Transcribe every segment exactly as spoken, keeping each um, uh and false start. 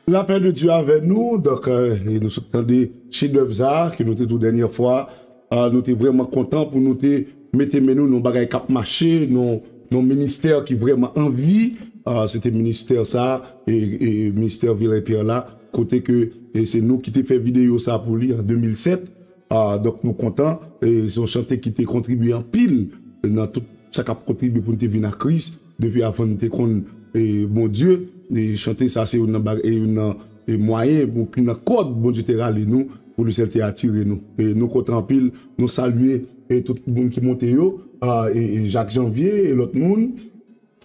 Lapè de Dye avè nou. Donk, euh, e nou sot tande chedèv sa a, ke nou te di w dènyè fwa. Euh, nou te vrèman kontan pou nou te mete men nou nan bagay k ap mache, nan, nan ministè ki vrèman an vi. Euh, se te ministè sa a, e, e ministè Vilayen Pyè la, kote ke, e se nou ki te fè videyo sa a pou li an de mil sèt. Ah, donk, nou kontan. E se yon chante ki te kontribye anpil nan tout sa k ap kontribye pou nou te vin a Kris, depi avan nou te konn, e, Bondye. E chante sa, se youn nan bag-, e, youn nan, e, mwayen, pou ki nan kòd Bondye te rale nou, pou Lesyèl te atire nou. E nou kontan anpil, nou salye, e, tout moun ki monte yo, ah, e, e Jacques Janvier, e lòt moun.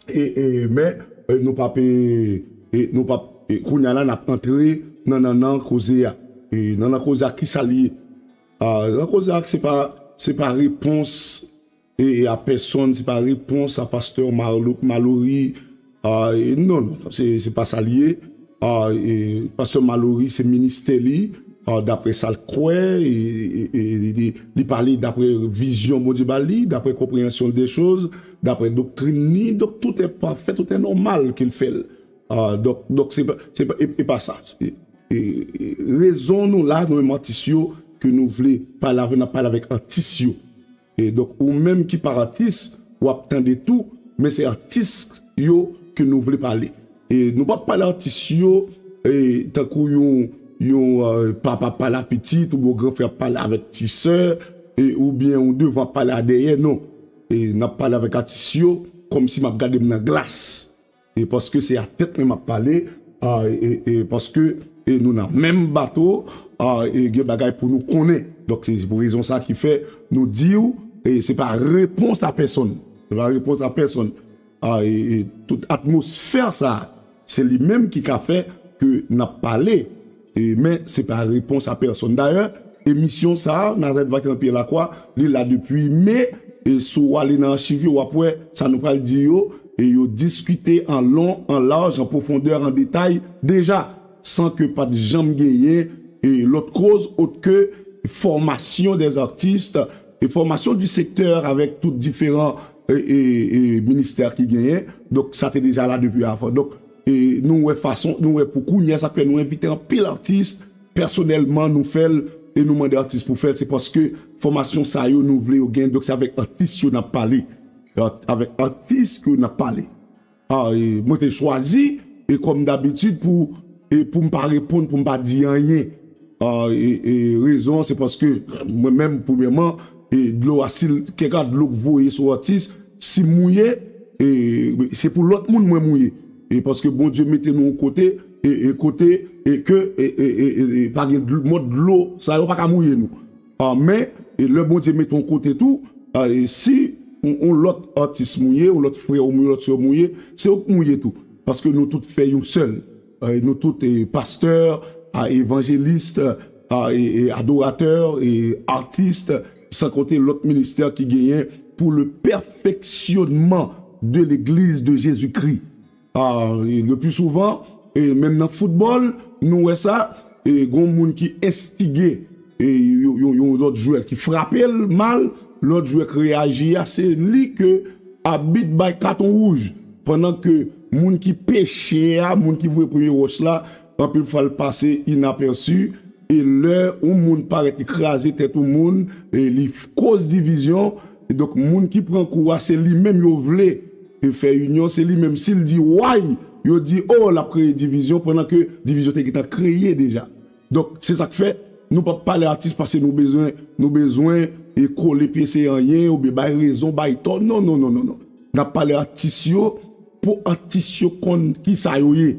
E, e, men, e, nou p ap, e, e, nou p ap, e, kounye a la, n ap antre nan, nan, nan koze a. E, nan, nan koze a, ki sa l ye? Ah, nan koze a, se pa, se pa repons, e, e, a pèsonn, se pa repons a pastè Marlo-, Malory. Ah, e, non, non, non, se, se pa sa l ye. Ah, e, pastè Malory, se ministè li, ah, daprè sa l kwè, e, e, e, e, li, li pale daprè vizyon Bondye ba li, daprè konpreyansyon l de choz, daprè doktrin li. Donk, tout est parfait, tout est normal ke l fè l. Ah, donk, donk, se pa, se pa, e, e pa sa. E, e, e, rezon nou la, nou menm atis yo, ke nou vle pale avè, n ap pale avèk atis yo. E donk, ou menm ki pa atis, w ap tande tou, men se atis yo ke nou vle pale. E nou p ap pale atis yo, e, tankou yon, yon, e, papa pale a pitit, oubyen yon gran frè ap pale avèk ti sè, e, oubyen yon devan ap pale a dèyè, non. E n ap pale avèk atis yo, kòmsi m ap gade m nan glas. E paske se a tèt mwen m ap pale, a, e, e paske, e nou nan menm bato, a, e gen bagay pou nou konnen. Donk, se pou rezon sa ki fè nou di w, e se pa repons a pèsonn. Se pa repons a pèsonn. A, e, e tout atmosfè sa, se li menm ki ka fè ke n ap pale. E, men se pa repons a pèsonn. Dayè, emisyon sa a, Nazareth Vatican Pierre Lacroix, li la depi me, e si w ale nan achiv yo, w ap wè sa nou pral di yo, e yo diskite an lon, an laj, an pwofondè, an detay, deja, san ke pa t janm genyen, e lòt koz, ot ke fòmasyon dè artis, e fòmasyon di sektè avèk tout diferan, e, e, e ministè ki genyen. Donk, sa te deja la depi avan. Donk, e nou wè fason, nou wè pou kounye a, sa fè nou envite anpil atis, pèsonèlman, nou fè l, e nou mande atis pou fè l, se paske fòmasyon sa yo, nou vle yo gen, donk se avèk atis yo n ap pale. Avèk atis yo n ap pale. A, e mwen te chwazi, e kòm dabitid, pou, e pou m pa reponn, pou m pa di anyen. A, e, e rezon an, se paske mwen menm, premyèman, e dlo a, si l, kèk a dlo k voye sou atis, si m mouye, e se pou lòt moun mwen mouye. E paske Bondye mete nou yon kote, e, e kote, e ke, e, e, e, e, e pa gen dl-, mòd dlo, sa yo pa ka mouye nou. A, men, e lè Bondye mete yon kote tou, a, e si yon, yon lòt atis mouye, yon lòt frè w mouye, yon lòt sè w mouye, se ou k mouye tou. Paske nou tout fè yon sèl. E nou tout, e pastè, a, evanjelis, a, e, e adoratè, e atis, san konte lòt ministè ki genyen pour le perfectionnement de l'Église de Jésus-Christ. A, e le pli souvan, e menm nan foutbòl, nou wè sa, e gon moun ki enstige, e yon, yon, yon lòt jwè ki frape l mal, lòt jwè k reyaji a, se li ke abit bay katon wouj. Pandan ke moun ki peche a, moun ki voye premye wòch la, anpil fwa l pase inapèsi, e lè yon moun parèt li kraze tèt yon moun, e li f-, koz divizyon, e donk moun ki pran kou a, se li menm yo vle, e fè inyon, se li menm. Si l di way, yo di, o, l ap kreye divizyon, pandan ke divizyon te gentan kreye deja. Donk, se sa k fè, nou p ap pale atis paske nou bezwen, nou bezwen, e kole pyese anyen, oubyen bay rezon, bay tò. Non, non, non, non, non. N ap pale atis yo pou atis yo konn kisa yo ye.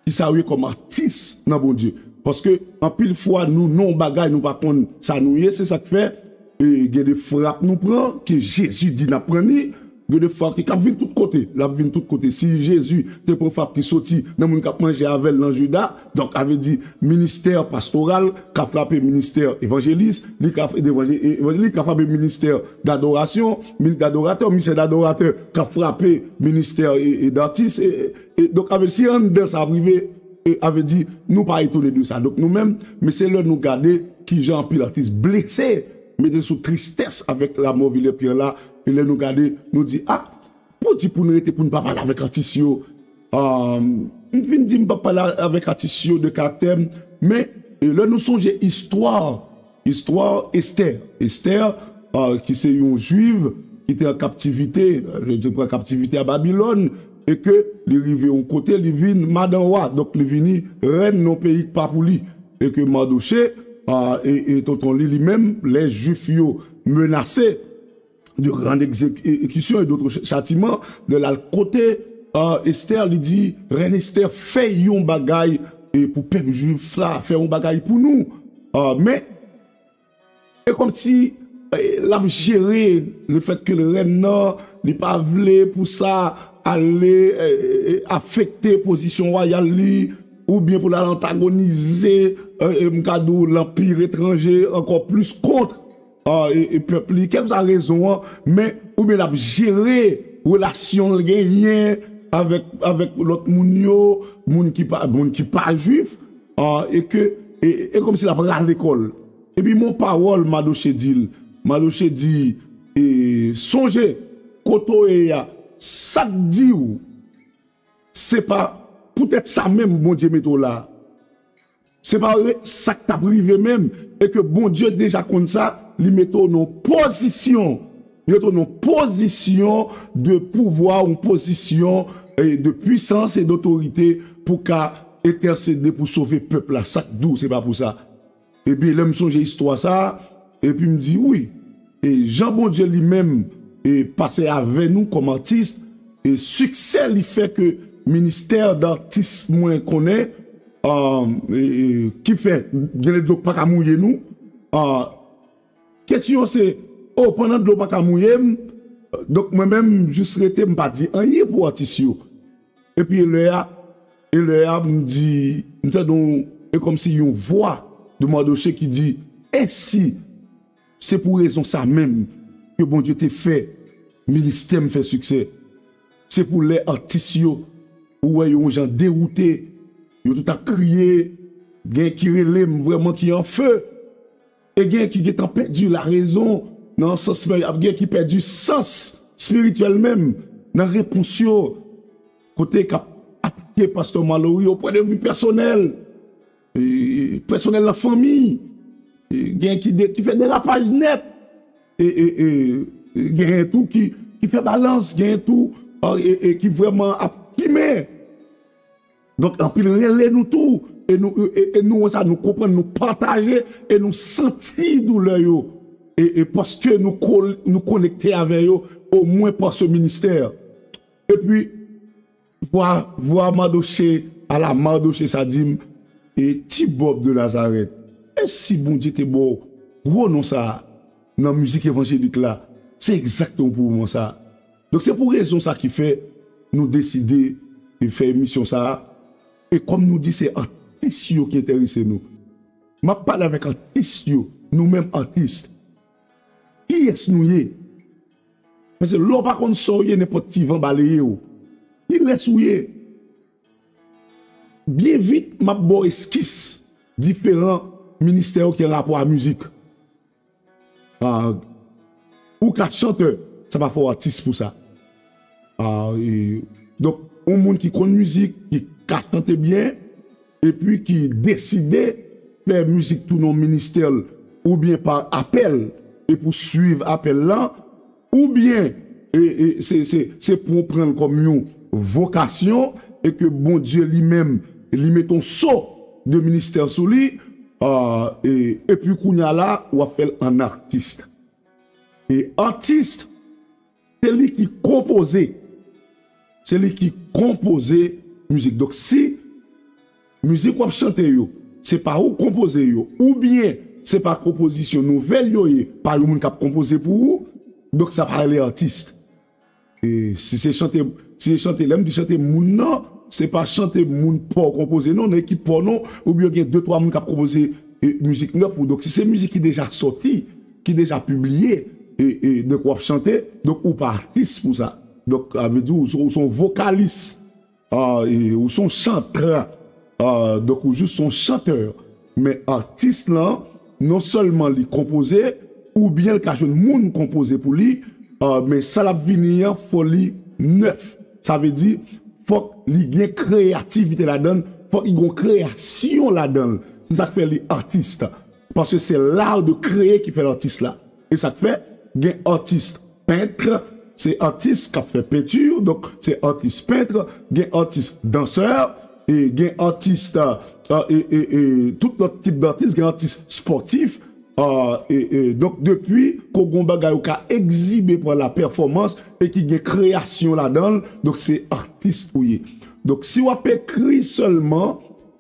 Kisa yo ye kòm atis nan Bondye. Paske anpil fwa nou nan yon bagay nou pa konn sa nou ye, se sa k fè, e, gen de frap nou pran, ke Jezi di n ap pran li, gen de frap ki, k ap vin tout kote, l ap vin tout kote. Si Jezi te pran frap ki soti nan moun k ap manje avè l nan Jida, donk, sa vle di ministè pastoral ka frape ministè evanjelis, li ka, evanjel-, evanjelis ka frape ministè dadorasyon, min-, dadoratè, ministè dadoratè ka frape ministè, e, e datis, e, E donk, avè, si anndan sa ap rive, e, avè di, nou pa etone de sa. Donk, nou menm, men se lè nou gade kijan anpil atis blese, mete sou tristès avèk lanmò Vilè Pyè la, e lè nou gade, nou di, a, pou di pou n rete, pou n pa pale avèk atis yo. M vin di m p ap pale avèk atis yo de karaktè m, men e lè nou sonje istwa, istwa Estè, Estè, ki se yon jwiv ki te an kaptivite, te pran kaptivite a Babilòn, e ke li rive yon kote, li vin madan wa, donk li vini rèn nan yon peyi k pa pou li, e ke Madoche, e, e tonton li, li menm, lè Jwif yo menase, de grann egzekisyon e dotre chatiman, lè l al kote Estè, li di, rèn Estè, fè yon bagay e pou pèp jwif la, fè yon bagay pou nou. Men, e kòmsi l ap jere lefètke l rèn nan, li pa vle pou sa ale afekte pozisyon wayal li, oubyen pou l al antagonize, m ka di w, lanpi etranje ankò plis kont e, e pèp li, kèlkeswa rezon an, men oubyen l ap jere relasyon l genyen avèk, avèk lòt moun yo, moun ki pa, moun ki pa jwif, e ke, e, e kòmsi l ap rale kò l. Epi men yon pawòl Madoche di l. Madoche di, e, sonje, kote w ye a, sa k di w, se pa poutèt sa menm Bondye mete w la. Se pa vre, sa k t ap rive menm, e ke Bondye deja konn sa, li mete w nan pozisyon, li mete w nan pozisyon de pouvwa, yon pozisyon, e, de pwisans e dotorite pou ka entèsede pou sove pèp la. Sa k di w se pa pou sa. Epi lè m sonje istwa sa a, epi m di, wi, e jan Bondye li menm e pase avè nou kòm atis, e siksè li fè ke ministè datis mwen konnen, e, e, ki fè gen dlo k pa ka mouye nou, kesyon se, o, pandan dlo pa ka mouye m, donk mwen menm m jis rete, m pa di anyen pou atis yo. Epi e lè a, e lè a, m di, m tande yon, e kòmsi yon vwa de Madoche ki di, e si se pou rezon sa menm ke Bondye te fè ministè m fè siksè? Se pou lè atis yo, ou wè yo yon jan dewoute, yo tout ap kriye, gen ki rele m vrèman ki an fe. E gen ki gentan pèdi larezon nan sans, men y ap gen ki pèdi sans espirityèl menm nan repons yo. Kote k ap atake pastè Malory o pwen de vi pèsonèl, e, pèsonèl nan fanmi, e, gen ki, de, ki fè derapaj nèt, e, e, e, gen tou ki, ki fè balans, gen tou, e, e, ki vrèman ap kimen. Donk, anpil rele nou tou, e nou, e, e nou wè sa, nou konprann, nou pataje, e nou santi doulè yo. E, e paske nou, nou konekte avè yo, omwen pa se ministè. Epi, vwa, vwa Madoche, ala Madoche sa di m, e ti Bob de Nazareth, e si Bondye te ba w gwo non sa a nan mizik evanjelik la, se egzakteman pou moman sa a. Donk, se pou rezon sa ki fè nou deside fè emisyon sa a. E kòm nou di, se atis yo ki enterese nou. M ap pale avèk atis yo, nou menm atis. Kiyès nou ye? Paske lè w pa konn sa w ye, nenpòt ti van baleye w. Kilès ou ye? Byen vit, m ap ba w eskis diferan ministè yo ki an rapò a mizik. Ah, ou ka chantè, sa pa fè w atis pou sa. Ah, e, donk, yon moun ki konn mizik, ki ka chante byen, epi ki deside fè mizik tou nan ministè l, oubyen pa apèl, e pou swiv apèl la, oubyen, e, e, se, se, se pou w pran l kòm yon vokasyon, e ke Bondye li menm, li met yon so de ministè sou li, ah, e, epi kounye a la, w ap fè l an atis. E atis, se li ki konpoze. Se li ki konpoze mizik. Donk, si mizik w ap chante yo, se pa ou k konpoze yo, oubyen se pa konpozisyon nouvèl yo ye, pa yon moun k ap konpoze pou ou, donk sa pa rele atis. E si se chante, si se chante, lè m di chante moun nan, se pa chante moun pa w konpoze non, nan ekip pa w non, oubyen gen de twa moun k ap konpoze, e, mizik nèf pou ou. Donk, si se mizik ki deja sòti, ki deja pibliye, e, e, donk w ap chante, donk ou pa atis pou sa. Donk, sa vle di ou, ou se yon vokalis, ah, e, ou se yon chantè, ah, donk ou jis yon chantè. Men atis lan, non sèlman li konpoze, oubyen l ka jwenn moun konpoze pou li, uh, men sa l ap vini an, fò li nèf. Sa vle di, fòk li gen kreyativite ladan l, fòk li gen kreyasyon ladan l. Se sa k fè li atis. Paske se l'art de créer ki fè l atis la. E sa k fè, gen atis pent, se atis k ap fè penti, donk se atis pent, gen atis dansè, e gen atis, e, e, e, e tout lòt tip d'atis, gen atis spòtif. E, e, donk depi ke w gen yon bagay ou ka egzibe pa la pèfòmans e ki gen kreyasyon ladan l, donk se atis ou ye. Donk si w ap ekri sèlman,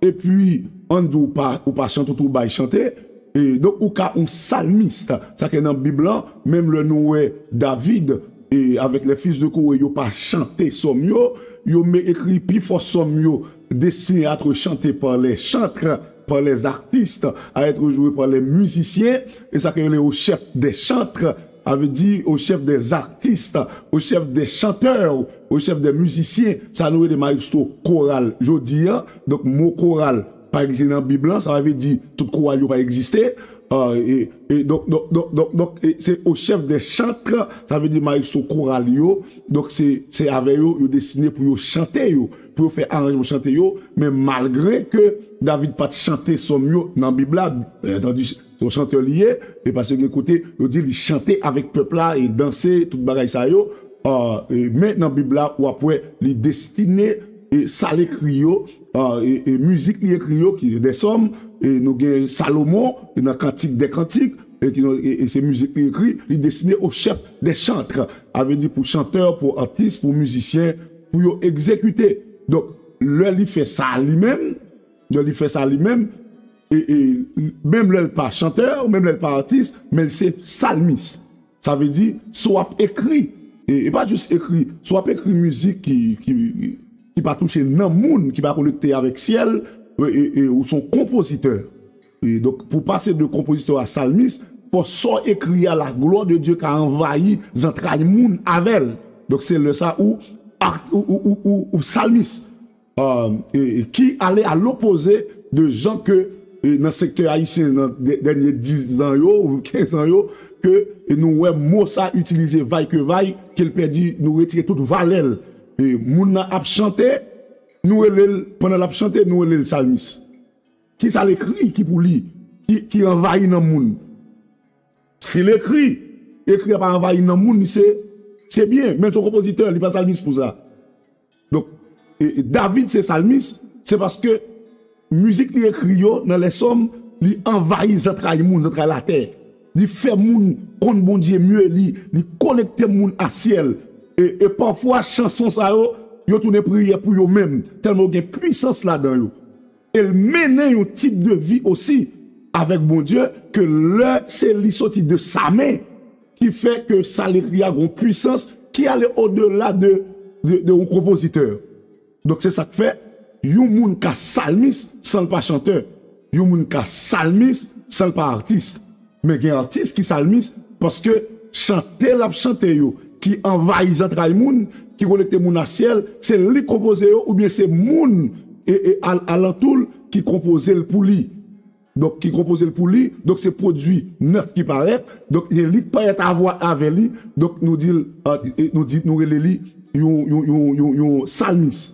epi ann di w pa, ou pa chante, ou tou bay chante, e, donk ou ka yon salmis. Sa ke nan Bib lan, menm lè nou wè David e avèk les fils de Coré, yo pa chante sòm yo, yo me ekri pi fò sòm yo, destinés à être chantés par les chantres, par les artistes, à être joués par les musiciens, e sa ke yo rele au chef des chantres, sa vle di au chef des artistes, au chef des chanteurs, au chef des musiciens, sa nou rele maestro koral jodi a. Donk mo koral pa egziste nan Bib lan, sa vle di tout koral yo pa egziste. E, e donk, donk, donk, donk, donk, e se au chef des chantres, sa vle di maestro koral yo. Donk se, se avè yo, yo destine pou yo chante yo, pou yo fè aranjman chante yo. Men malgre ke David pa t chante sòm yo nan Bib la, byen antandi, se yon chantè li ye, e paske gen kote yo di li chante avèk pèp la e danse, tout bagay sa yo. E, men nan Bib la, w ap wè li destine, e sa l ekri yo, e, e, e mizik li ekri yo, ki de sòm, e nou gen Salomon, e nan Kantik dè Kantik, e, ki, e, e se mizik li ekri, li destine au chef des chantres, sa vle di pou chantè, pou atis, pou mizisyen, pou yo egzekite. Donk, lè li fè sa li menm, lè li fè sa li menm, e, e, menm lè l pa chantè, menm lè l pa atis, men l se salmis. Sa vle di, si w ap ekri, e, e pa jis ekri, si w ap ekri mizik ki, ki, ki pa touche nanm moun, ki pa konekte avèk syèl, e, e, e, ou se yon konpozitè. E donk, pou pase de konpozitè a salmis, fò sa w ekri a, la glwa de Dye ka anvayi zantray moun avè l. Donk, se lè sa ou, art- ou, ou, ou, ou, ou salmis. E, e, ki ale a lopoze de jan ke, e, nan sektè ayisyen, nan dè- dènye diz an yo, ou kenz an yo, ke, e, nou wè mo sa itilize vay ke vay, ke l pèdi, nou retire tout valè l. E, moun nan ap chante, nou rele l, pandan l ap chante, nou rele l salmis. Ki sa l ekri ki pou li, ki, ki anvayi nanm moun? Si l ekri, ekri a pa anvayi nanm moun, li se, se byen, men l se yon konpozitè, li pa salmis pou sa. Donk, e, e David se salmis, se paske mizik li ekri yo nan lè sòm, li anvayi zantray moun, zantray latè. Li fè moun konn Bondye mye, li, li konekte moun a syèl. E, e pafwa, chanson sa yo, yo tounen priyè pou yo menm, tèlman yo gen pwisans ladan yo. E l mennen yon tip de vi osi avèk Bondye, ke lè se li soti de sa men, ki fè ke sa l ekri a gon pwisans ki ale odela de, de, de yon konpozitè. Donk, se sa k fè, yon moun ka salmis san l pa chantè. Yon moun ka salmis san l pa atis. Men gen atis ki salmis paske chante l ap chante yo, ki anvayi zantray moun, ki konekte moun a syèl, se li k konpoze yo, oubyen se moun e, e al- alantou l ki konpoze l pou li. Donk, ki konpoze l pou li, donk se pwodui nèf ki parèt, donk, e li k parèt avwa- avè li, donk, nou di l, e, e, nou di, nou rele li yon, yon, yon, yon, yon salmis.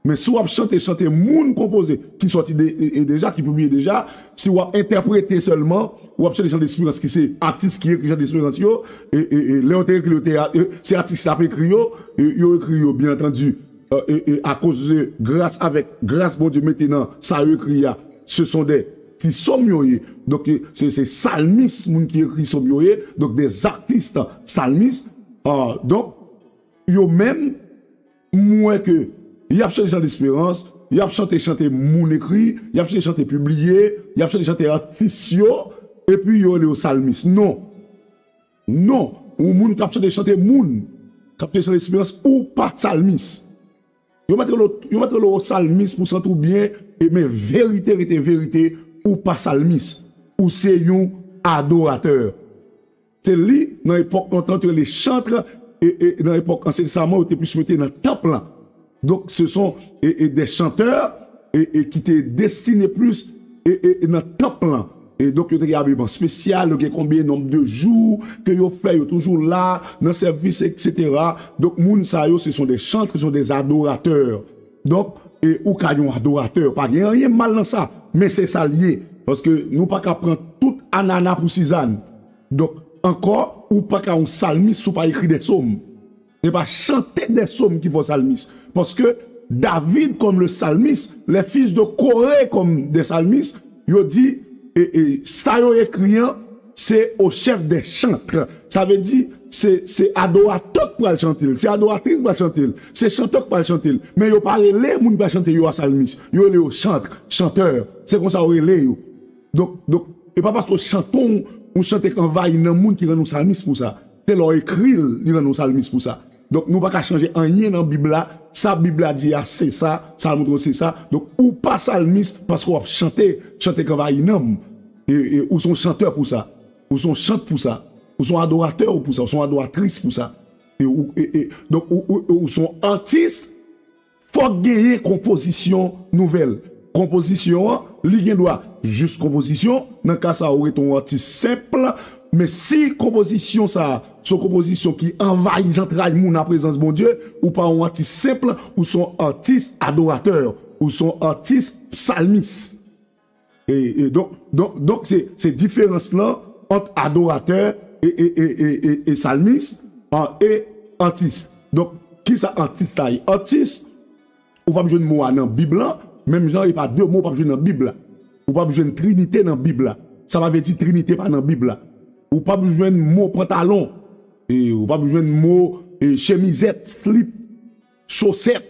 Men si w ap chante, chante moun konpoze, ki sòti de, e, e deja, ki pibliye deja, si w ap entèprete sèlman, w ap chante chante esperans ki se atis ki ekri chante esperans yo, e, e, e lè yo te ekri yo, te, e, se atis la ap ekri yo, e, yo ekri yo, byen antandi, e, e, e akoz de gras, avèk gras Bondye mete nan sa yo ekri a, se son de ti sòm yo ye. Donk, e, se, se salmis, moun ki ekri sòm yo ye, donk de artistes salmistes. E, donk, yo menm, m wè ke y ap chante chante esperans, y ap chante chante moun ekri, y ap chante chante pibliye, y ap chante chante atis yo, epi yo rele yo salmis. Non. Non. Yon moun k ap chante chante moun, k ap chante chante esperans, ou pa salmis. Yo mèt rele w, yo mèt rele w salmis pou w santi w byen, e men verite rete verite, ou pa salmis. Ou se yon adoratè. Se li, nan epòk lontan, yo te rele chantre, e, e nan epòk Ansyen Testaman, yo te plis mete nan tanp lan. Donk, se son, e, e de chantè, e, e ki te destine plis, e, e, e nan tanp lan. E donk, yo te gen abiman espesyal, yo gen konbyen nonb de jou ke yo fè, yo toujou la nan sèvis, et cetera. Donk, moun sa yo, ce sont des chantres, ce sont des adorateurs. Donk, e ou ka yon adoratè, pa gen anyen mal nan sa, men se sa l ye. Paske nou pa ka pran tout anana pou sizann. Donk, ankò, ou pa ka yon salmis si w pa ekri de sòm. Se pa chante de sòm ki fè w salmis. Paske David, comme le psalmiste, les fils de Coré, comme des psalmistes, yo di, e, e, sa yo ekri an, se au chef des chantres. Sa vle di, se, se adoratè k pral chante l, se adoratris k pral chante l, se chantè k pral chante l. Men yo pa rele moun ki pral chante yo a salmis. Yo rele yo chantre, chantè. Se konsa yo rele yo. Donk, donk, e pa paske w chante yon, yon chante k anvayi nanm moun ki rann ou salmis pou sa. Se lè w ekri l, li rann ou salmis pou sa. Donk, nou pa ka chanje anyen nan Bib la. Sa Bib la di a, se sa. Sa l montre w, se sa. Donk, ou pa salmis paske w ap chante, chante k anvayi nanm. E, e, ou se yon chantè pou sa. Ou se yon chant pou sa. Ou se yon adoratè pou sa. Ou se yon adoratris pou sa. E, ou, e, e, donk, ou, ou, ou se yon atis. Fòk genyen konpozisyon nouvèl. Konpozisyon an, li gen dwa jis konpozisyon. Nan ka sa a, ou rete yon atis senp. Men si konpozisyon sa a, se yon konpozisyon ki anvayi zantray moun an prezans Bondye, ou pa yon atis senp, ou se yon atis adoratè, ou se yon atis psalmis. E, e donk, donk, donk se, se diferans lan ant adoratè e, e, e, e, e, e salmis, an, e atis. Donk, kisa atis la ye? Atis, ou p ap jwenn mo a nan Bib la, menm jan e pa de mo ou p ap jwenn nan Bib la. Ou p ap jwenn trinite nan Bib la. Sa pa vle di trinite pa nan Bib la. Ou p ap jwenn mo pantalon, e ou p ap jwenn mo, e, chemizèt, slip, chosèt.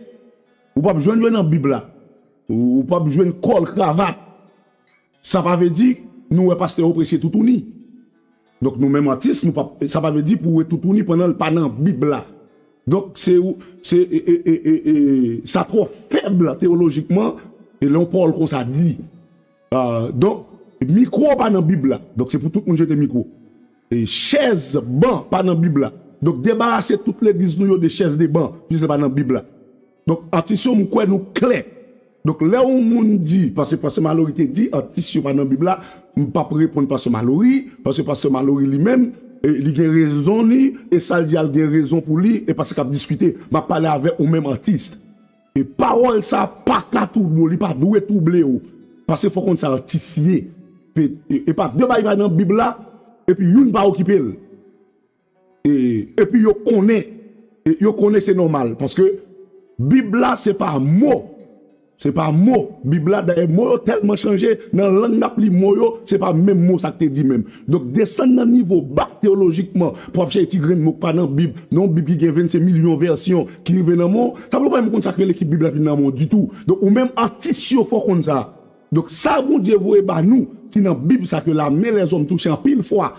Ou p ap jwenn yo nan Bib la. Ou, ou p ap jwenn kòl, kravat. Sa pa vle di nou wè pastè yo preche toutouni. Donk, nou menm atis, nou pa, sa pa vle di pou w wè toutouni pandan l pa nan Bib la. Donk, se, se, e, e, e, e, e, sa twò fèb teyolojikman, e lè yon pawòl konsa di. Ah, donk, mikwo pa nan Bib la. Donk, se pou tout moun jete mikwo. E chèz, ban pa nan Bib la. Donk, debarase tout legliz nou yo de chèz, de ban, piske pa nan Bib la. Donk, atis yo, m kwè nou klè. Donk, lè yon moun di, paske Pastè Malory te di, atis yo pa nan Bib la, m p ap reponn Pastè Malory, paske Pastè Malory li menm, e, li gen rezon li, e sa l di a l gen rezon pou li, e pa sa k ap diskite. M ap pale avèk ou menm atis. E pawòl sa a pa ka twouble w, li pa dwe twouble w. Paske fò w konn sa atis ye. E, e, e pa de bagay pa nan Bib la, epi youn pa okipe l. E, epi yo konnen, e, yo konnen se nòmal. Paske Bib la, se pa mo. Se pa mo. Bib la, dayè, mo yo tèlman chanje, nan lang n ap li mo yo, se pa menm mo sa k te di menm. Donk, desann nan nivo ba teyolojikman, pou ap chèche ti grenn mo k pa nan Bib, nan yon Bib ki gen vennsenk milyon vèsyon, ki rive nan men w, sa vle w pa menm konn sa k rele ki Bib la vin nan men w ditou. Donk, ou menm atis yo, fò w konn sa. Donk, sa Bondye voye ba nou, ki nan Bib sa ke la main des hommes touche anpil fwa,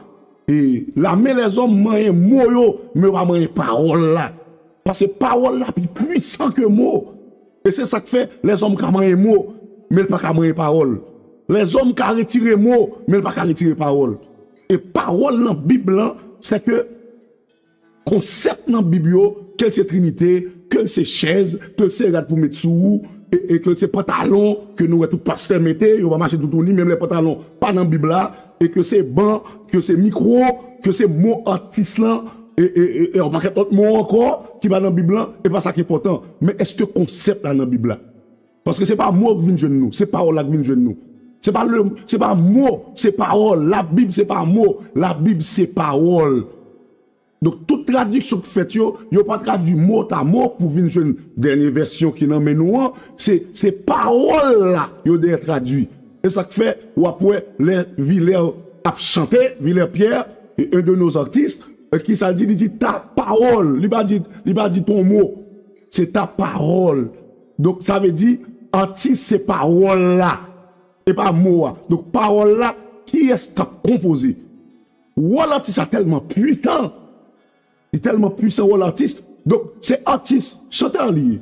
e la main des hommes manyen mo yo, men yo pa manyen pawòl la. Paske pawòl la pi pwisan ke mo. E se sa k fè lèzòm ka manyen mo, men l pa ka manyen pawòl. Lèzòm ka retire mo, men l pa ka retire pawòl. E pawòl nan Bib lan, se ke konsèp nan Bib yo, ke l se trinite, ke l se chèz, ke l se rad pou met sou ou, e, e ke l se pantalon ke nou wè tout pastè mete, yo pa mache toutouni, menm lè pantalon pa nan Bib la, e ke se ban, ke se mikwo, ke se mo atis lan, e, e, e, e yon pakèt lòt mo ankò ki pa nan Bib lan, e pa sa k enpòtan. Men èske konsèp la nan Bib la? Paske se pa mo k vin jwenn nou, se pawòl la k vin jwenn nou. Se pa le, se pa mo, se pawòl. Labib se pa mo, Labib se pawòl. Donk, tout tradiksyon k fèt yo, yo pa tradui mot à mot pou vin jwenn dènye vèsyon ki nan men nou an. Se, se pawòl la yo dèyè tradui. E sa k fè, w ap wè, lè Vilè ap chante, Vilè Pyè, e un de nos artistes, e kisa l di? Li di, ta pawòl. Li pa di, li pa di ton mo. Se ta pawòl. Donk, sa vle di, atis se pawòl la. E pa mo a. Donk, pawòl la, kiyès k ap konpoze? Wòl atis la tèlman pwisan. Li tèlman pwisan, wòl atis. Donk, se atis, chantè li ye.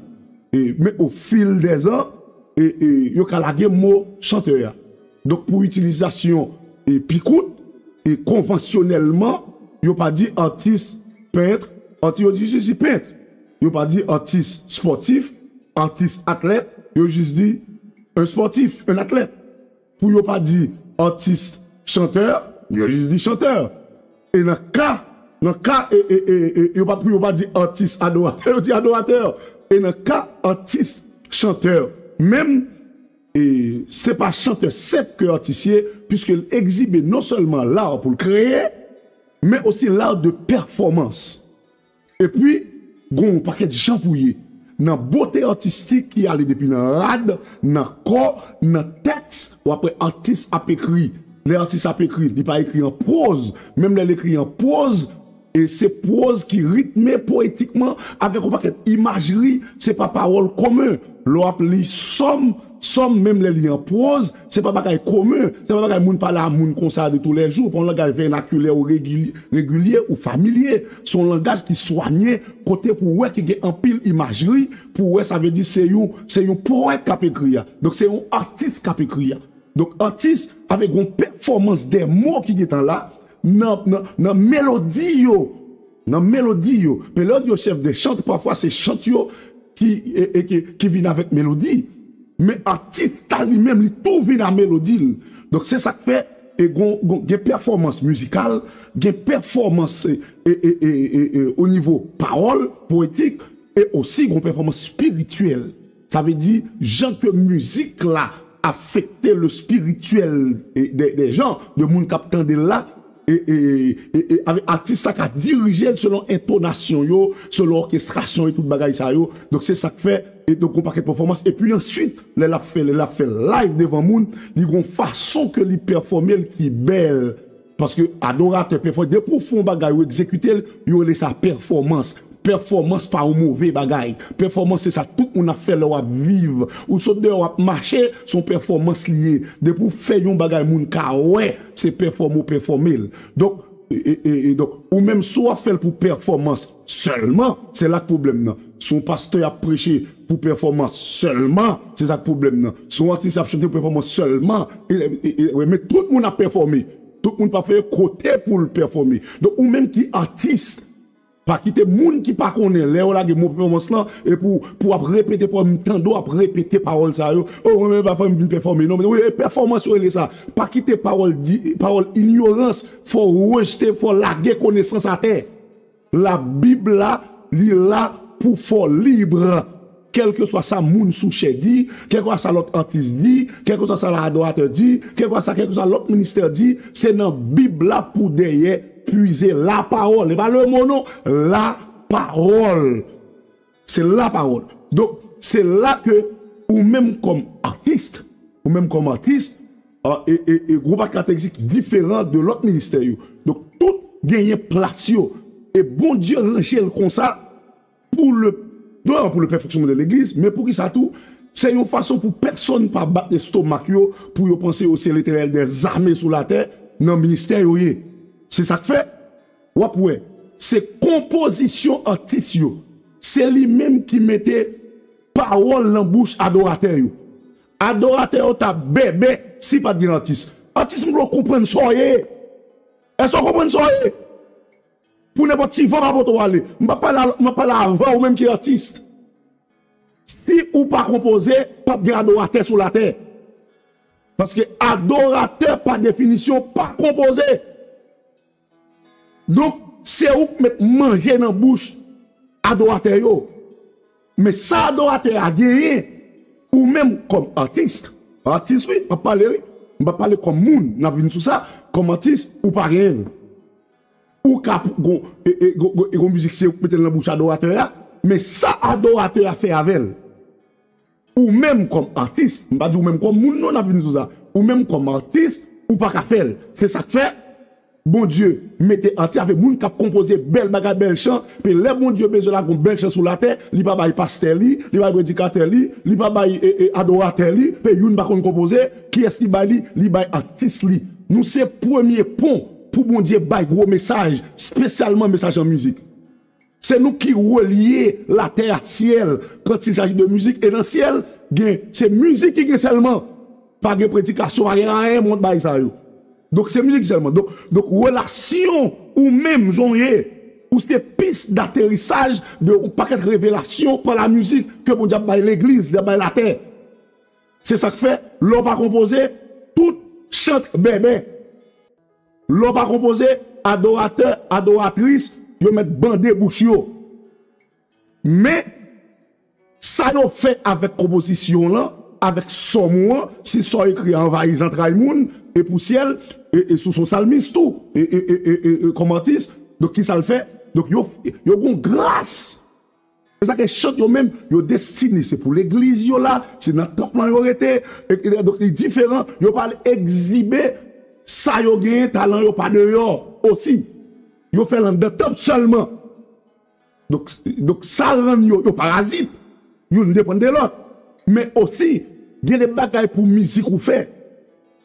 E, men au fil des ans, e, e, yo ka lage mo chantè a. Donk, pou itilizasyon, e, pi kout, e, konvansyonèlman, yo pa di atis, pent, atis, yo di jis pent. Yo pa di atis spòtif, atis atlèt, yo jis di un sportif, un athlète. Pou yo pa di atis chantè, yo jis di chantè. E nan ka, nan ka, e, e, e, e, yo pa, pou yo pa di atis adoratè, yo di adoratè. E nan ka atis chantè, menm, e, se pa chantè senp ke atis ye, piske l egzibe non sèlman la pou l kreye, men osi la de pèfòmans. Epi, gen yon pakèt jan pou ye. Nan bote atistik ki ale depi nan rad, nan kò, nan tèks, w ap wè atis ap ekri. Lè atis ap ekri, li pa ekri an pwoz. Menm lè l ekri an pwoz, e se pwoz ki ritme poetikman avèk yon pakèt imajri, se pa pawòl komen. Lè w ap li sòm, sòm menm lè li an pwoz, se pa bagay komen, se pa bagay moun pale a moun konsa de toulèjou, pa yon langaj vènakilè ou regili-, regilye ou familye. Se yon langaj ki swanye, kote pou w wè ki gen anpil imajri, pou w wè sa vle di se yon, se yon powèt k ap ekri a. Donk se yon atis k ap ekri a. Donk atis avèk yon pèfòmans de mo ki gentan la, nan, nan, nan melodi yo, nan melodi yo. Melodi yo, chèf de chant, pafwa se chant yo ki, e, e, ki, ki vin avèk melodi. Men atis la li menm, li tou vin a melodi l. Donk se sa k fè, e, gon, gon, gen pèfòmans mizikal, gen pèfòmans, e, e, e, e, e, e, o nivo pawòl, poetik, e osi gon pèfòmans espirityèl. Sa vle di, jan ke mizik la afekte le spirituel, e, de, de jan, de moun k ap tande l la, e, e, e, e avèk atis la ka dirije l selon entonasyon yo, selon òkestrasyon e tout bagay sa yo. Donk se sa k fè, e donk yon pakèt pèfòmans. Epi answit, lè l ap fè, lè l ap fè live devan moun, li gon fason ke li pèfòme l ki bèl. Paske adoratè pèfòmans, depi w fè yon bagay ou egzekite l, yo rele sa pèfòmans. Pèfòmans pa yon move bagay. Pèfòmans se sa tout moun ap fè lè w ap viv. Ou sot deyò w ap mache, se yon pèfòmans li ye. Depi w fè yon bagay moun ka wè, se pèfòme w pèfòme l. Donk, e, e, e, e, donk, ou menm si w ap fè l pou pèfòmans sèlman, se la k pwoblèm nan. Si yon pastè ap preche pou pèfòmans sèlman, se sa k pwoblèm nan. Si yon atis ap chante pou pèfòmans sèlman, e, e, e, e, men tout moun ap pèfòme. Tout moun pa fè kote pou l pèfòme. Donk, ou menm ki atis, pa kite moun ki pa konnen, lè yo lage mo pèfòmans lan, e pou, pou ap repete, pou m tande w ap repete pawòl sa yo. O, mwen menm pa fè m vin pèfòme. Non, men, wi, e pèfòmans yo rele sa. Pa kite pawòl di, pawòl inyorans, fò w rejte, fò w lage konesans atè. Labib la, li la pou fè w lib. Kèlkeswa sa moun sou chè di, kèlkeswa sa lòt atis di, kèlkeswa sa adoratè di, kèlkeswa sa, kèlkeswa lòt ministè di, se nan Bib la pou dèyè pwize lapawòl. E pa lemo non, lapawòl. Se lapawòl. Donk, se la ke ou menm kòm atis, ou menm kòm atis, a, e, e, e gwo karakteristik diferan de lòt ministè yo. Donk, tout genyen plas yo. E Bondye ranje l konsa, pou le, non, pou le pèfeksyonman de legliz, men pou ki sa tou, se yon fason pou pèsonn pa bat lestomak yo, pou yo panse yo se Letènèl dèzame sou latè, nan ministè yo ye. Se sa k fè, w ap wè, se konpozisyon atis yo, se li menm ki mete pawòl nan bouch adoratè yo. Adoratè yo ta bèbè si pa t gen atis. Atis m konprann sa w ye. Èske w konprann sa w ye? Pou nenpòt ti van pa pote w ale. M p ap pale a, m ap pale avan ou menm ki atis. Si ou pa konpoze, p ap gen adoratè sou latè. Paske adoratè, pa definisyon, pa konpoze. Donk, se ou k met manje nan bouch adoratè yo. Men sa adoratè a genyen, ou menm kòm atis, atis wi, m ap pale wi, m ap pale kòm moun, n ap vin sou sa, kòm atis, ou pa genyen l. Ou ka p-, gon, e, e, gon, gon, e, gon mizik se ou k mete l nan bouch adoratè a, men sa adoratè a fè avè l. Ou menm kòm atis, m pa di ou menm kòm moun non, n ap vin sou sa. Ou menm kòm atis, ou pa ka fè l. Se sa k fè, Bondye mete atis avèk moun k ap konpoze bèl bagay, bèl chan. Pe lè Bondye bezwen lage yon bèl chan sou latè, li pa bay pastè li, li pa bay predikatè li, li pa bay, e, e, adoratè li, pe youn pa konn konpoze, kiyès li bay li? Li bay atis li. Nou se premye pon pou Bondye bay gwo mesaj, espesyalman mesaj an mizik. Se nou ki relye latè a syèl, quand il s'agit de musique. E nan syèl, gen, se mizik ki gen sèlman. Pa gen predikasyon, pa gen anyen mond bagay sa yo. Donk, se mizik sèlman. Donk, donk, relasyon ou menm, jan w ye, ou se pis daterisaj de yon pakèt revelasyon pa la mizik ke Bondye ap bay legliz, li ap bay latè. Se sa k fè, lè w pa konpoze, tout chant bèbè. Lè w pa konpoze, adoratè, adoratris, yo mèt bande bouch yo. Men, sa yo fè avèk konpozisyon lan, avèk sòm ou an, si sa w ekri a anvayi zantray moun, e pousyè l, e, e sou son salmis tou, e, e, e, e, e, e kòm atis, donk ki sa l fè? Donk yo, yo gon gras. Se sa ke chant yo menm, yo destine, se pou legliz yo la, se nan tanp lan yo rete, e, e, donk li diferan, yo pa al egzibe sa yo genyen, talan yo pa deyò osi. Yo fè l anndan tanp sèlman. Donk, donk sa rann yo, yo parazit. Youn depann de lòt. Men osi, gen de bagay pou mizik ou fè.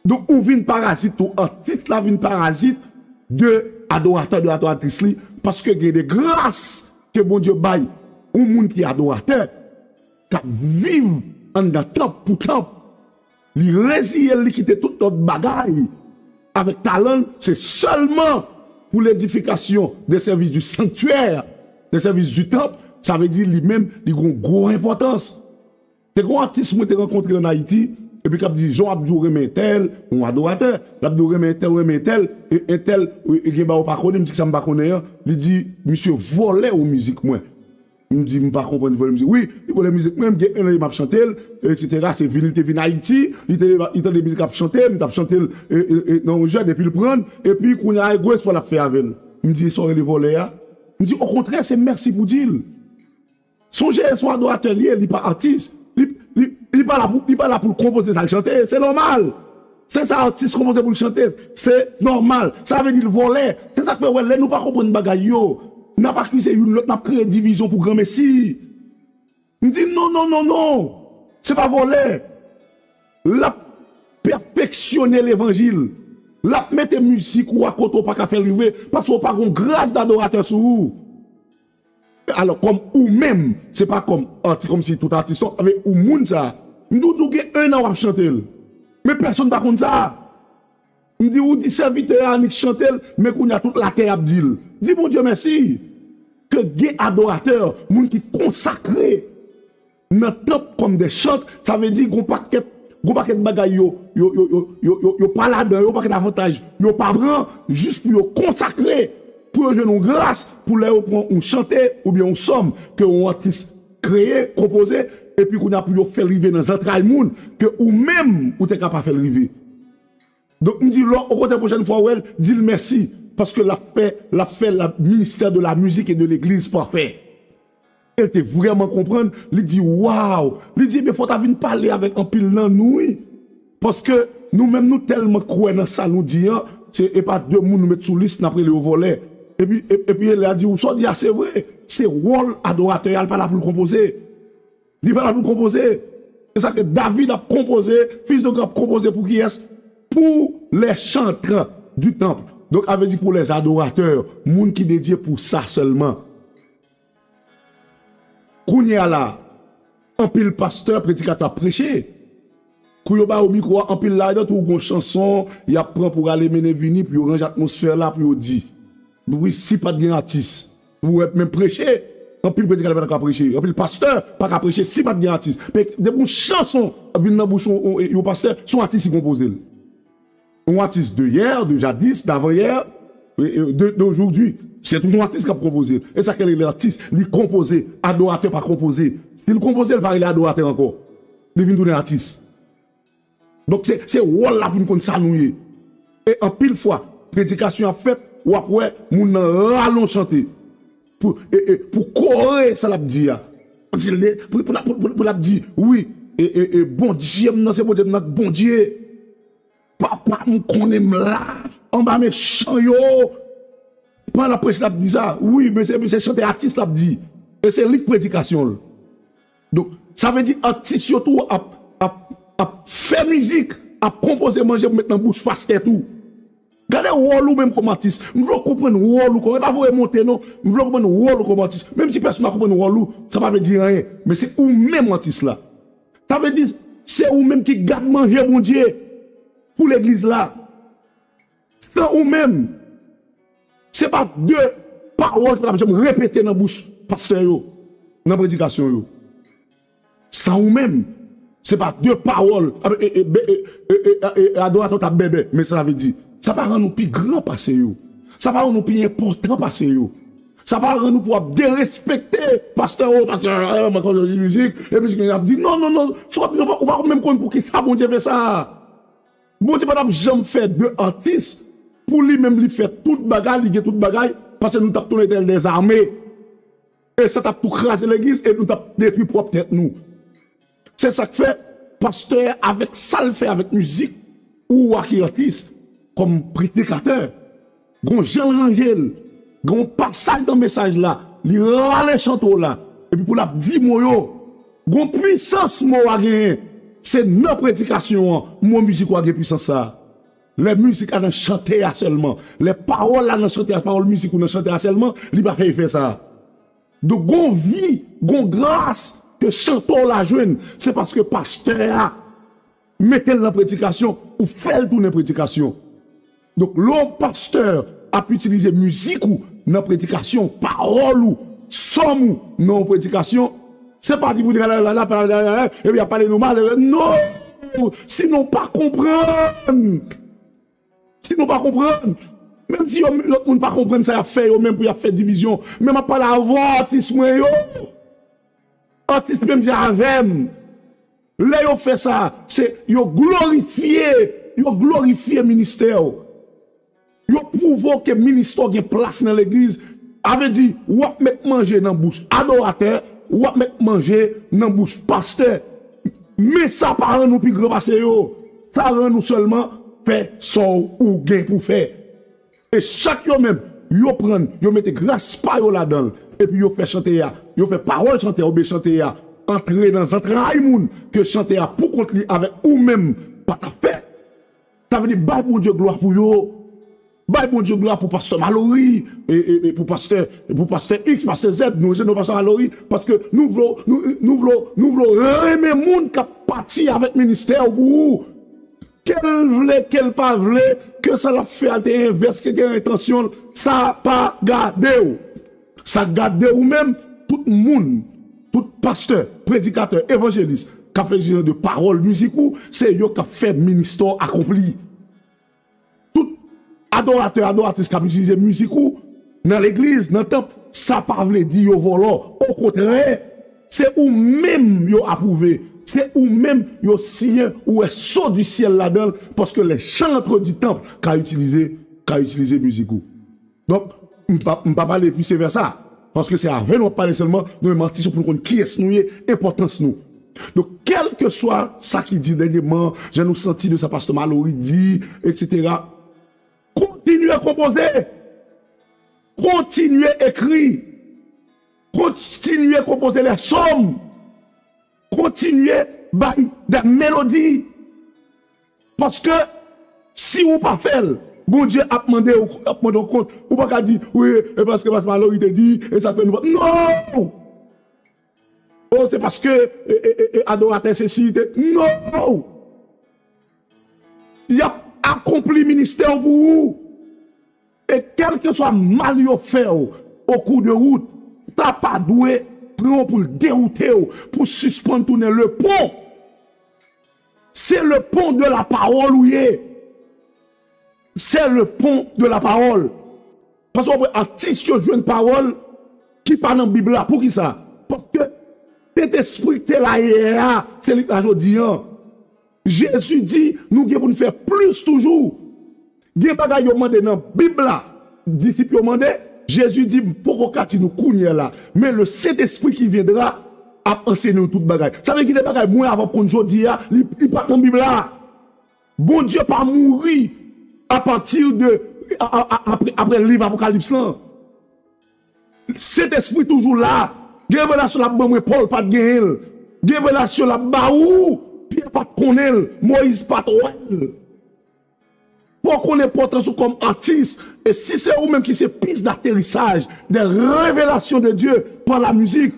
Donk ou vin parazit tou, atis la vin parazit de adoratè, de adoratris li, paske gen de gras ke Bondye bay yon moun ki adoratè, k ap viv anndan tanp pou tanp. Li reziye l, li kite tout lòt bagay. Avèk talan l, se sèlman pou ledifikasyon de sèvis du sanctuaire, de sèvis du temple, sa vle di li menm, li gon gwo enpòtans. Te gon atis mwen te rankontre ann Ayiti, epi k ap di, "Jan w ap di w renmen entèl, yon adoratè, l ap di w renmen entèl, renmen entèl, e entèl, e, e gen bagay ou pa konnen," m di, "Kisa m pa konnen an?" Li di, "Misye vòlè ou mizik mwen." M di, "M pa konprann vòlè mizik." "Wi, li vòlè mizik mwen, m gen en an m ap chante l, etsetera. Se vin, li te vin Ayiti, li te, li tande mizik ap chante, m t ap chante l, e, e, e, nan yon jèn, epi l pran l, epi kounye a, e gwo espwa l ap fè avè l." M di, "E sa w rele vòlè a?" M di, "Okontrè, se mèsi pou di l." Sonje, se yon adoratè li ye, li pa atis. Li, li, li pa la pou, li pa la pou l konpoze sa l chante, se nòmal. Se sa atis konpoze pou l chante, se nòmal. Sa vle di l vòlè. Se sa k fè, wè, lè nou pa konprann bagay yo, n ap akize youn lòt, n ap kreye divizyon pou granmesi. M di, "Non, non, non, non. Se pa vòlè." L ap pèfeksyone levanjil. L ap mete mizik ou a kote w pa ka fè l rive, paske w pa gon gras dadoratè sou ou. Alò, kòm ou menm, se pa kòm atis, kòmsi tout atis, non, avèk ou moun sa, m di w, di w gen en an w ap chante l. Men pèsonn pa konn sa. M di w, di sèvitè a annik chante l, men kounye a tout latè ap di l. Di Bondye mèsi ke gen adoratè, moun ki konsakre nan tanp kòm de chant, sa vle di gon pakèt, gon pakèt bagay yo, yo, yo pa ladan, yo pakèt avantaj yo pa pran, jis pou yo konsakre, pou yo jwenn yon gras, pou lè yo pran yon chante oubyen yon sòm ke yon atis kreye, konpoze, epi kounye a pou yo fè l rive nan zantray moun, ke ou menm ou te ka pa fè l rive. Donk, m di, lò, okontrè, pwochèn fwa w wè l, di l mèsi, paske l ap fè, l ap fè la, ministère de la musique et de l'église pafè. E l te vrèman konprann, li di, "Waw!" Li di, "Ebyen, fò w ta vin pale avèk anpil nan nou, wi. Paske nou menm, nou tèlman kwè nan sa nou di an, se, e pa de moun nou met sou lis, n ap rele yo vòlè." Epi, e, epi, lè a di, "Ou sa w di a, se vre. Se wòl adoratè a, l pa la pou l konpoze." Li pa la pou l konpoze. Se sa ke David ap konpoze, fis de Kò ap konpoze pou kiyès? Pour les chantres du temple. Donk, sa vle di pour les adorateurs, moun ki dedye pou sa sèlman. Kounye a la, anpil pastè, predikatè ap preche. Kou yo ba yo mikwo a, anpil ladan tou gon chanson, y ap pran pou rale mennen vini, pou yo ranje atmosfè la, pou yo di. Wi, si pa t gen atis, ou wè, men preche, anpil predikatè pa t ka preche, anpil pastè pa ka preche si pa t gen atis. Men depi yon chanson vin nan bouch yon, yon, yon pastè, se yon atis ki konpoze l. Yon atis de yè, de jadis, davanyè, e, e, de, de jodi. Se toujou yon atis k ap konpoze l. E sa k rele atis, li konpoze, adoratè pa konpoze. Si l konpoze, l pa rele adoratè ankò. Li vin tounen atis. Donk, se, se wòl la pou n konn sa nou ye. E anpil fwa, predikasyon ap fèt, w ap wè moun nan rale yon chante. Pou, e, e, pou kore sa l ap di a. Pou, pou, pou, pou, pou l ap di, wi, e, e, e, Bondye m nan, se Bondye m nan k Bondye. Papa m konnen m la, anba mechan yo. Pandan l ap preche, l ap di sa. Wi, men se, se chante atis l ap di. E se li k predikasyon l. Donk, sa vle di atis yo tou ap, ap, ap fè mizik, ap konpoze manje pou met nan bouch pastè tou. Gade wòl ou menm kòm atis. M vle w konprann wòl ou kòm, e pa voye monte non. M vle w konprann wòl ou kòm atis. Menm si pèsonn pa konprann wòl ou, sa pa vle di anyen. Men se ou menm atis la. Sa vle di, se ou menm ki gad manje Bondye pou legliz la. San ou menm, se pa de pawòl ki pa t ap janm repete nan bouch pastè yo, nan predikasyon yo. San ou menm, se pa de pawòl, e, e, e, e, e, e, e, adoratè w t ap bèbè, men sa sa vle di, Sa pa rann ou pi gran pase yo. Sa pa rann ou pi enpòtan pase yo. Sa pa rann ou pou ap derespekte pastè, o pastè, mwen konn di mizik, e mizik ap di non, non, non. Ou pa menm konn pou ki sa Bondye fè sa. Bondye pa t ap janm fè de atis pou li menm li fè tout bagay, li gen tout bagay, paske nou t ap tounen etèl dezame. E sa t ap tou kraze legliz e nou t ap detwi pwòp tèt nou. Se sa k fè pastè a avèk sa l fè avèk mizik ou a ki atis kòm predikatè, gon jan l ranje l, gon pasaj nan mesaj la, li rale chante w la, epi pou l ap di mo yo, gon pwisans mo a genyen. Se nan predikasyon an mo mizik ou a gen pwisans sa. Lè mizik a nan chante a sèlman, lè pawòl la nan chante a, pawòl mizik ou nan chante a sèlman, li pa fè efè sa. Donk gon vi, gon gras ke chantè w la jwenn, se paske pastè a mete l nan predikasyon, ou fè l tounen predikasyon. Donk lè yon pastè ap itilize mizik ou nan predikasyon, pawòl ou, sòm ou nan yon predikasyon, se pa di pou di la la la la la la, epi ap pale nou mal, non! Si nou pa konprann, si nou pa konprann, menm si yo, lòt moun pa konprann sa y ap fè yo, menm pou y ap fè divizyon, men m ap pale avè atis mwen yo. Atis menm jan avè m. Lè yo fè sa, se yo glorifye, yo glorifye ministè w. Yo pwouve w ke ministè w gen plas nan legliz. A vle di, w ap met manje nan bouch adoratè, w ap met manje nan bouch pastè. Men sa pa rann ou pi gran pase yo. Sa rann ou sèlman fè sa w ou gen pou fè. E chak yo menm, yo pran, yo mete gras pa yo ladan l, epi yo fè chante a, yo fè pawòl chante a, oubyen chante a, antre nan zantray moun ke chante a pou kont li avèk ou menm pa t ap fè. Sa vle di, bay Bondye glwa pou yo. Bay Bondye glwa pou pastè Malory, e, e, e pou pastè, e pou pastè X, pastè Z, nou se nou pastè Malory, paske nou vle, nou, nou vle, nou vle renmen moun k ap pati avèk ministè ou pou ou. Ke l vle, ke l pa vle, ke sa l ap fè a te envès, ke gen entansyon l, sa pa gade w. Sa gade ou menm, tout moun, tout pastè, predikatè, evanjelis, k ap fè itilizasyon de pawòl mizik ou, se yo k ap fè ministè w akonpli. Tout adoratè, adoratris k ap itilize mizik ou nan legliz, nan tanp, sa pa vle di yo vòlò. Okontrè, se ou menm yo apwouve. Se ou menm yo siyen, ou wè so di syèl ladan l, paske les chantres du temple ka itilize, ka itilize mizik ou. Donk, m pa, m pa pale vise vèsa. Paske se avè nou ap pale sèlman, nou menm atis yo pou nou konn kiyès nou ye, enpòtans nou. Donk, kèlkeswa sa ki di dènyèman, jan nou santi de sa pastè Malory di, etsetera, kontinye konpoze. Kontinye ekri. Kontinye konpoze lè sòm. Kontinye bay de melodi. Paske si ou pa fè l, Bondye ap mande ou, ap mande w kont. Ou pa ka di, wi, e paske pastè Malory te di, e sa k fè nou pa. Non! O, se paske e, e, e, e adoratè sesi te. Non! Y ap akonpli ministè w pou ou. E kèlkeswa mal yo fè w au cours de route, sa pa dwe pran w pou l dewoute w, pou sispann tounen le pon. Se le pon de la pawòl ou ye. Se le pon de la pawòl. Paske w ap wè atis yo jwenn pawòl ki pa nan Bib la. Poukisa? Paske Sentespri ki te la yè a, se li k la jodi an. Jezi di nou gen pou n fè plis toujou. Gen bagay yo mande nan Bib la, disip yo mande, Jezi di, m poko ka di nou kounye a la, men le Sentespri ki vyendra ap ansenye nou tout bagay. Sa vle di gen de bagay mwen avè w konn jodi a, li, li pa t nan Bib la. Bondye pa mouri apati de, a, a, a, apre, apre liv Apokalips lan. Sentespri toujou la. Gen revelasyon l ap ban mwen, Pòl pa t genyen l. Gen revelasyon l ap ba ou, Pyè pa t konnen l, Moyiz pa t wè l. Fò w konn enpòtans ou kòm atis. E si se ou menm ki se pis d'aterisaj des révélations de Dieu par la musique,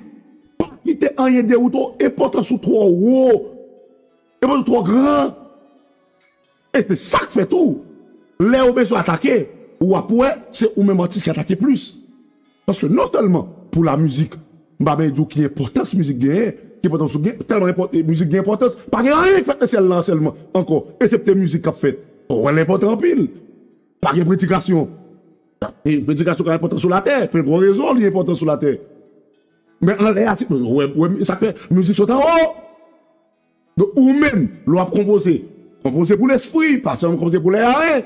pa kite anyen dewoute w, enpòtans ou twò wo. Enpòtans ou twò gran. E se sa k fè tou, lè yo bezwen atake, w ap wè se ou menm atis ki atake plis. Paske non sèlman pou la mizik, m pa bezwen di w ki enpòtans mizik genyen, ki enpòtans ou gen, tèlman enpòt-, mizik gen enpòtans, pa gen anyen k fèt nan syèl la sèlman ankò, eksepte mizik k ap fèt. Ou wè l enpòtan anpil. Pa gen predikasyon. E predikasyon ka enpòtan sou latè. Pou yon rezon, li enpòtan sou latè. Men anlè a, se, wè, wè, sa k fè mizik sot anwo. Donk, ou menm, lè w ap konpoze, konpoze pou lespri, pa sèlman konpoze pou lè a, en.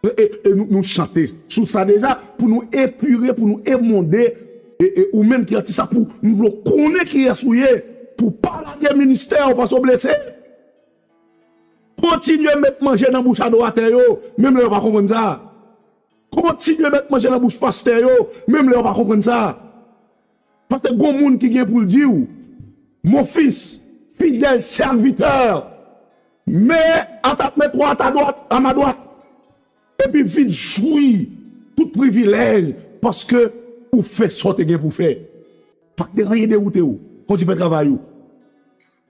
E, e, e nou, nou chante sou sa deja, pou nou epire, pou nou emonde, e, e ou menm ki atis la, pou nou vle konnen kiyès ou ye, pou pa lage ministè ou, paske w blese. Kontinye met manje nan bouch adoratè yo, menm lè yo pa konprann sa. Kontinye met manje nan bouch pastè yo, menm lè yo pa konprann sa. Paske gon moun ki gen pou l di w, mon fils, fidèle serviteur, mets à ta, mets-toi à ta droite, à ma droite, epi vin jwi tout privilèj, paske ou fè sa w te gen pou fè. Pa t gen anyen dewoute w, kontinye fè travay ou.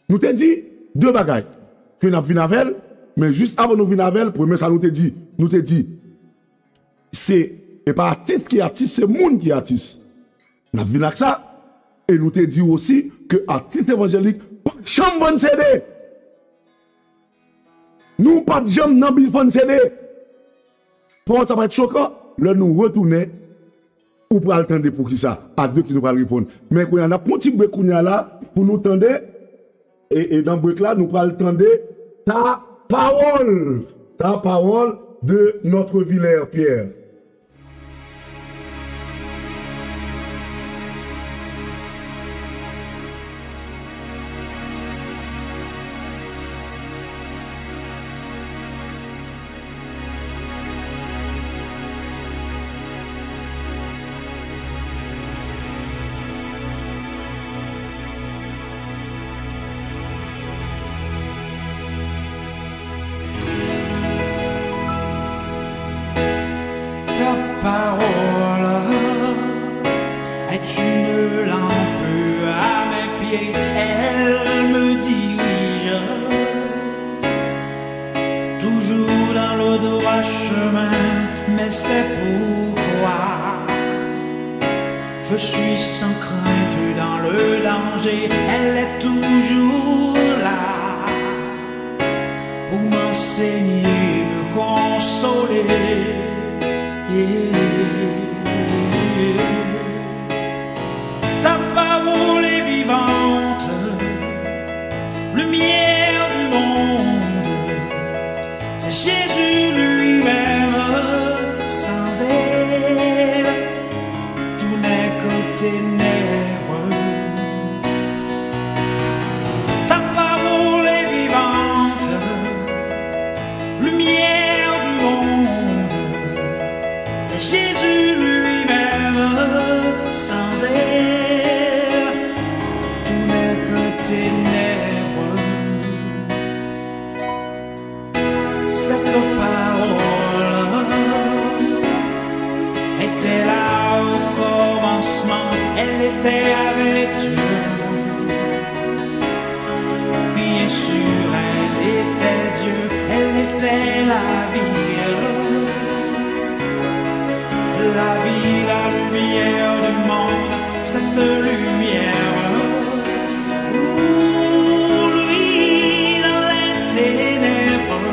Nou te di de bagay ke n ap vin avè l, men jis avan nou vin avè l, premye sa nou te di, nou te di, se, e pa atis ki atis, se moun ki atis. N ap vin ak sa, e nou te di w osi ke atis evanjelik pa t janm vann C D. Nou pa t janm nan bi vann C D. Pawòl sa va èt chokan, lè nou retounen, ou pral tande poukisa, a de ki nou pral reponn. Men kounye a, n ap pran ti brek kounye a la, pou nou tande, e, e nan brek la, nou pral tande Ta parole, Ta parole de notre Villers Pierre. Ta parole est une lampe à mes pieds, elle me dirige toujours dans le droit chemin, mais c'est pourquoi je suis sans crainte dans le danger, elle est toujours là pour m'enseigner, me consoler. Ta parole est vivante, lumière du monde. C'est Jésus lui-même, sans elle, tout n'est que ténèbres. Ta parole est vivante, lumière du monde. C'est Jésus lui-même, sans elle, tout n'est que ténèbres. Cette parole était là au commencement, elle était avec Dieu. Bien sûr, elle était Dieu, elle était la vie. La vie, la lumière du monde, cette lumière où lui dans les ténèbres.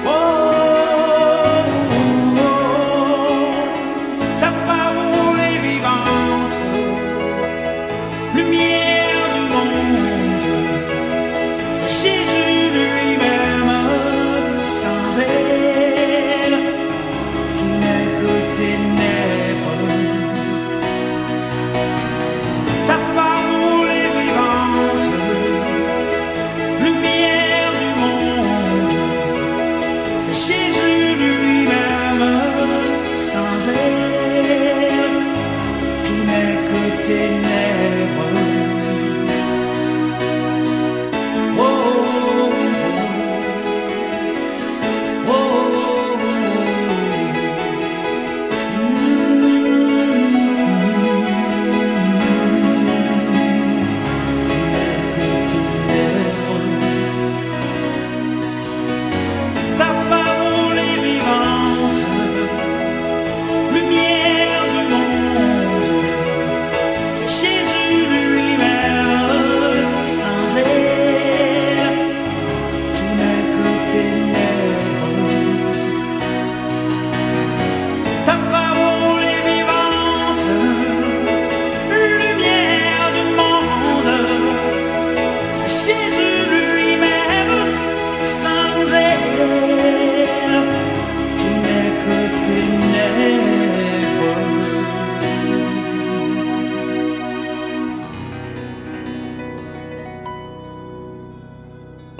Oh, oh, oh, ta parole est vivante, lumière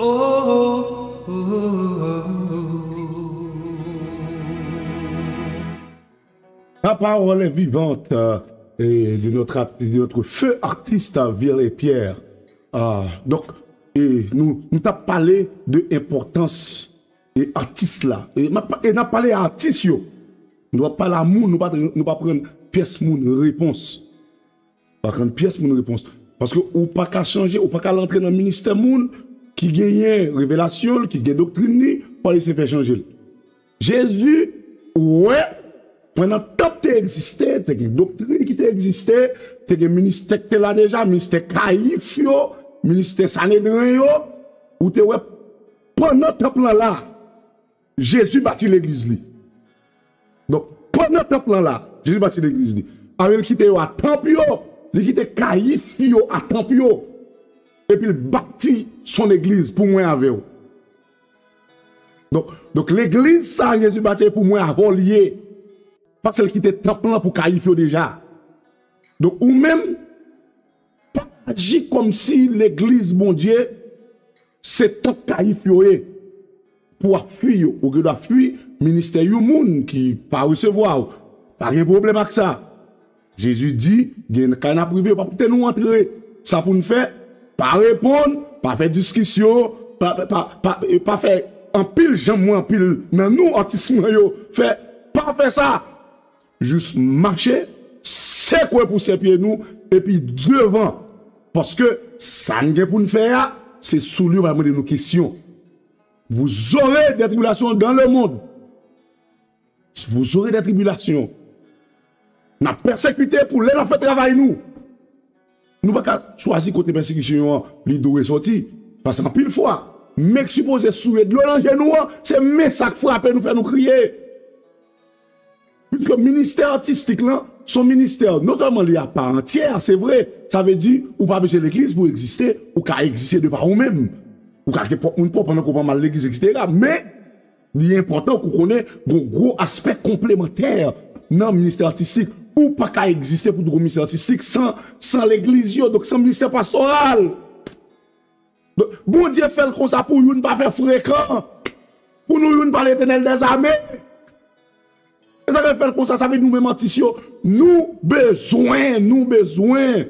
Oh, oh, oh, oh, oh. La parole est vivante, euh, et de notre artiste, de notre feu artiste, euh, Virley Pierre. Ah, donk, e nou, nou t ap pale de enpòtans e atis la. E n ap, e n ap pale a atis yo. Nou pa pale a moun, nou pa, nou pa pran pyès moun repons. Pa pran pyès moun repons. Paske ou pa ka chanje, ou pa ka al antre nan ministè moun ki genyen revelasyon l, ki gen doktrin li, pou al eseye fè chanje l. Jezi wè, pandan tanp te egziste, te gen doktrin ki te egziste, te gen ministè ki te la deja, ministè Kayif yo, ministè Sanedren yo, ou te wè, pandan tanp lan la, Jezi bati legliz li. Donk, pandan tanp lan la, Jezi bati legliz li. Avè l kite yo a tanp yo, li kite Kayif yo a tanp yo. Epi l bati son legliz pou mwen avè w. Donk, donk legliz sa Jezi bati pou mwen avè w li ye. Paske l kite tanp lan pou Kayif yo deja. Donk, ou menm, pa aji kòmsi legliz Bondye se tanp Kayif yo ye. Pou w ap fwi yo, ou gen dwa fwi ministè yon moun ki pa resevwa w. Pa gen pwoblèm ak sa. Jezi di, gen kay n ap rive, yo p ap kite nou antre. Sa pou n fè, pa reponn, pa fè diskisyon, pa, pa, pa, pa, pa fè anpil jan mwen, anpil nan nou, atis mwen yo, fè, pa fè sa. Jis mache, sekwe pousyè pye nou, epi devan. Paske sa n gen pou n fè a, se sou li yo va mande nou kesyon. Vous aurez des tribulations dans le monde. Vous aurez des tribulations. N ap pèsekite pou lè n ap fè travay nou. Nou pa ka chwazi kote pèsekisyon an li dwe soti. Paske anpil fwa, men k sipoze souye dlo nan je nou an, se men sa k frape nou, fè nou kriye. Piske ministè atistik lan, se yon ministè, non sèlman li apa antyè, se vre, sa vle di, ou pa bezwen legliz pou egziste, ou ka egziste de pa ou menm. Ou ka gen pwòp moun pa w pandan ke w pa mal legliz, etsetera. Men, li enpòtan pou w konnen gen yon gwo aspè konplemantè nan ministè atistik. Ou pa ka egziste pou gon ministè atistik san, san legliz yo, donk san ministè pastoral. Donk, Bondye fè l konsa pou youn pa fè frekan. Pou nou youn pa Letènèl dèzame. E sa k fè l konsa, sa vle di nou menm atis yo, nou bezwen, nou bezwen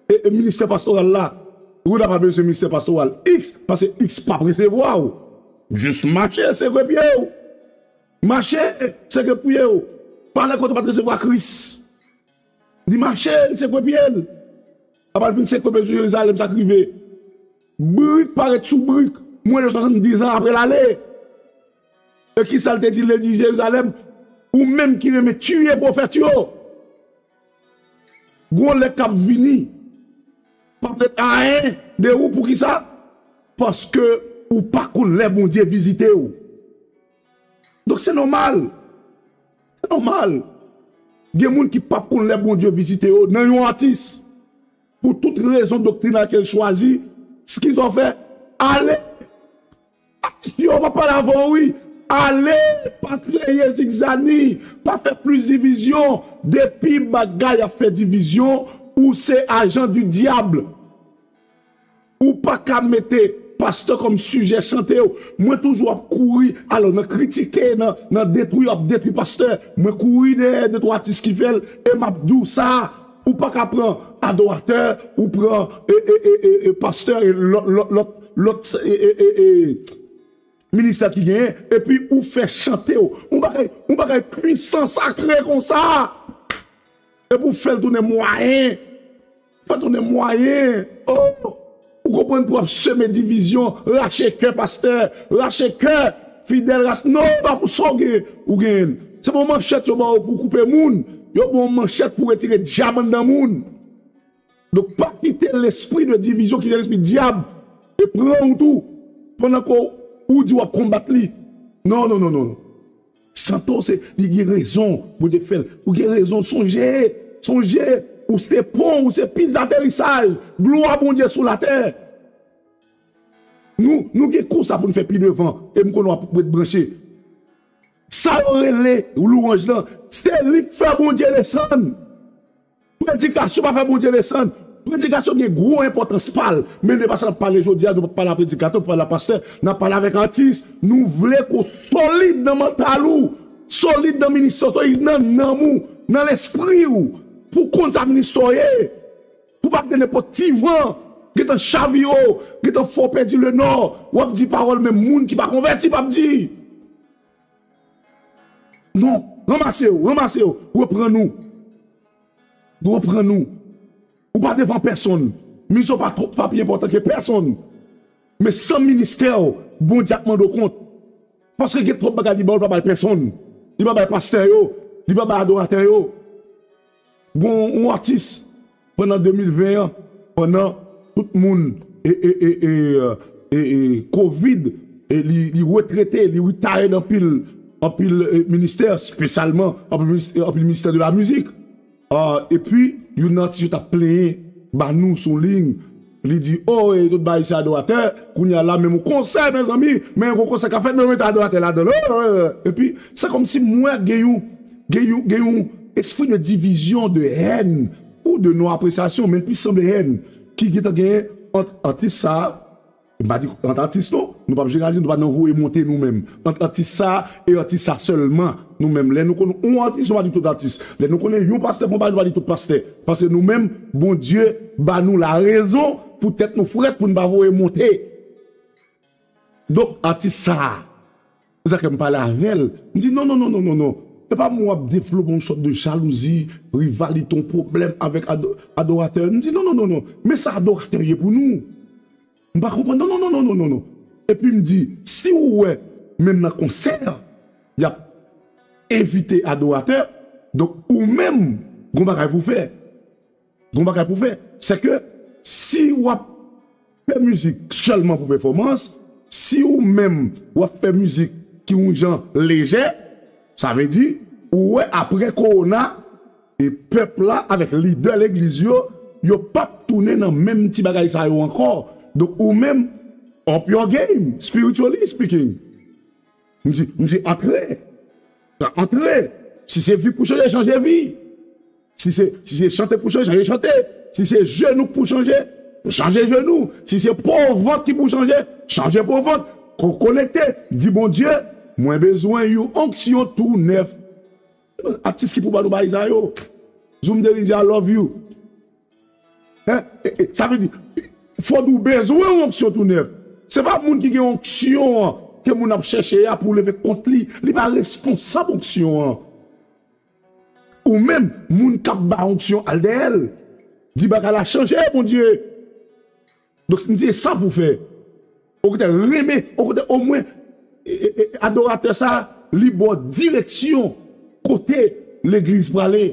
e, e ministè pastoral la. Ou ta pa bezwen ministè pastoral X, paske X p ap resevwa w. Jis mache, sekwe pye w. Mache, sekwe pye w. Pale kote w pa t resevwa Kris. Li mache, li sekwe pye l. Apre l fin sekwe pye l sou Jerizalèm, sa k rive? Brik parèt sou brik. Mwens de swasanndiz an apre l ale. E kisa l te di? L te di Jerizalèm, ou menm ki renmen tiye pwofèt yo, gon lè k ap vini. P ap ret ayen de ou. Poukisa? Paske ou pa konn lè Bondye vizite w. Donk, se nòmal. Se nòmal. Gen moun ki p ap konn lè Bondye vizite yo nan yon atis. Pou tout rezon doktrinal ke l chwazi, kisa w fè? Ale. Atis yo, m ap pale avè w, wi. Ale, pa kreye zigzani, pa fè plis divizyon. Depi bagay ap fè divizyon, ou se ajan di dyab. Ou pa ka mete pastè kòm sijè chante w. Mwen toujou ap kouri, alò, nan kritike, nan, nan detwi, ap detwi pastè. Mwen kouri dèyè de twa atis ki fè l, e m ap di w sa, ou pa ka pran adoratè, ou pran, e, e, e, e, e pastè, e lòt, lòt, lòt, lòt, e, e, e, e, ministè ki genyen, epi ou fè chante w. Yon bagay, yon bagay pwisan, sakre konsa. Epi w fè l tounen mwayen. Fè tounen mwayen. Oh! Ou konprann, pou ap seme divizyon, rache kè pastè, rache kè fidèl, rache, non, pa pou sa w gen, ou genyen. Se bon manchèt yo ba w pou koupe moun. Yo ba w manchèt pou retire dyab anndan moun. Donk, pa kite lespri de divizyon ki se lespri dyab e pran w tou, pandan ke w, ou di w ap konbat li. Non, non, non, non. Chante w se, li gen rezon, Bondye k fè l. Ou gen rezon, sonje, sonje, ou se pon, ou se pil daterisaj, glwa Bondye sou latè. Nou, nou gen kou sa pou n fè pi devan, e m konnen w ap ret branche. Sa yo rele lwanj lan, se li k fè Bondye desann. Predikasyon pa fè Bondye desann. Predikasyon gen gwo enpòtans pa l, men nou pa sa n ap pale jodi a, nou pa pale a predikatè, nou pa pale a pastè, n ap pale avèk atis. Nou vle ke w solid nan mantal ou, solid nan ministè w, solid nan nanm ou, nan lespri w, pou w konn sa ministè w ye. Pou w pa kite nenpòt ti van gentan chavire w, gentan fè w pèdi lenò, w ap di pawòl menm moun ki pa konvèti p ap di. Non, ranmase w, ranmase w, reprann ou. Reprann ou. Ou pa devan pèsonn. Minis ou pa twòp, pa pi enpòtan ke pèsonn. Men san ministè w, Bondye ap mande w kont. Paske gen twòp bagay li ba w, li pa bay pèsonn. Li pa bay pastè yo, li pa bay adoratè yo. Gon yon atis pandan de mil ven an, pandan tout moun e, e, e, e, e, e, kovid, e li, li retrete, li retired anpil, anpil e, ministè, espesyalman anpil ministè, anpil ministè de la mizik. Ah, epi, youn nan atis yo t ap plenyen ba nou sou liy. Li di, oh, e tout bagay se adoratè. Kounye a la, menm yon konsè, mezanmi, men yon konsè k ap fèt, men yo mete adoratè ladan l. Oh, oh, oh. Epi, se kòmsi m wè gen yon, gen yon, gen yon espri de divizyon, de hèn, ou de non apresyasyon, men l plis sanble hèn ki gentan genyen ant atis sa a. M pa di ant atis non, nou p ap jeneralize, nou pa nan voye monte nou menm. Ant atis sa a e atis sa sèlman, nou menm. Lè nou konn yon atis, nou pa di tout atis. Lè nou konnen yon pastè fè yon bagay, nou pa di tout pastè. Paske nou menm, Bondye ba nou larezon poutèt nou frèt pou n pa voye monte. Donk, atis sa a, se sa ke m pale avè l. M di, non, non, non, non, non, non. E pa mwen w ap devlope yon sòt de jalouzi, rivalite, yon pwoblèm avèk ado- adoratè. M di, non, non, non, non. Men sa adoratè ye pou nou. M pa konprann. Non, non, non, non, non, non, non. Epi m di, si w wè, menm nan konsè, y ap envite adoratè, donk ou menm, gon bagay pou fè. Gon bagay pou fè. Se ke si w ap fè mizik sèlman pou pèfòmans, si ou menm w ap fè mizik ki yon jan lejè, sa vle di, ou wè apre kowona, e pèp la avèk lidè legliz yo, yo p ap tounen nan menm ti bagay sa yo ankò. Donk ou menm, up your game, spiritually speaking. M di, m di, antre. Antre. Si se vi pou chanje, chanje vi. Si se, si se chante pou chanje, chanje chante. Si se jenou pou chanje, chanje jenou. Si se po vant ki pou chanje, chanje po vant. Ko- Konekte. Di Bondye, mwen bezwen yon onksyon tou nèf. Atis ki pou ba nou bagay sa yo. Zoom Derizi, I love you. Hein? E, e, sa vle di, fò nou bezwen yon onksyon tou nèf. Se pa moun ki gen onksyon an ke moun ap chèche a pou leve kont li. Li pa responsab onksyon an. Ou menm, moun k ap ba onksyon al dèyè l. Di bagay la chanje, Bondye. Donk, m di, e sa pou fè. Okontrè, renmen, okontrè, omwen, e, e, e, adoratè sa, li ba w direksyon kote legliz prale.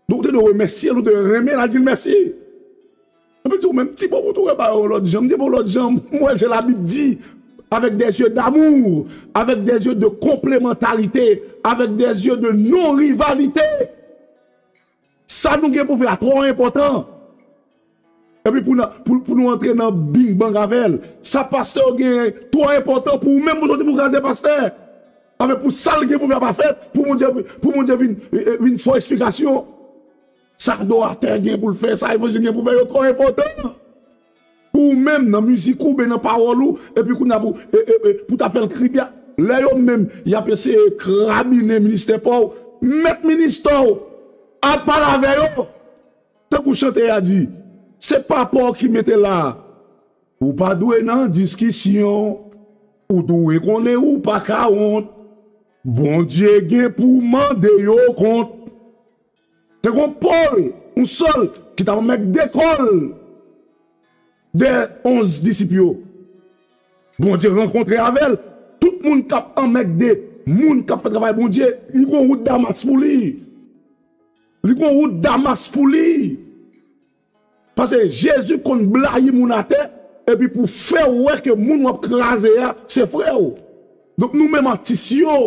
Donk, ou te dwe remèsye l, ou te renmen l, al di l mèsi. Epi di w menm, ti bon, ou tou wè bagay yon lòt jan. M di, bon, lòt jan, m wè jan Labib di, avec des yeux d'amour, avec des yeux de complémentarité, avec des yeux de non-rivalité. Sa nou gen pou fè a twò enpòtan. Epi pou, n- pou, pou nou antre nan bing bang avè l. Sa pastè yo gen twò enpòtan pou ou menm pou soti pou kraze pastè. Avè pou sa l gen pou fè a pa fèt, pou Bondye, pou Bondye vin, e, e, vin fè w eksplikasyon. Sa adoratè gen pou l fè, sa evanjil gen pou fè, yo twò enpòtan. Pou ou menm, nan mizik ou, oubyen nan pawòl ou, epi kounye a pou, e, e, e, pou ta fè l kribya. Lè yo menm, y ap eseye krabinen ministè pa w, mèt ministè w, al pale avè yo. Tankou chante a di, se pa pa w ki mete la. Ou pa dwe nan diskisyon. Ou dwe konnen ou pa ka wont. Bondye gen pou mande yo kont. Te gon Pòl, yon Sòl, ki t ap anmègde kò l dèyè onz disip yo. Bondye rankontre avè l. Tout moun k ap anmègde moun k ap fè travay Bondye, li gon wout Damas pou li. Li gon wout Damas pou li. Paske Jezi konn blayi moun atè, epi pou fè w wè ke moun w ap kraze a, se frè w. Donk nou menm atis yo,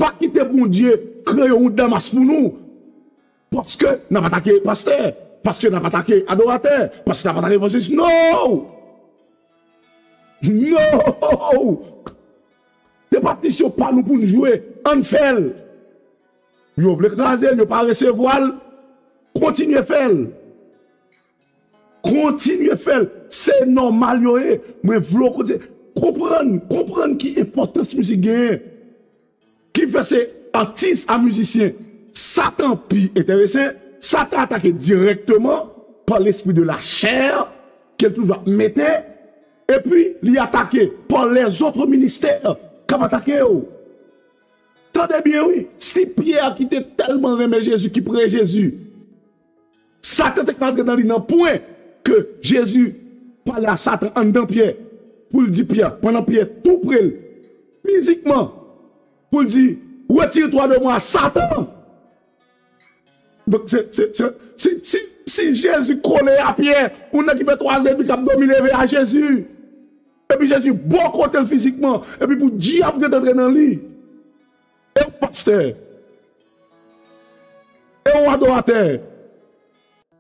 pa kite Bondye kreye yon wout Damas pou nou. Paske n ap atake pastè, paske n ap atake adoratè, paske n ap atake evanjelis. No! No! Se pa atis yo pa nou pou n jwe. Ann fè l. Yo vle kraze l, yo pa resevwa l. Kontinye fè l. Kontinye fè l. Se nòmal yo ye. Mwen vle w kontinye. Konprann, konprann ki enpòtans mizik genyen. Ki fè se atis a mizisyen Satan pi enterese. Satan atake dirèkteman pa lespri de la chè ke l toujou ap mete. Epi li atake pa lèzòt ministè k ap atake yo. Tande byen wi, si Pyè ki te tèlman renmen Jezi, ki pre Jezi, Satan te ka antre nan li nan pwen ke Jezi pale a Satan anndan Pyè, pou l di Pyè, pandan Pyè tou pre l, fizikman, pou l di, retire twa de mwa, Satan! Donk, se, se, se, si, si, si Jezi kole a Pyè, yon nèg ki fè twa zan edmi k ap dòmi leve a Jezi, epi Jezi bò kote l fizikman, epi pou dyab gentan antre nan li, e yon pastè, e yon adoratè,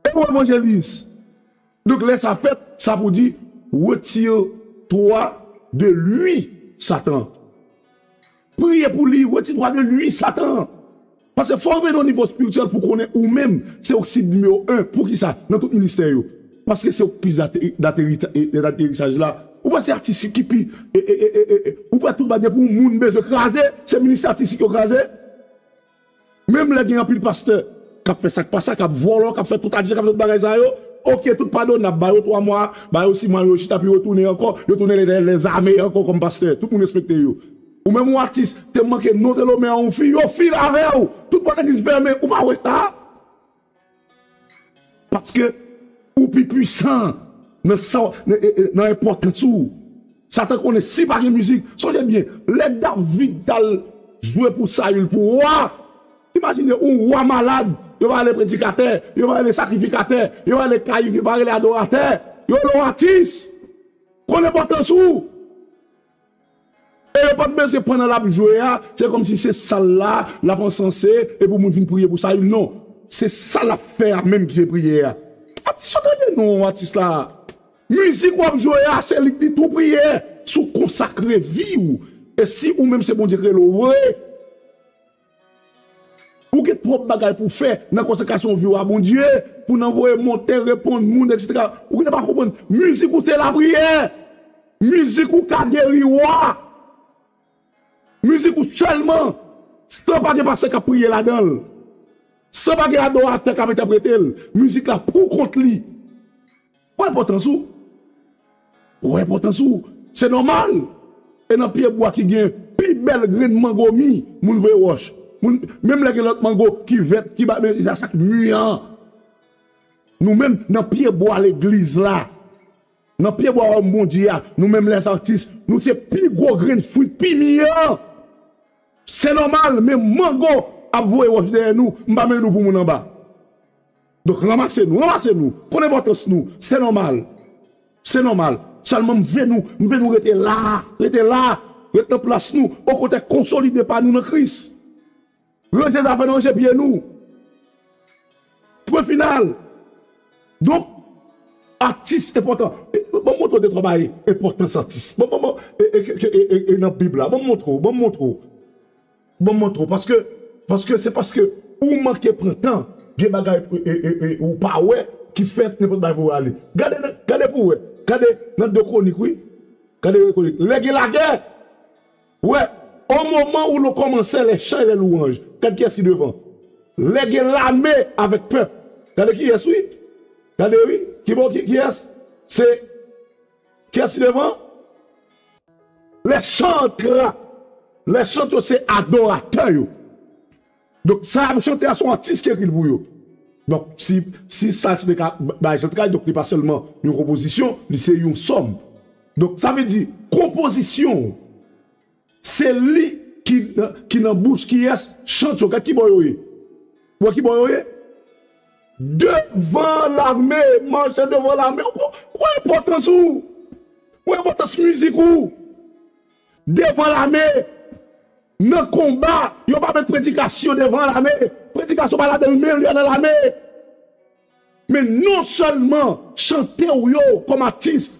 e yon evanjelis. Donk, lè sa fèt, sa pou di, retire twa de li, Satan. Priye pou li, retire twa de li, Satan. Paske fò w vin nan nivo espirityèl pou konnen ou menm, se ou k sib nimewo en. Poukisa? Nan tout ministè yo. Paske se ou k plis daterisaj la. Ou panse atis ki pi, e, e, e, e, e, ou panse tout bagay pou moun bezwen kraze, se ministè atistik yo kraze? Menm lè gen anpil pastè k ap fè sa k pa sa, k ap vòlò, k ap fè tout adisyon, k ap fè tout bagay sa yo, oke, tout padone, n ap ba yo twa mwa, ba yo sis mwa, yo chita, pi yo tounen ankò, yo tounen lè, lè, lèzame ankò kòm pastè. Tout moun respekte yo. Ou menm ou atis, te manke non te lonmen a yon fi, yo file avè w. Tout pòt legliz fèmen, ou pa wè sa? Paske ou pi pwisan nan sa, nan, e, e, nan enpòtans ou. Satan konnen si pa gen mizik, sonje byen, lè David t al jwe pou Sayil, pou wa, imajine yon wa malad, yo pa rele predikatè, yo pa rele sakrifikatè, yo pa rele kayif, yo pa rele adoratè, yo rele w atis. Konn enpòtans ou. E yo pa t bezwen pandan l ap jwe a, se kòmsi se sal la, l ap ansanse, epi moun vin priye pou Sayil. Non, se sa l ap fè a menm ki se priyè a. Atis yo tande non, atis la. Mizik w ap jwe a, se li k di tou priyè. Si w konsakre vi w, e si ou menm se Bondye k rele w vre, ou gen twòp bagay pou w fè nan konsakrasyon vi w a Bondye, pou w nan voye monte, reponn moun, etsetera. Ou gentan pa konprann. Mizik ou se lapriyè. Mizik ou ka geri wa. Mizik ou sèlman, san pa gen pastè k ap priye ladan l, san pa gen adoratè k ap entèprete l. Mizik la pou kont li. Ou enpòtans ou. Ou enpòtans ou. Se nòmal. E nan pye bwa ki gen pi bèl grenn mango mi, moun voye wòch. Moun, menm lè gen lòt mango ki vèt, ki ba, men se sa k mi an. Nou menm, nan pye bwa legliz la, nan pye bwa wayòm Bondye a, nou menm lèzatis, nou se pi gwo grenn fwi pi mi an. Se nòmal, men mango ap voye wòch dèyè nou, m pa mennen nou pou moun anba. Donk, ranmase nou, ranmase nou. Konn enpòtans nou. Se nòmal. Se nòmal. Sèlman, m vle nou, m vle nou rete la, rete la, rete nan plas nou. Okontrè, konsolide pa nou nan Kris. Ranje zafè nou, ranje pye nou. Pwen final. Donk, atis enpòtan. E, ban m montre w de twa bagay enpòtans atis. Ban, ban, ban, e, e, e, e, e, e nan Bib la. Ban m montre w, ban m montre w. Ban m montre w. Paske, paske se paske ou manke pran tan. Gen bagay, e, e, e, e, ou pa wè ki fè nenpòt bagay pou w ale. Gade, gade pou w wè. Gade nan de Kwonik, wi. Gade de Kwonik. Lè gen lagè, wè, au moment où l'on commençait les chants et les louanges. Gad kiyès ki devan. Lè gen lame avèk pèp. Gade kiyès, wi. Gade, wi. Ki bò, ki, kiyès? Se, kiyès ki devan? Les chantres. Les chantres, se adoratè yo. Donk, sa y ap chante a, se yon atis ki ekri l pou yo. Donk, si, si sa se te ka bay chante kay, donk, li pa sèlman yon konpozisyon, li se yon sòm. Donk, sa vle di, konpozisyon, se li ki, ki nan bouch kiyès? Chant yo. Gad ki bò yo ye. Wè ki bò yo ye? Devan lame, mache devan lame. Ou, ou enpòtans ou. Ou enpòtans mizik ou. Devan lame. Nan konba, yo pa met predikasyon devan lame. Predikasyon pa ladan l, men yo nan lame. Men non sèlman chante w yo kòm atis,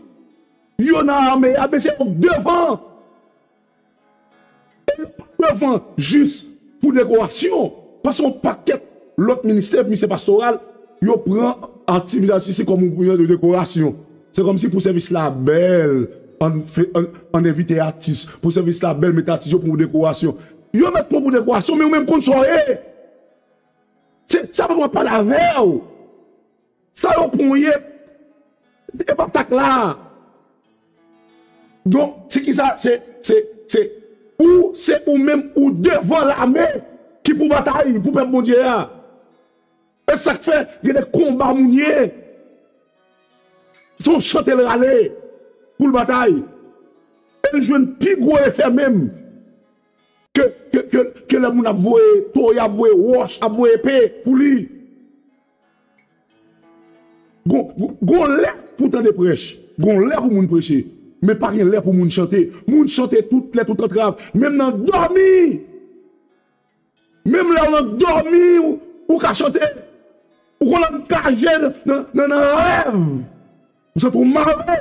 yo nan ame a, men se yo k devan. E yo pa devan jis pou dekorasyon. Paske yon pakèt lòt ministè, ministè pastoral, Yo pran aktivite atistik kòm yon pwen de dekorasyon. Se kòmsi pou sèvis la bèl, ann fè, ann, ann envite atis. Pou sèvis la bèl, mete atis yo pou dekorasyon. Yo mèt pran pou dekorasyon, men ou menm konn sa w ye. Se, sa pa mwen pale avè w. Sa yo pran w ye, e pa sa k la. Donk, se ki sa, se, se, se, ou, se ou menm, ou devan lame ki pou batay pou pèp Bondye a. E sa k fè gen de konba moun ye. Se yon chante l rale pou l batay. E l jwenn pi gwo efè menm ke, ke, ke, ke lè moun ap voye toye, ap voye wòch, ap voye epe pou li. Gon, gon, gon lè pou tande prèch. Gon lè pou moun preche. Men pa gen lè pou moun chante. Moun chante tout lè, tout antrav. Menm nan dòmi. Menm lè w nan dòmi, ou, ou ka chante. Ou konn angaje nan, nan, nan, nan rèv. Ou santi w mare.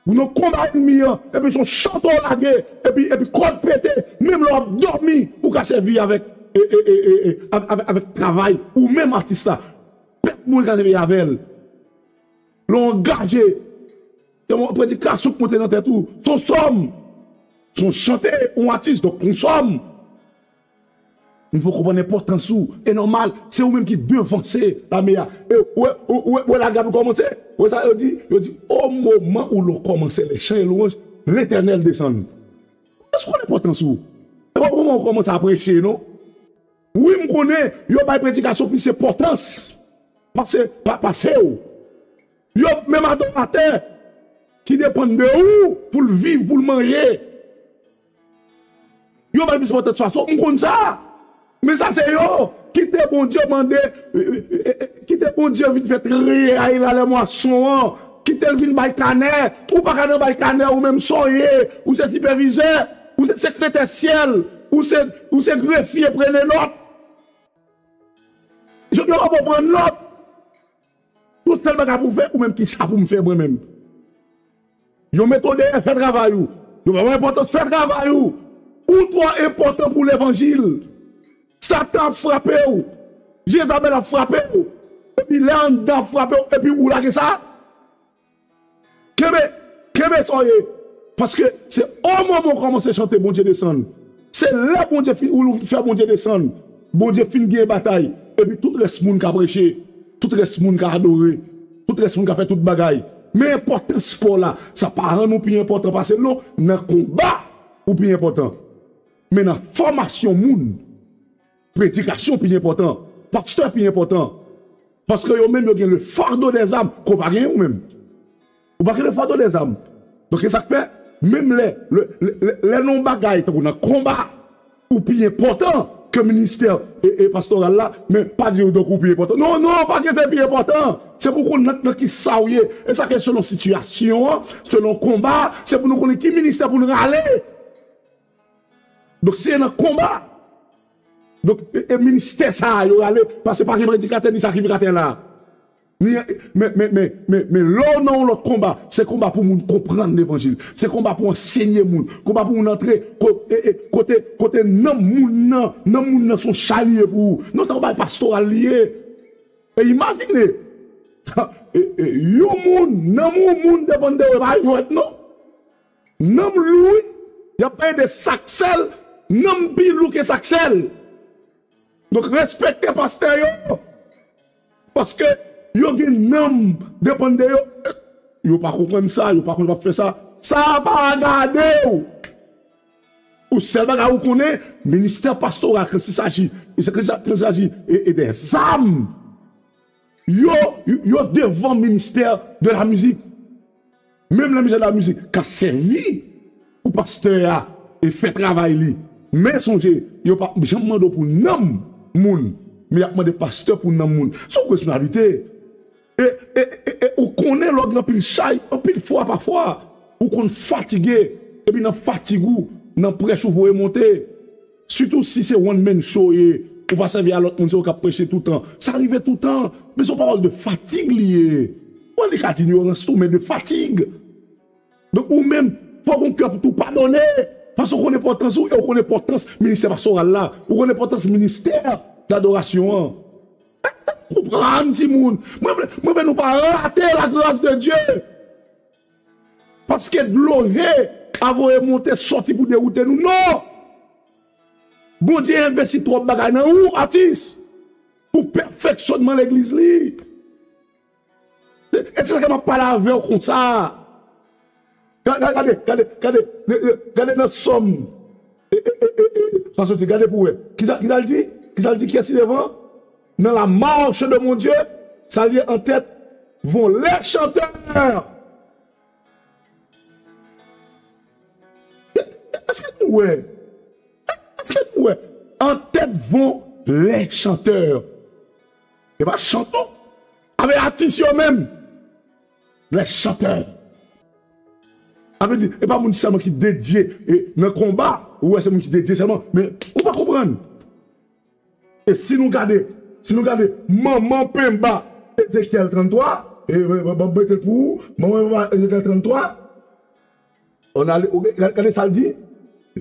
Ou nan konba ènmi an. Epi se yon chante w lage. Epi, epi kòd pete. Menm lè w ap dòmi, ou ka sèvi avèk, e, e, e, e, e, avèk, avèk travay. Ou menm atis la. Pèp moun ka sèvi avè l. Lè w angaje. Se yon predikasyon k monte nan tèt ou. Se yon sòm. Se yon chante, yon atis, donk yon sòm. Nou fò konprann enpòtans ou. E nòmal, se ou menm ki devanse lame a. E ou wè, ou, ou wè, ou wè lagad ou kòmanse? Ou wè sa yo di? Yo di, o moman où l'on commence les chants et louanges, l'Éternel descend. Èske w konn enpòtans ou? E pa moman ou kòmanse ap preche, non. Wi, m konnen, yo bay predikasyon plis enpòtans pase, pa, pase w. Yo, menm adoratè ki depann de ou pou l viv, pou l manje. Yo bay plis enpòtans pase w, m konn sa. Men sa se yo. Kite Bondye mande, e, e, e, e, kite Bondye vin fè triyay la lè mwason an. Kite l vin bay kanè. Ou pa ka nan bay kanè, ou menm sa w ye. Ou se sipèvizè, ou se sekretè syèl, ou se, ou se grefye, prene nòt. Yo, yo pa pou pran nòt. Tout sèl bagay pou w fè, ou menm, kisa pou m fè mwen menm? Yo mete w dèyè, fè travay ou. Yo pa ba w enpòtans, fè travay ou. Ou twò enpòtan pou levanjil. Satan ap frape w. Jezabèl ap frape w. Epi lè anndan ap frape w, epi ou lage sa. Kenbe, kenbe sa w ye. Paske se o moman w kòmanse chante Bondye desann. Se lè Bondye fin, ou fè Bondye desann. Bondye fin gen batay. Epi tout rès moun ka preche. Tout rès moun ka adore. Tout rès moun ka fè tout bagay. Men enpòtans pa w la, sa pa rann ou pi enpòtan pase l non. Nan konba, ou pi enpòtan. Men nan fòmasyon moun, predikasyon pi enpòtan. Pastè pi enpòtan. Paske yo menm yo gen le fardeau des armes, ke w pa genyen ou menm. Ou pa gen le fardeau des armes. Donk, se sa k fè, menm lè, lè, lè, lè, lè nan yon bagay, tankou nan konba, ou pi enpòtan ke ministè e, e pastoral la, men pa di w donk ou pi enpòtan. Non, non, pa gen se pi enpòtan. Se pou w konn nan, nan ki sa w ye. E sa ke selon sitiyasyon an, selon konba, se pou nou konnen ki ministè pou nou rale. Donk, si se nan konba, donk, e, e ministè sa a, yo rale, paske pa gen predikatè ni sakrifikatè la. Ni, men, men, men, men, men lè w nan yon lòt konba, se konba pou moun konprann levanjil. Se konba pou ansenye moun. Konba pou moun antre ko-, e, e, kote, kote nanm moun nan, nanm moun nan se yon chay li ye pou ou. Non, se yon bagay pastoral li ye. E imajine, e, e, yon moun, nanm yon moun depann de ou, e pa jwèt non. Nanm lou, wi. Y ap pale de sak sèl, nanm pi lou ke sak sèl. Donk, respekte pastè yo. Paske yo gen nanm depann de yo. Yo pa konprann sa, yo pa konn yo p ap fè sa. Sa pa gade w. Ou sèl bagay ou konnen, ministè pastoral, kan il s'agit, e se kan il s'agit e, e de zam, yo, yo devan ministè de la mizik. Menm lè ministè de la mizik ka sèvi pou pastè a e fè travay li. Men sonje, yo pa janm mande w pou nanm moun, men y ap mande pastè pou nanm moun. Se yon responsablite. E, e, e, e ou konnen lè w gen anpil chay, anpil fwa, pafwa, ou konn fatige, epi nan fatig ou, nan prèch ou voye monte. Sitou si se one man show ye, ou pa sèvi a lòt moun, se ou k ap preche toutan. Sa rive toutan, men se yon pawòl de fatig li ye. Bon, li ka di inyorans tou, men de fatig. Donk, ou menm, fòk ou gen kè pou tou padone, paske ou konn enpòtans ou, e ou konn enpòtans ministè pastoral la, ou konn enpòtans ministè ladorasyon an. Konprann, timoun. Mwen vle, mwen vle nou pa rate la grâce de Dieu. Paske dlo je a voye monte sòti pou dewoute nou. Non! Bondye envesti twòp bagay nan ou, atis, pou pèfeksyonman legliz li. E se sa ke m ap pale avè w konsa. Ga- ga- Gade, gade, gade, gade, gade nan Sòm. E, e, e, e, e, sa soti, gade pou wè. Kisa, kisa l di? Kisa l di? Kiyès ki devan? Dans la marche de mon Dieu, sa l ye an tèt, vont les chanteurs. Èske nou wè? Èske nou wè? En tête vont les chanteurs. E pa chant non. Avèk atis yo menm. Les chanteurs. Sa vle di, e pa moun sèlman ki dedye e, nan konba. Ou wè, se moun ki dedye sèlman. Men, ou pa konprann. E si nou gade, si nou gade manman penba Ezekyèl tranntwa, e, e, e, ban m mete l pou ou, manman penba Ezekyèl tranntwa, on a, ou gade, gade sa l di,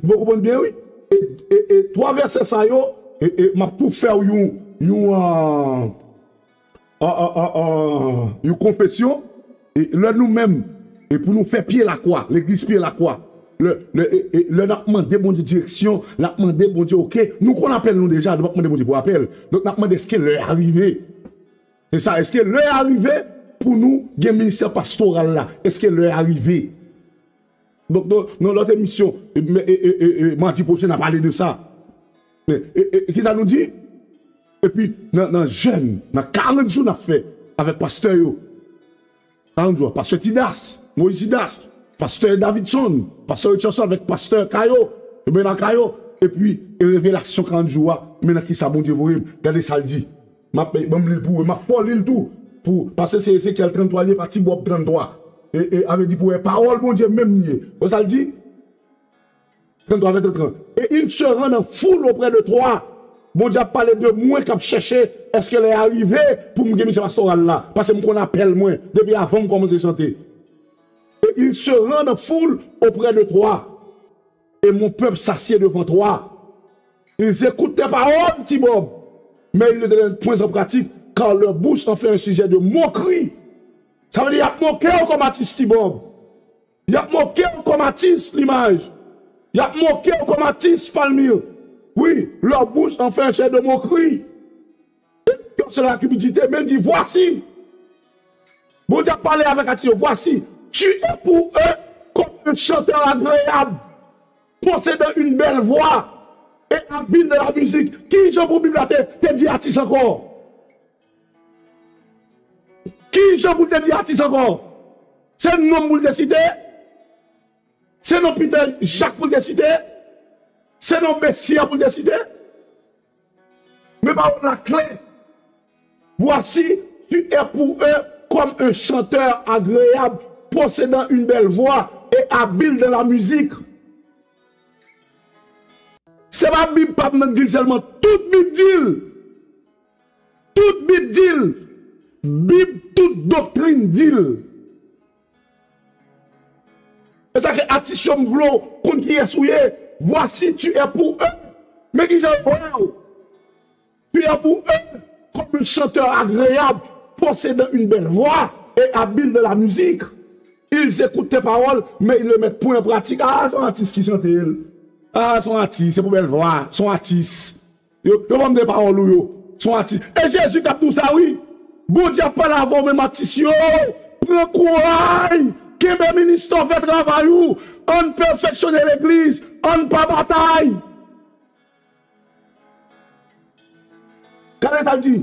ou konprann byen, wi. E, e, e twa vèsè sa yo, e, e m ap tou fè w yon, yon, ah, ah, ah, ah, yon konfesyon, e lè nou menm, e pou nou fè pye lakwa, legliz pye lakwa, lè, lè, e, e, lè n ap mande Bondye direksyon, n ap mande Bondye, oke, nou konn apèl nou deja, nou p ap mande Bondye pou apèl. Donk, n ap mande, èske lè a rive? Se sa, èske lè a rive pou nou gen ministè pastoral la? Èske lè a rive? Donk, nan, nan lòt emisyon, e, e, e, e, e, madi pwochen, n a pale de sa. Men, e, e, e, kisa nou di? Epi, nan, nan jèn, nan karant jou n ap fè avèk pastè yo. Karant jou, pastè Tidas, Moyiz Tidas, pastè Davidson, pastè Richardson avèk pastè Kayo, Bena Kayo, epi, e revelasyon karant jou a, men nan kisa Bondye voye m, gade sa l di. M ap, ban m li l pou ou, m ap fè w li l tou, pou, paske se Ezekyèl tranntwa li ye, pa Ti Bòb tranntwa. E, e, a vle di pou wè pawòl Bondye menm li ye. Wè sa l di? Tranntwa, vèsè trant. Et ils se rendent en foule auprès de toi. Bondye ap pale de mwen k ap chèche, èske lè a rive pou m gen misyon pastoral la? Paske m konn apèl mwen, depi avan m kòmanse chante. Et ils se rendent en foule auprès de toi. Et mon peuple s'assied devant toi. Ils écoutent tes paroles, Ti Bòb, mais ils ne te mettent point en pratique, car leur bouche en fait un sujet de moquerie. Sa vle di, y ap moke w kòm atis, Ti Bòb. Y ap moke w kòm atis, Limaj. Y ap moke w kòm atis, Palmyre. Oui, leur bouche en fait un sujet de moquerie. Et cœur sur la cupidité, mais il dit, voici. Bondye ap pale avèk atis yo. Voici, tu es pour eux comme un chanteur agréable, possédant une belle voix et habile de la musique. Ki jan pou Bib la te, te di atis ankò? Ki jan pou l te di atis ankò? Se non pou l te site? Se non Peter Jacques pou l te site? Se non Messi a pou l te site? Men pawòl la klè. Voici, tu es pour eux comme un chanteur agréable, possédant une belle voix et habile dans la musique. Se pa Bib pa m nan k di l sèlman, tout Bib di l. Tout Bib di l. Bib, tout doktrin di l. E sa ke atis yo m vle w konn kiyès ou ye. Voici, tu es pour eux. Men ki jan yo wè w. Tu es pour eux comme un chanteur agréable, possédant une belle voix et habile de la musique. Ils écoutent tes paroles, mais ils ne mettent point en pratique. Ah, se yon atis ki chante l. Ah, se yon atis, se pou bèl vwa, se yon atis. Yo, yo ban m de pawòl ou yo. Se yon atis. E Jezi k ap di w sa, wi. Bondye ap pale avè w, menm atis yo. Pran kouraj. Kenbe ministè w, fè travay ou. Ann pèfeksyone legliz. Ann pa batay. Gade sa l di.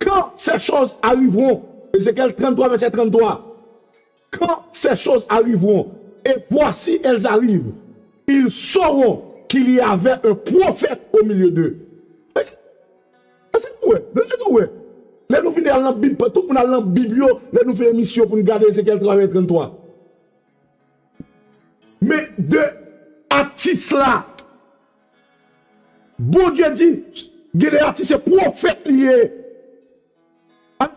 Quand ces choses arriveront, Ézéchiel trente-trois, verset trente-trois. Quand ces choses arriveront, et voici elles arrivent, ils sauront qu'il y avait un prophète au milieu d'eux. Èske nou wè? Lè nou wè. Lè nou fin al nan Bib, tout moun al nan Bib yo, lè nou fin emisyon pou n gade Ezekyèl trente-trois, verset trente-trois. Men de atis la, Bondye di, gen de atis se pwofèt li ye.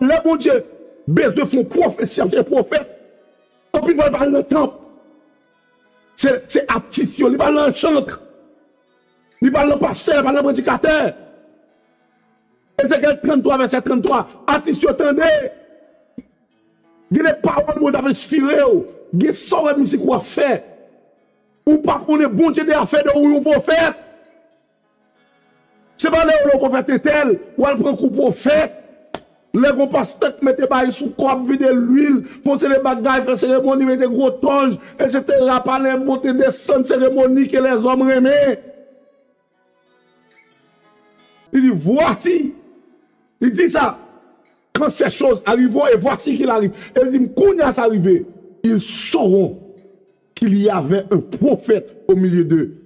Lè Bondye bezwen fè yon pwofesi, ap fè pwofèt, anpil fwa li pa al nan tanp. Se, se atis yo, li pa al nan chant. Li pa al nan pastè, li pa al nan predikatè. Ezekyèl tranntwa, vèsè tranntwa. Atis yo, tande! Gen de pawòl Bondye ap enspire w. Gen sa w wè mizik ou ap fè. Ou pa konnen Bondye de afè de ou yon pwofèt. Se pa lè yo lè w pwofèt entèl, w al pran kou pwofèt. Lè gon pastè k mete bagay sou kò, ap vide lwil, fè yon seri de bagay, fè seremoni, mete gwo tòj, etsetera, pale monte desann seremoni ke lèzòm renmen. Li di, voici, li di sa, quand ces choses arriveront, et voici qu'il arrive. E li di, kounye a sa rive, ils sauront qu'il y avait un prophète au milieu d'eux.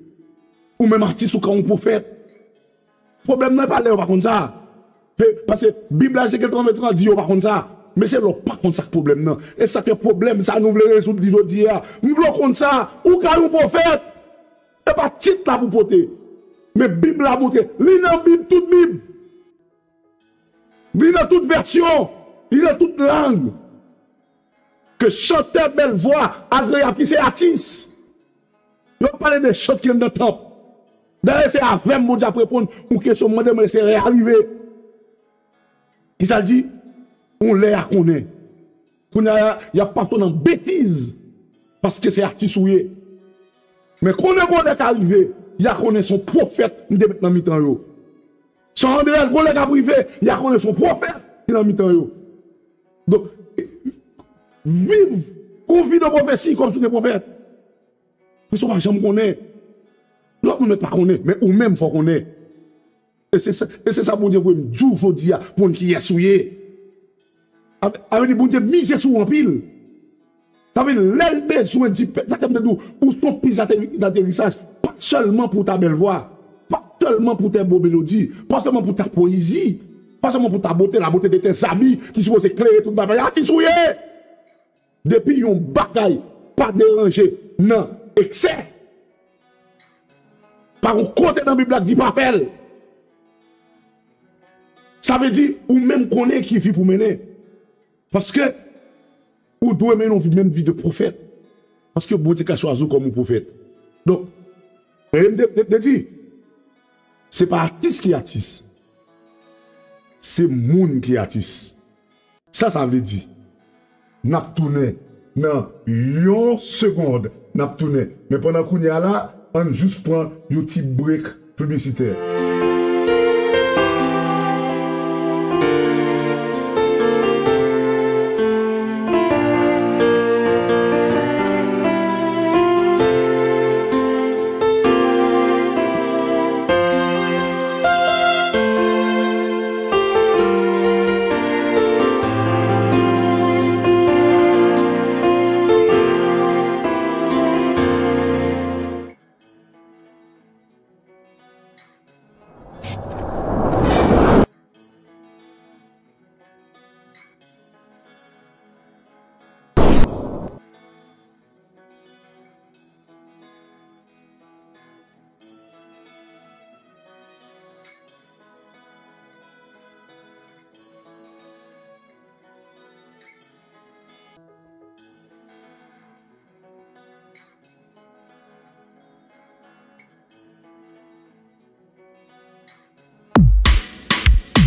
Ou menm atis ou ka yon pwofèt. Pwoblèm nan e pa lè yo pa konn sa. He, paske Bib la, Ezekyèl trannde, trannde di yo pa konn sa. Men se lè w pa konn sa k pwoblèm nan. E sa k fè pwoblèm sa nou vle rezoud li jodi a. M vle w konn sa. Ou ka yon pwofèt. E pa tit la pou pote. Men Bib la montre. Li nan Bib, tout Bib. Li nan tout vèsyon. Li nan tout lang. Ke chantè bèl vwa, agreyab, ki se atis. Yo pale de chant ki anndan tanp. Dayè, se avè m Bondye ap reponn yon kesyon m mande mwen, se lè a rive. Kisa l di? Yon lè a konnen. Kounye a, y ap pase w nan betiz, paske se atis ou ye. Men konnen gon lè ka rive, y a konnen se yon pwofèt m te met nan mitan yo. San Andreyal, gon lè k ap rive, y a konnen se yon pwofèt ki nan mitan yo. Donk, viv yon vi de pwofesi kòmsi w te pwofèt. Paske w pa janm konnen. Lòt moun mèt pa konnen, men ou menm fò w konnen. E se sa, e se sa Bondye voye m di w jodi a, pou w konn kiyès ou ye. A, a vle di Bondye mize sou ou anpil. Sa vle di lè l bezwen di, sa ke m te di w, ou se yon pis ateri-, daterisaj, pa sèlman pou ta bèl vwa, pa sèlman pou ta bo melodi, pa sèlman pou ta pwezi, pa sèlman pou ta bote, la beauté de tes habits, ki sipoze klere tout bagay. Atis ou ye! Depi yon bagay pa deranje nan eksè, pa gon kote nan Bib la k di pa fè l. Sa vle di, ou menm konnen ki vi pou mennen. Paske ou dwe mennen yon vi, menm vi de pwofèt. Paske Bondye ka chwazi w kòm yon pwofèt. Donk, e m te, te, te di, se pa atis ki atis. Se moun ki atis. Sa sa vle di? N ap tounen nan yon segond. N ap tounen. Men pandan kounye a la, ann jis pran yon ti brek piblisitè.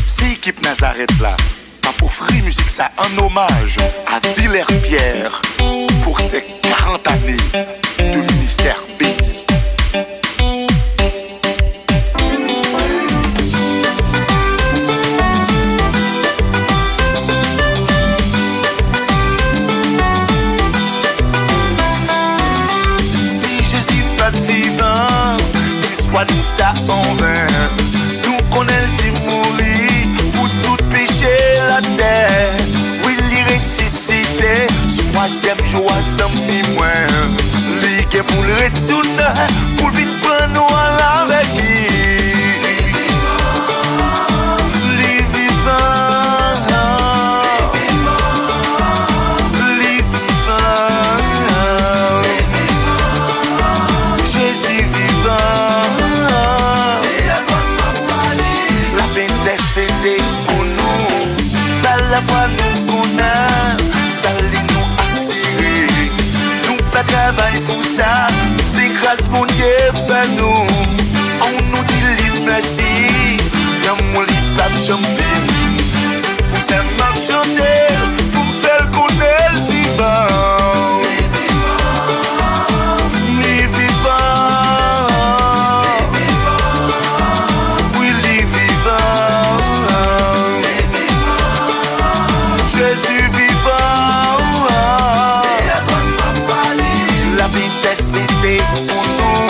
Se ekip Nazareth la k ap ofri mizik sa an omaj a Villers Pierre pour ses quarante années de ministère béni. Si Jezi pa t vivan, listwa nou ta anven. Nou konnen l te mouri pou tout peche latè. Wi, li resisite sou twazyèm jou a, zanmi mwen. Li gen pou l retounen, pou l vin pran nou al avèk li. Li vivan. Li vivan. Jezi vivan. L ap entèsede pou nou. Pa lafwa nou konnen sali nou asire. Nou pa travay pou sa, se gras Bondye fè nou. Ann nou di li mèsi, lanmou li pa Janm fini, se pou sa m ap chante, pou m fè l konnen l vivan. Li vivan. Wi, li vivan. Jezi vivan. L ap entèsede pou nou.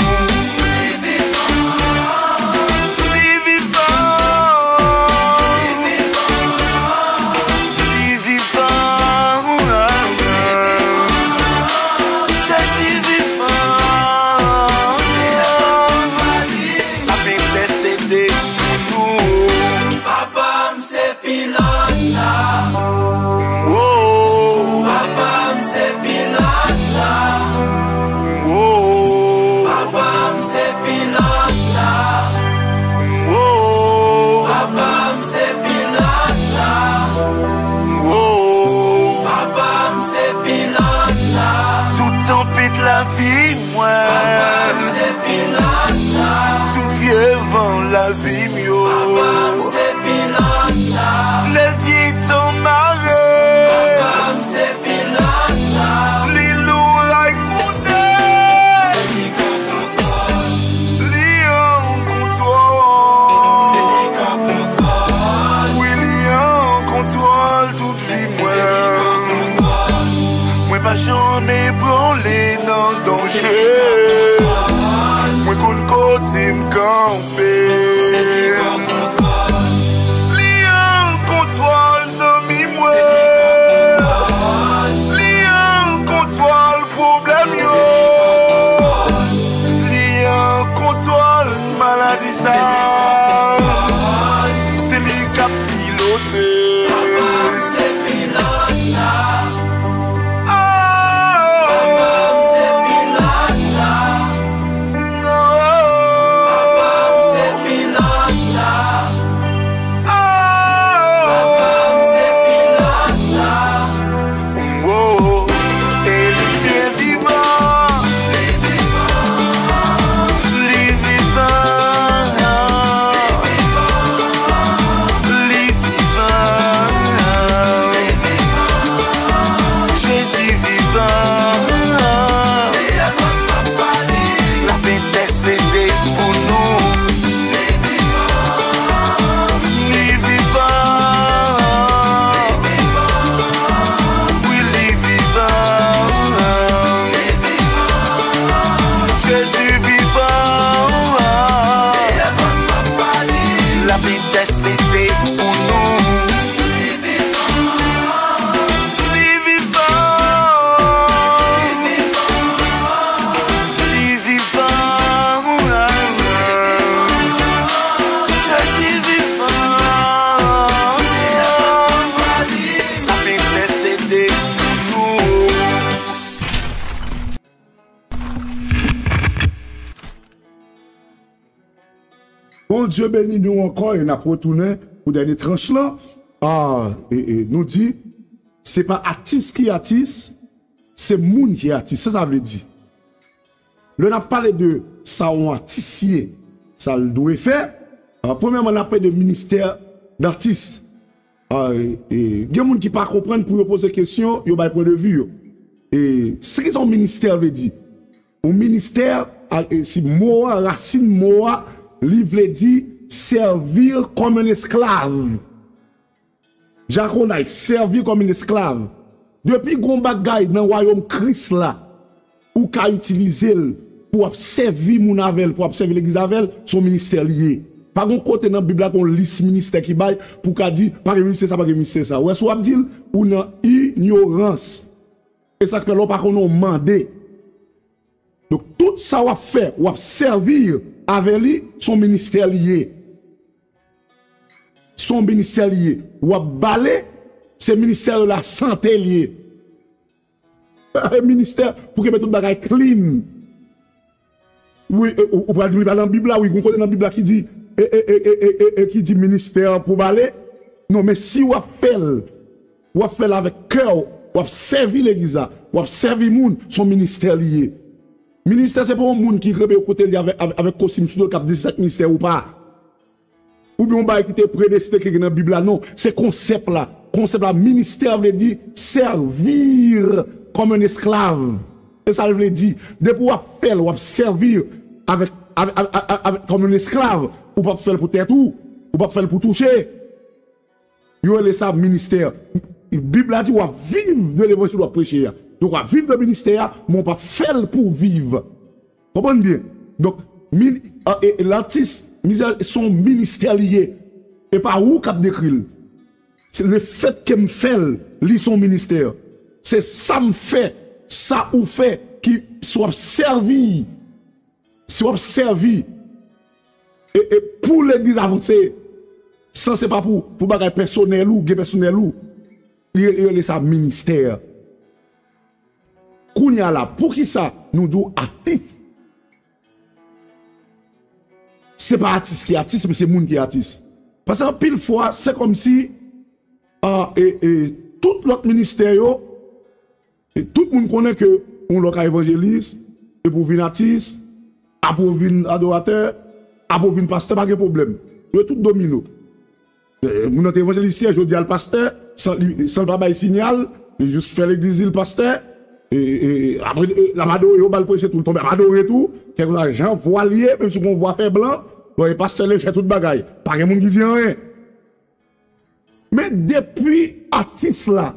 Li vivan. Li vivan. Jezi vivan. L ap entèsede pou nou. Papa m se pilot la. Oh. Papa m se pilot la. Oh. Papa m se pilot la. Oh. Papa m se pilot la. Oh. Papa m se pilot la. Tout tanpèt lavi mwen. Papa m se pilot la. Tout vye van lavi m yo. Papa m se pilot la. Lè vye tan mare. Papa m se pilot la. Li lou ray koute. Se li k an kontwòl. Li an kontwòl. Se li k an kontwòl. Wi, li an kontwòl tout vi mwen. Mwen pa janm ebranle nan danje. Mwen konn kote m kanpe. Li an kontwòl, zanmi mwen. Li an kontwòl pwoblèm yo. Li an kontwòl maladi sa. Se li k ap pilote. Papa m se pilot la. Oh. Papa m se pilot la. Papa m se pilot la. Papa m se pilot la. Oh, e li byen vivan. Li vivan. Li vivan. Jezi vivan. L ap entèsede pou nou. Li vivan. Wi, li vivan. Jezi vivan. L ap entèsede pou nou. Li vivan. Li vivan. Jezi vivan. L ap entèsede pou nou. Bondye beni nou ankò e n ap retounen pou dènye tranch lan. Ah, e, e, nou di, se pa atis ki atis, se moun ki atis. Sa sa vle di? Lè n ap pale de sa yon atis ye, sa l dwe fè, ah, premyèman, n ap pale de ministè datis. Ah, e, e, gen moun ki pa konprann, pou yo poze kesyon, yo bay pwen de vi yo. E, se ki sa yon ministè vle di? Yon ministè, a, e, si mo a, rasin mo a, li vle di servir comme un esclave. Diaconate, servir comme un esclave. Depi gon bagay nan wayòm Kris la, ou ka itilize l pou w ap sèvi moun avè l, pou w ap sèvi legliz avè l, se yon ministè li ye. Pa gon kote nan Bib la gon lis ministè ki bay pou w ka di, pa gen ministè sa, pa gen ministè sa. Ou wè, si w ap di l, ou nan inyorans. E sa k fè lè w pa konnen w mande. Donk, tout sa w ap fè, w ap sèvi avè li, se yon ministè li ye. Se yon ministè li ye. W ap bale, se ministè de la sante li ye. E ministè pou kenbe tout bagay clean. Wi, e, ou, ou pral di m li pa nan Bib la, wi, gon kote nan Bib la ki di, e, e, ki di ministè an pou bale. Non, men si w ap fè l, w ap fè l avèk kè w, w ap sèvi legliz la, w ap sèvi moun, se yon ministè li ye. Ministè se pa yon moun ki kenbe yon kote li avèk, avèk, avèk kostim sou do l k ap di se sa k ministè ou pa. oubyen yon bagay ki te predestine ke gen nan Bib la, non. Se konsèp la. Konsèp la, ministè vle di servir comme un esclave. Se sa l vle di. Depi w ap fè l, w ap sèvi avèk, avèk, avèk, avèk, avèk, kòm yon esklav. Ou p ap fè l pou tèt ou. Ou p ap fè l pou touche. Yo rele sa ministè. Bib la di w ap viv de levanjil w ap preche a. Donk w ap viv de ministè a, men w p ap fè l pou w viv. Konprann byen. Donk, min, a, e, e, latis, mizè, se yon ministè li ye. E pa ou k ap dekri l. Se lefètke m fè l, li se yon ministè. Se sa m fè, sa ou fè, ki, si w ap sèvi, si w ap sèvi, e, e pou legliz avanse, san se pa pou, pou bagay pèsonèl ou, gen pèsonèl ou, li, li rele sa ministè. Kounye a la, poukisa nou di w atis? Se pa atis ki atis, men se moun ki atis. Paske anpil fwa, se kòmsi, a, e, e, tout lòt ministè yo, e tout moun konnen ke yon lè w ka evanjelis, epi w vin atis, apre w vin adoratè, apre w vin pastè, pa gen pwoblèm. Yo tout domino. E, moun nan te evanjelis yè, jodi a l pastè, san li, san l pa bay sinyal, li jis fè legliz li, l pastè. E, e, e, apre, e, l ap adore, yo ba l preche tou, l tonbe ap adore tou. Kèlkeswa jan vwa l ye, menm si w gen yon vwa fè blan, bon, e pastè li fè tout bagay. Pa gen moun ki di anyen. Men depi atis la,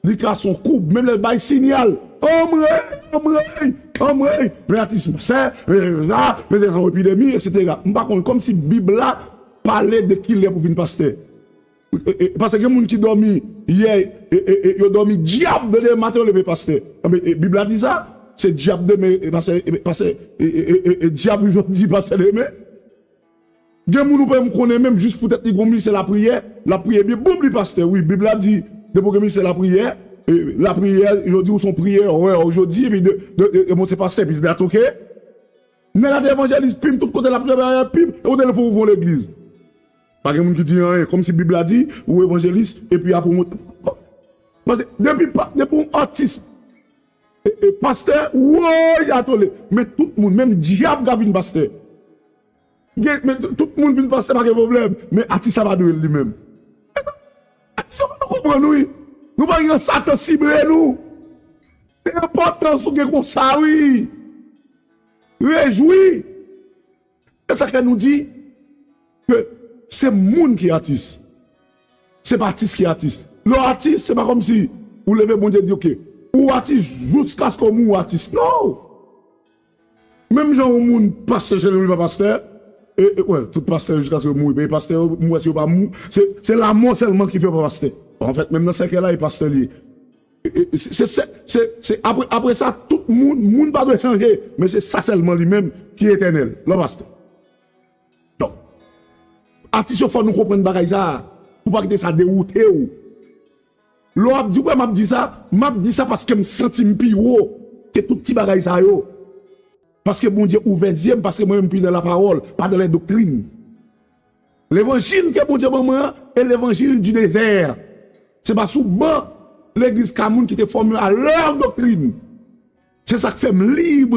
li ka se yon koub, menm lè l bay sinyal, anmwey, anmwey, anmwey, men atis pastè, men se sa, men se sa, epidemi, etsetera. M pa konn, kòmsi Bib la pale de kilè pou vin pastè. E, e, paske gen moun ki dòmi yè, e, e, e, yo dòmi dyab de demen maten, yo leve pastè. Anben, e, Bib la di sa, se dyab demen, e, pastè, e, pastè, e, e, e, e, e, dyab jodi, pastè demen. Gen moun ou pa menm konnen menm jis poutèt li gon ministè lapriyè, l ap priye byen, boum, li pastè. Wi, Bib la di, depi w gen ministè lapriyè, e, lapriyè, jodi ou se yon priyè, wè, jodi, epi de, de, de, de, bon, se pastè, epi that's ok. Nèg la te evanjelis, pim, tout kote l ap, pim, e ou te pou ouvri yon legliz. Pa gen moun ki di anyen, kòmsi Bib la di, ou evanjelis, epi apre ou monte. Paske depi pa, depi yon atis, e, e, pastè, woy, atole. Men tout moun, menm dyab ka vin pastè. Gen, men tout moun vin pastè, pa gen pwoblèm. Men atis sa pa dwe l li menm. Atis sa pa konprann, wi. Nou pa gen Satan sible nou. Se enpòtans ou gen konsa, wi. Rejwi. E sa k fè nou di ke se moun ki atis. Se pa atis ki atis. Lè w atis, se pa kòmsi ou leve, Bondye di, ok, ou atis jiskaske w mouri atis. Non! Menm jan yon moun pastè, se li pa pastè, e, e, wè, tout pastè jiskaske yo mouri, men pastè yo, m wè si yo pa mou-, se, se lamò sèlman ki fè yo pa pastè. Anfèt, menm nan sèkèy la, e pastè li ye. E, e, se, se, se, se, se, apre, apre sa, tout moun, moun pa dwe chanje, men se sa sèlman li menm ki etènèl. Lò pastè. Donk, atis yo, fò nou konprann bagay sa a, pou pa kite sa dewoute w. Lè w ap di, wè, m ap di sa, m ap di sa paske m santi m pi wo ke tout ti bagay sa yo. Paske Bondye ouvè zye m, paske mwen menm m pi dans la parole, pas dans les doctrines. Levanjil ke Bondye ban mwen an, e levanjil du désert. Se pa sou ban legliz ka moun ki te fòme a leur doctrine. Se sa k fè m lib.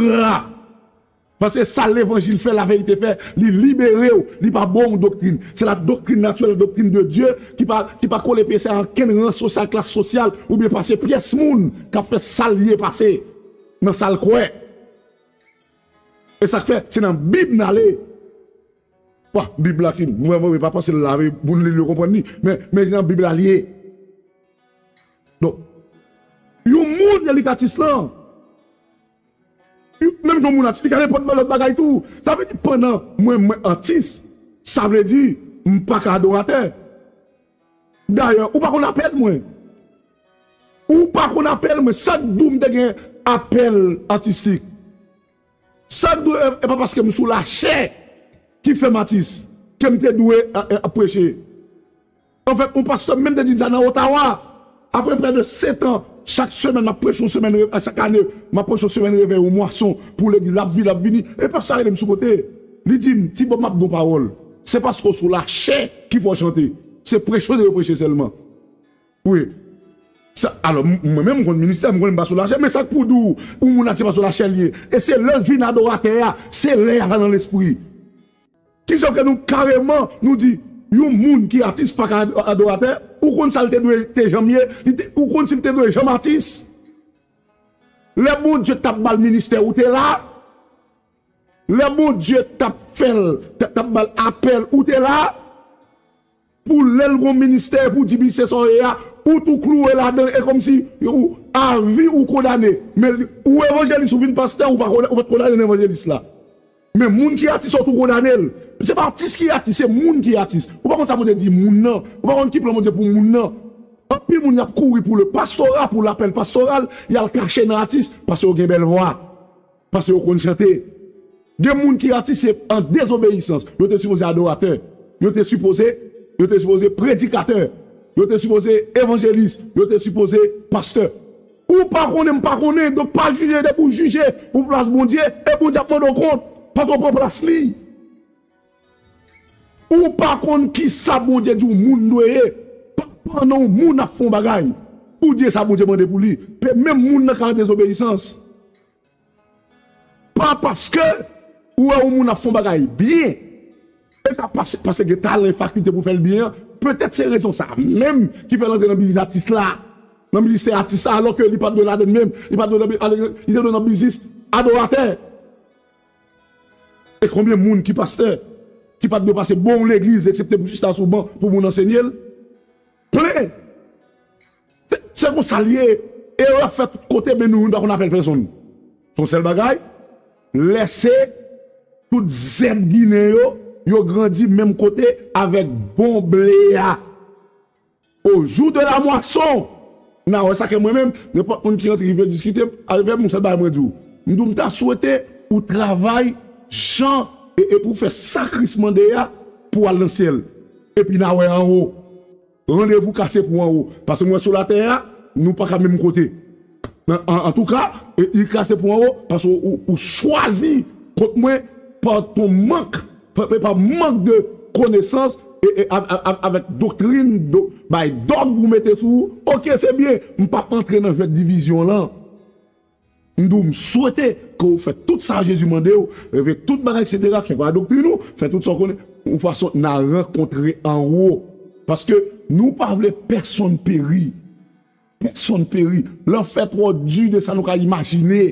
Paske sa levanjil fè, laverite fè, li libere w, li pa ba w yon doktrin. Se la doctrine naturelle, la doctrine de Dieu, ki pa, ki pa kole pyès a ankenn ran sosyal, klas sosyal, oubyen pase pyès moun k ap fè sa l ye pase nan sa l kwè. E sa k fè, se nan Bib n ale. Bon, Bib la ki, mwen, mwen, mwen pa panse l lave, moun li l yo konprann li, men, men nan Bib la l ye. Donk, yon moun nan li ka atis lan, menm jan moun atis, li ka nenpòt lòt bagay tou. Sa vle di, pandan mwen, mwen atis, sa vle di, m pa ka adoratè. Dayè, ou pa konn apèl mwen. Ou pa konn apèl mwen. Sa k di w m te gen apèl atistik? Sa k di w, e, e pa paske m sou lachè ki fè m atis, ke m te dwe, e, e, ap preche. Anfèt, yon pastè m menm te di m sa nan Ottawa. Apre près de sept ans, chak semèn m ap preche yon semèn re-, chak ane, m ap preche yon semèn revèy yon mwason pou legliz, l ap vin, l ap vini. E pastè a rele m sou kote. Li di m, "Ti Bòb, m ap di w yon pawòl. Se paske w sou lachè ki fè w chante. Se preche w te dwe preche sèlman." Wi. Sa, alò, m-, mwen menm, m konn ministè, m konnen m pa sou lachè, men sa k pou di w, yon moun atis pa sou lachè l ye. E se lè l vin adoratè a, se lè a la nan lespri. Kijan ke nou kareman, nou di, Yon moun ki atis pa ka ad- adoratè. Ou konn sa l te dwe te janm ye? Li te- Ou konn si l te dwe janm atis? Lè Bondye t ap ba l ministè, ou te la? Lè Bondye t ap fè l, t t ap ba l apèl, ou te la? Pou lè l gon ministè, pou di, "Misye, sa w ye a," ou tou klouwe ladan l, e kòmsi ou, avi ou kondane. Men li- ou evanjelis, ou vin pastè, ou pa konda- ou pa t kondane nan evanjelis la. Men moun ki atis, ou tou kondane l. Se pa atis ki atis, se moun ki atis. Ou pa konn sa Bondye di moun nan. Ou pa konn ki plan Bondye pou moun nan. Anpil moun y ap kouri pou le pastora, pou lapèl pastoral, y al kache nan atis, paske yo gen bèl vwa, paske yo konn chante. Gen moun ki atis se an dezobeyisans. Yo te sipoze adoratè. Yo te sipoze, yo te sipoze predikatè. Yo te sipoze evanjelis. Yo te sipoze pastè. Ou pa konnen, m pa konnen. Donk pa jije depi w jije ou plas Bondye. E Bondye ap mande w kont. Paske w pran plas li. Ou pa konn ki sa Bondye di w moun dwe ye. Pa pandan w moun ap fè yon bagay. Ou di e sa Bondye mande pou li. Pe- Menm moun nan ka an dezobeyisans. Pa paske ou wè yon moun ap fè yon bagay byen, e ka pase, paske gen talan e fakilte pou fè l byen an, petèt se rezon sa menm ki fè l antre nan biznis atis la, nan ministè atis la, alò ke li pa t dwe ladann menm, li pa t dwe nan bi- ale- li te dwe nan biznis adoratè. E konbyen moun ki pastè, ki pa t dwe pase bon legliz, eksepte pou chita sou ban, pou moun ansenye l? Plen. Se- Se konsa l ye. Erè ap fèt tout kote, men nou menm pa konn apèl pèsonn. Se yon sèl bagay, lèse tout zèb ginen yo, yo grandi menm kote avèk bon ble a. Au jour de la moisson, na wè sa ke mwen menm, nenpòt moun ki antre ki vle diskite avè m, yon sèl bagay mwen di w. M di w m ta swete ou travay jan e, e pou fè sa Kris mande a pou al nan syèl. Epi na wè anwo. Randevou kase pou anwo. Paske mwen sou latè a, nou pa ka menm kote. An, an, antouka, e, li kase pou anwo, paske ou, ou, ou chwazi kont mwen pa ton mank, pa, pa, pa mank de konesans, e, e, a- a- a- avèk doktrin, do, bay dòg ou mete sou ou. Oke, se byen, m p ap antre nan jwèt divizyon lan. M di w, m swete ke w fè tout sa Jezi mande w, reve tout bagay, etsetera, kèlkeswa doktrin ou, fè tout sa w konnen, yon fason n a rankontre anwo. Paske nou pa vle pèsonn peri. Pèsonn peri. Lanfè twò di de sa nou ka imajine.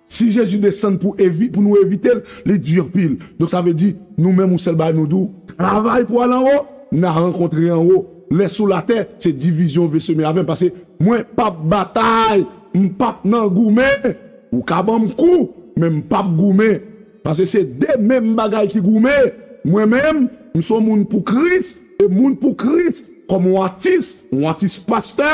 Si Jezi desann pou evi- pou nou evite l, li di anpil. Donk sa vle di, nou menm yon sèl bagay nou di w, travay pou al anwo, n a rankontre anwo. Lè sou latè, se divizyon w vle seme avè m. Paske mwen p ap batay, m p ap nan goumen. Ou ka ban m kou, men m p ap goumen. Paske se de menm bagay ki goumen. Mwen menm, m se yon moun pou Kris, e moun pou Kris, kòm yon atis, yon atis pastè,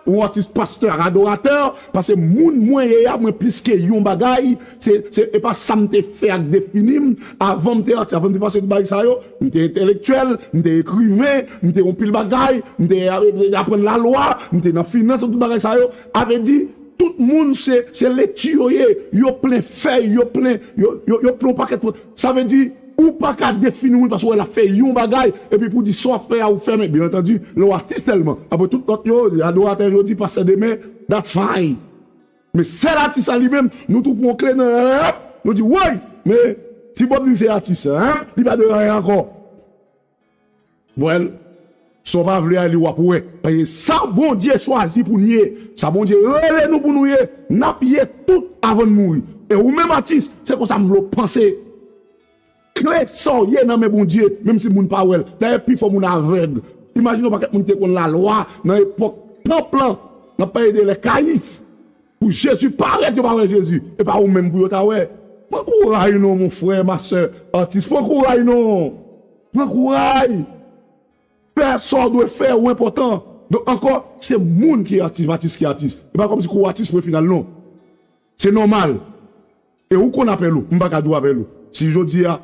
yon atis pastè adoratè, paske moun mwen ye a, mwen plis ke yon bagay, se, se, e pa sa m te fè ak defini m, avan m te atis, avan m te pase tout bagay sa yo, m te entelektyèl, m te ekriven, m te yon pil bagay, m te a- aprann lalwa, m te nan finans, tout bagay sa yo. A vle di, tout moun se, se leti yo ye, yo plen fèy, yo plen, yo, yo, yo plen yon pakèt. Sa vle di, ou pa ka defini moun paske w wè l ap fè yon bagay, epi pou di sa w ap fè a ou fèmen. Byen antandi, lè w atis sèlman, apre tout lòt yo, adoratè yo di pastè demen, that's fine. Men sèl atis la li menm, nou tou pran kle nan, nou di, woy, men Ti Bob di se atis, hein? Li pa de anyen ankò. Well, sa w pa vle a, li w ap wè. Paske sa Bondye chwazi pou n ye, sa Bondye rele nou pou nou ye, n ap ye tout avan n mouri. E ou menm atis, se konsa m vle w panse. Kle sa w ye nan men Bondye, menm si moun pa wè l. Dayè, pifò moun avèg. Imajine yon pakèt moun ki te konn lalwa nan epòk tanp lan, n ap pale de lè Kayif. Pou Jezi parèt, yo pa wè Jezi. E pa ou menm pou yo ta wè. Pran kouray non, mon frè, ma sè, atis. Pran kouray non. Pran kouray. Fè sa w dwe fè, ou enpòtan. Donk, ankò, se moun ki atis, pa atis ki atis. E pa kòmsi kou atis pwen final, non. Se nòmal. E ou konn apèl ou, m pa ka di w apèl ou. Si jodi a,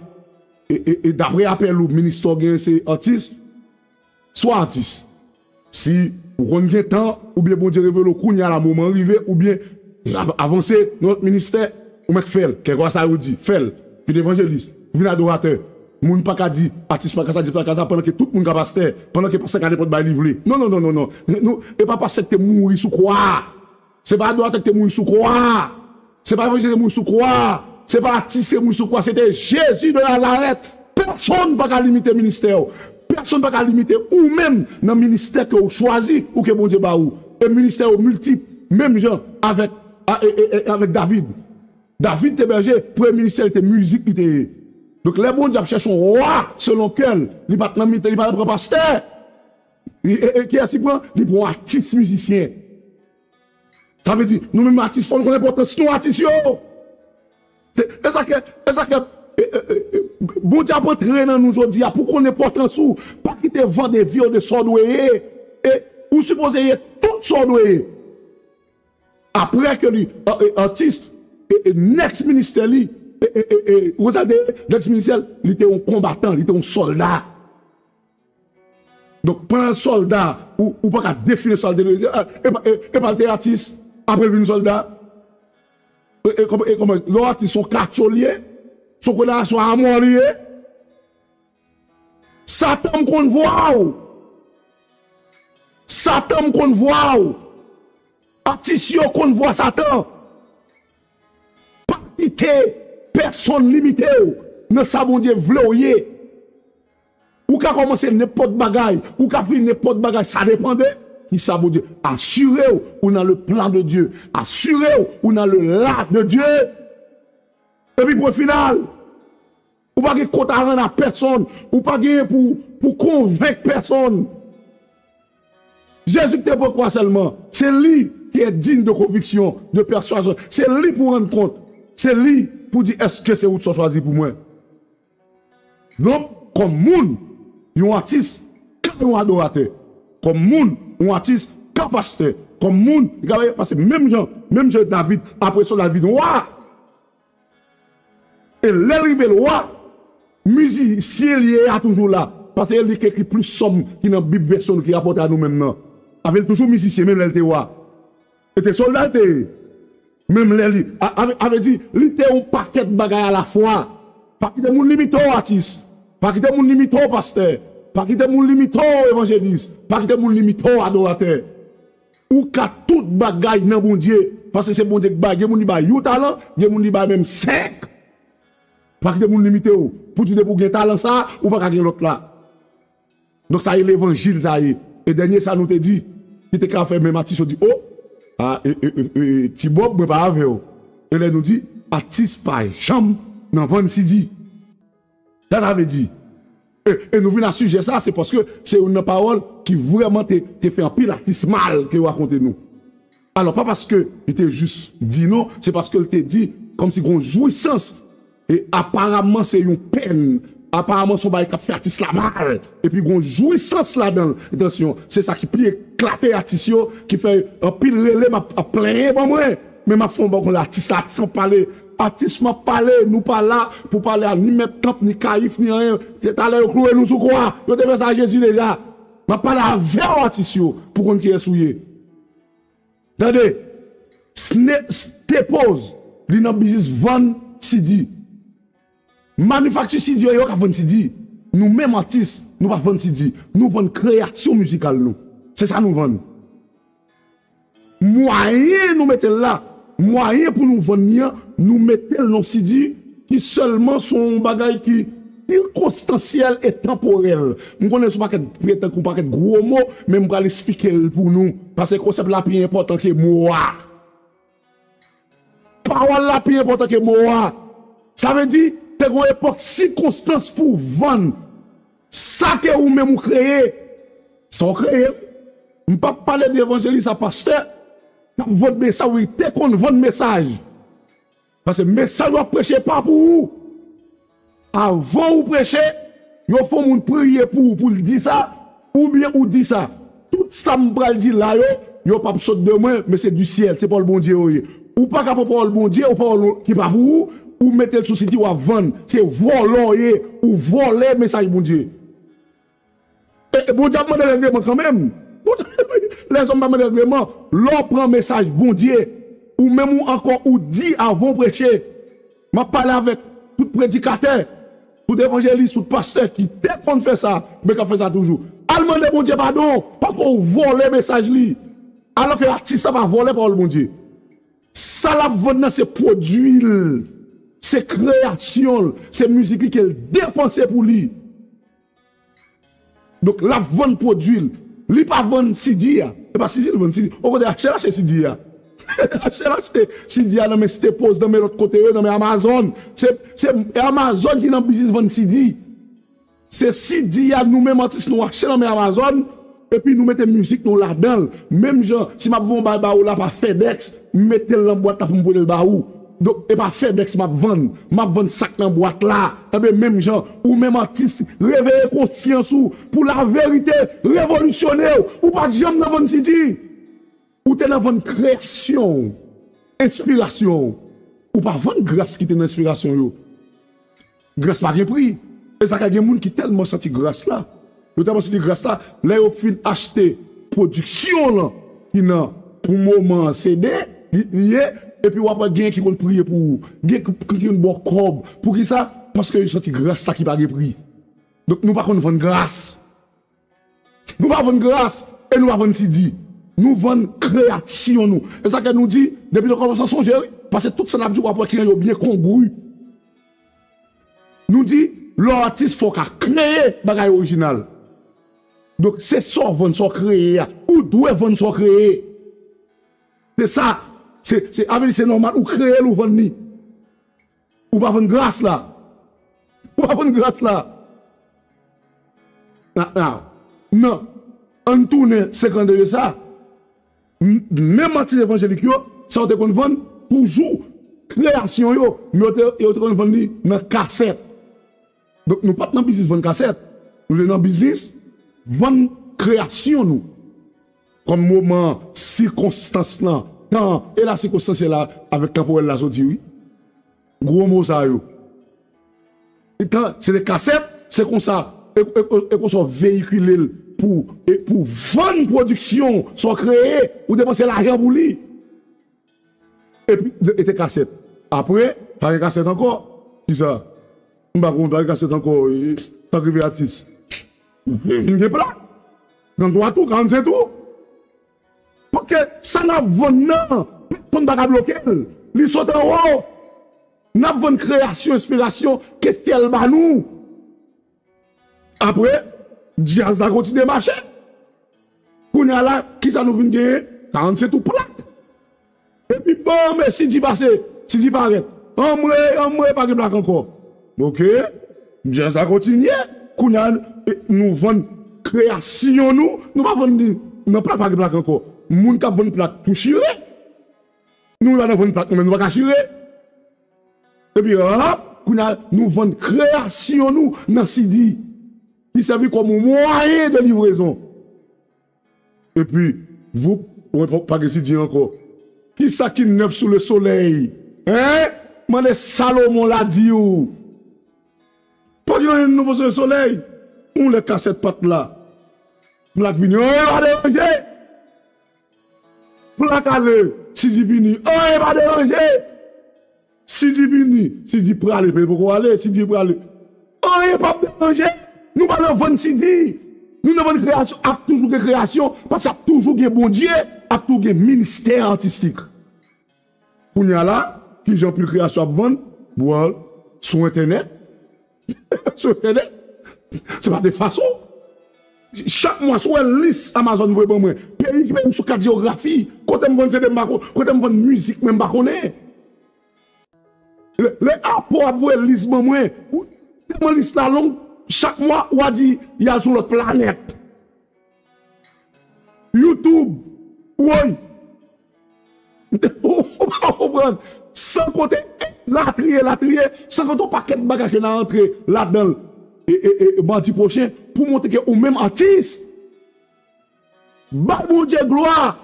e, e, e dapre apèl ou, ministè w genyen se atis, swa atis. Si ou konn gen tan, oubyen Bondye revele w kounye a la, moman an rive, oubyen av- avanse nan lòt ministè, ou mèt fè l. Kèlkeswa sa yo di, fè l. Vin evanjelis, vin adoratè. Moun pa ka di, atis pa ka sa, atis pa ka sa, pandan ke tout moun ka pastè, pandan ke pastè ka nenpòt bagay li vle. Non, non, non, non, non. Nou, e pa pastè ki te mouri sou kwa a. Se pa adoratè ki te mouri sou kwa a. Se pa evanjelis ki te mouri sou kwa a. Se pa atis ki te mouri sou kwa a. Se te Jezi de Nazarèt. P Pèsonn pa ka limite ministè w. Pèsonn pa ka limite ou menm nan ministè ke w chwazi ou ke Bondye ba ou. E ministè yo miltip, menm jan avèk, a, e, e, e, avèk David. David te bèje, premye ministè li te mizik li te ye. Donk, lè Bondye ap chèche yon wa selon kè l, li pa t nan mitan, li pa t pran pastè. E, e, e kiyès li pran? Li pran yon atis mizisyen. Sa vle di, nou menm atis, fò nou konn enpòtans nou atis yo. Se, e sa ke, e sa ke, e, e, e, e, Bondye ap antre nan nou jodi a pou konn enpòtans ou. Pa kite vande vi w de sa w dwe ye. E ou sipoze ye tout sa w dwe ye. Apre ke li, a, e, atis, e, e, next ministè li, e, e, e, e, ou konn sa l te ye? Next ministè, li te yon konbatan, li te yon sòlda. Donk, pandan l sòlda, ou, ou pa ka define sa l te dwe di. E, e, e, e pa l te atis, apre l vin sòlda. E, e, kòman, e, kòman, lè w atis, se yon katcho l ye, se yon kondansasyon a mò li ye. Satan m konn vwa w. Satan m konn vwa w. Atis yo konn vwa Satan. Pa kite pèsonn limite w nan sa Bondye vle w ye. Ou ka kòmanse nenpòt bagay, ou ka fini nenpòt bagay, sa depann de kisa Bondye. Asire w, ou nan le plan de Dieu. Asire w, ou nan le la de Dieu. Epi pwen final. Ou pa gen kont a rann a pèsonn. Ou pa genyen pou, pou konvenk pèsonn. Jezi ki te pran kwa sèlman. Se li ki est digne de conviction, de persuasion. Se li pou rann kont. Se li pou di, èske se wout sa w chwazi pou mwen? Donk, kòm moun, yon atis ka yon adoratè. Kòm moun, yon atis ka pastè. Kòm moun, li ka, paske menm jan, menm jan David, apre sa, David wa. E lè l rive l wa, mizisyen li ye a toujou la. Paske li ki ekri plis sòm ki nan Bib vèsyon nou ki rapòte a nou menm nan. Avè l toujou mizisyen, menm lè l te wa. E te sòlda l te ye. Menm lè li, a, a, a vle di, li te yon pakèt bagay alafwa. Pa kite moun limite w, atis. Pa kite moun limite w, pastè. Pa kite moun limite w, evanjelis. Pa kite moun limite w, adoratè. Ou ka tout bagay nan Bondye, paske se Bondye ki bay. Gen moun li bay yon talan, gen moun li bay menm senk. Pa kite moun limite w. Pou di depi w gen talan sa, ou pa ka gen lòt la. Donk sa e levanjil sa ye. E dènye sa nou te di, ki te ka fè menm atis yo di, o, a, e, e, e, e, Ti Bòb, mwen pa avè w. E lè nou di, atis pa janm nan vann C D. Sa sa vle di. E, e nou vin a sijè sa, se paske se youn nan pawòl ki vrèman te, te fè anpil atis mal ke yo rakonte nou. Alò, pa paske li te jis di non, se paske l te di kòmsi gon jwisans. E aparamman, se yon pèn. Aparamman, se yon bagay k ap fè atis la mal. Epi gon jwisans ladan l. Atansyon, se sa ki pi eklate atis yo, ki fè anpil rele m ap, ap plenyen ban mwen. Men m ap fè yon bagay konn atis la, atis m ap pale. Atis m ap pale, nou pa la pou pale a ni mèt tanp, ni kayif, ni anyen. Se talè yo kloure nou sou kwa. Yo te fè sa a Jezi deja. M ap pale avè w, atis yo, pou konn kiyès ou ye. Tande, Sne-, Stepoz, li nan biznis vann C D. Manifakti C D yo, yo ka vann C D. Nou menm atis, nou pa vann C D. Nou vann kreyasyon mizikal nou. Se sa nou vann. Mwayen nou mete l la, mwayen pou nou vann li an, nou mete l nan C D ki sèlman se yon bagay ki sikonstansyèl e tanporèl. M konnen se yon pakèt pretank, yon pakèt gwo mo, men m pral esplike l pou nou. Paske konsèp la pi enpòtan ke mo a. Pawòl la pi enpòtan ke mo a. Sa vle di, te gen yon epòk sikonstans pou vann sa ke ou menm ou kreye. Sa w kreye. M p ap pale de evanjelis a pastè k ap vann mesaj, wi, te konn vann mesaj. Paske mesaj w ap preche pa pou ou. Avan ou preche, yo fè yon moun priye pou ou, pou l di sa, oubyen ou di sa. Tout sa m pral di la yo, yo p ap sot de mwen, men se di syèl, se pawòl Bondye yo ye. Ou pa ka pran pawòl Bondye, ou pawòl ki pa pou ou, ou mete l sou C D, w ap vann. Se vòlè w ye, ou vòlè mesaj Bondye. E, e Bondye ap mande règleman kanmenm. Lèzòm pa mande règleman. Lè w pran mesaj Bondye, ou menm ou ankò ou di avan w preche. M ap pale avèk tout predikatè, tout evanjelis, tout pastè ki te konn fè sa, men k ap fè sa toujou. Al mande Bondye padon, paske w vòlè mesaj li. Alòske atis la pa vòlè pawòl Bondye. Sa l ap vann nan se pwodui l. Se kreyasyon l, se mizik li ke l depanse pou li. Donk, l ap vann pwodui l. Li pa vann C D a. E pa C D l vann, C D. Okontrè, achte l achte C D a. Achte l achte C D a nan men Staples, nan men lòt kote yo, nan men Amazon. Se, se Amazon ki nan biznis vann C D. Se C D a nou menm atis nou achte nan men Amazon, epi nou mete mizik nou ladan l. Menm jan, si m ap voye yon bagay ba ou la pa FedEx, m mete l nan bwat la pou m voye l ba ou. Donk, e pa FedEx m ap vann, m ap vann sa k nan bwat la. Enben, menm jan, ou menm atis, reveye konsyans ou pou laverite revolisyone w. Ou pa t janm nan vann C D. Ou te nan vann kreyasyon w, enspirasyon w. Ou pa vann gras ki te nan enspirasyon yo. Gras pa gen pri. E sa ka gen moun ki tèlman santi gras la. Yo tèlman santi gras la, lè yo fin achte pwodiksyon lan ki nan pou moman an C D, li, li ye, epi w ap wè gen ki konn priye pou ou, gen ki, ki konn ba w kòb. Poukisa? Paske yo santi gras la ki pa gen pri. Donk nou pa konn vann gras. Nou pa vann gras e nou pa vann C D. Nou vann kreyasyon nou. E sa ke nou di, depi nan kòmansman sonje, wi. Paske tout sa n ap di, w ap wè kijan yo byen kongri. Nou di, lè w atis, fò w ka kreye bagay orijinal. Donk, se sa w vann, sa w kreye a. Ou dwe vann sa w kreye. Se sa. Se, se, sa vle di, se nòmal, ou kreye l, ou vann li. Ou pa vann gras la. Ou pa vann gras la. Nan, nan, nan. Ann tounen senkant de sa. M-, menm atis evanjelik yo, sa yo te konn vann toujou kreyasyon yo, men yo te, yo te konn vann li nan kasèt. Donk, nou pa t nan biznis vann kasèt. Nou te nan biznis vann kreyasyon nou. Kòm moman, sikonstans lan, tan, e la sikonstansyèl la avèk tanporèl la soti, wi. Gwo mo sa yo. E tan, se te kasèt, se konsa, e, e, e, e konsa w veyikile l pou, e pou vann pwodiksyon, sa w kreye, ou depanse lajan pou li. Epi, e te kasèt. Apre, pa gen kasèt ankò. Kisa? M pa konn, pa gen kasèt ankò, e, sa k rive atis. Vin gen plak. Trannntwa tou, karannsenk tou. Paske sa n ap vann nan, pèsonn pa ka bloke l. Li sot anwo. N ap vann kreyasyon, enspirasyon ke syèl ba nou. Apre, djaz la kontinye mache. Kounye a la, kisa nou vin genyen? Karannsenk tou plak. Epi, bon, men C D pase, C D parèt. Anmwe, anmwe, pa gen plak ankò. Oke, djaz la kontinye. Kounye a, e, nou vann kreyasyon nou, nou pa vann li nan plak, pa gen plak ankò. Moun k ap vann plak tou chire. Nou la nan vann plak, nou menm nou pa ka chire. Epi, hop, kounye a, nou vann kreyasyon nou nan C D, ki sèvi kòm yon mwayen de livrezon. Epi, voup, wè, pa, pa gen C D ankò. Kisa ki nèf sou le solèy? Hein? Mande Salomon la di w. Pa gen anyen nouvo sou le solèy. Yon lè kasèt pa t la. Plak vini, anyen pa deranje. Plak ale, C D vini, anyen pa deranje. C D vini, C D prale, men poko ale, C D prale. Anyen p ap deranje. Nou pa nan vann C D. Nou nan vann kreyasyon, ap toujou gen kreyasyon, paske ap toujou gen Bondye, ap toujou gen ministè atistik. Kounye a la, kijan anpil kreyasyon ap vann? Bwal, sou entènèt. Sou entènèt. Se pa de fason. Chak mwa, si w wè lis Amazon voye ban mwen, peyi ki peyi m sou kat jewografi, kote m vann C D m pa ko-, kote m vann mizik mwen m pa konnen. Lè, lè Apo ap voye lis ban mwen, ou, tèlman lis la long, chak mwa, ou a di, y al sou lòt planèt. YouTube, woy. Ou pa konprann. San konte latriye, latriye, san konte yon pakèt bagay ke n a antre ladan l, e, e, e, madi pwochen, pou montre ke ou menm atis, bay Bondye glwa.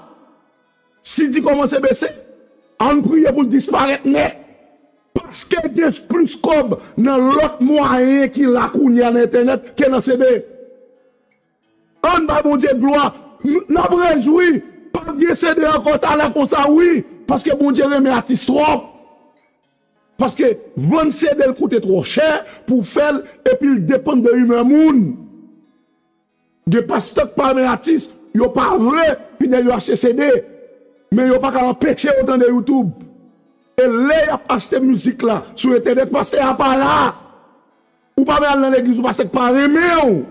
C D kòmanse bese, ann priye pou l disparèt nèt. Paske gen plis kòb nan lòt mwayen ki la kounye a nan entènèt ke nan C D. Ann bay Bondye glwa. N-, n ap rejwi. Pa gen C D ankò talè konsa, wi. Paske Bondye renmen atis twòp. Paske vann C D l koute twò chè pou fè l, epi l depann de imè moun. Gen pastè k pa renmen atis, yo pa vle fidèl yo achte C D, men yo pa ka anpeche yo tande YouTube. E lè y ap achte mizik la sou entènèt, pastè a pa la. Ou pa vle al nan legliz, ou pastè k pa renmen w.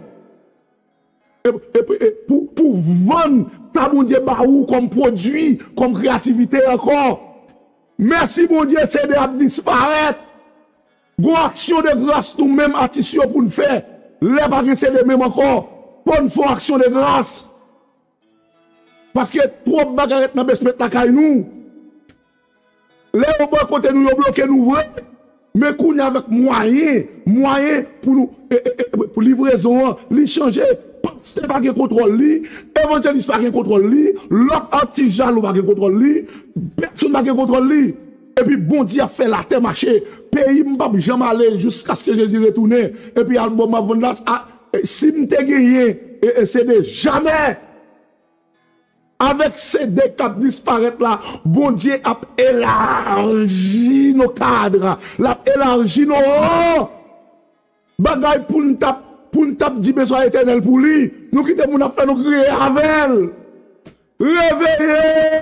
E, e, e, pou, pou vann sa Bondye ba ou kòm pwodui, kòm kreyativite ankò. Mèsi Bondye, CD ap disparèt. Gon aksyon de gras nou menm atis yo pou n fè. Lè pa gen CD menm ankò, fò n fè yon aksyon de gras. Paske twòp bagay ret nan basement lakay nou. Lè yo bòkote nou, yo bloke nou vre. Men kounye a avèk mwayen, mwayen pou nou, e, e, e, pou livrezon an, li chanje. Pastè pa gen kontwòl li, evanjelis pa gen kontwòl li, lòt atis jalou pa gen kontwòl li, pèsonn pa gen kontwòl li. Epi Bondye ap fè latè mache. Peyi m p ap janm ale jiskaske Jezi retounen. Epi albòm m ap vann la, a, e, si m te genyen, e, e, CD, jamè! Avèk CD k ap disparèt la, Bondye ap elaji nos cadres, l ap elaji nos rangs. Bagay pou n t ap, pou n t ap di benswa Etènèl pou li, nou kite moun ap fè nou kriye avè l. Reveye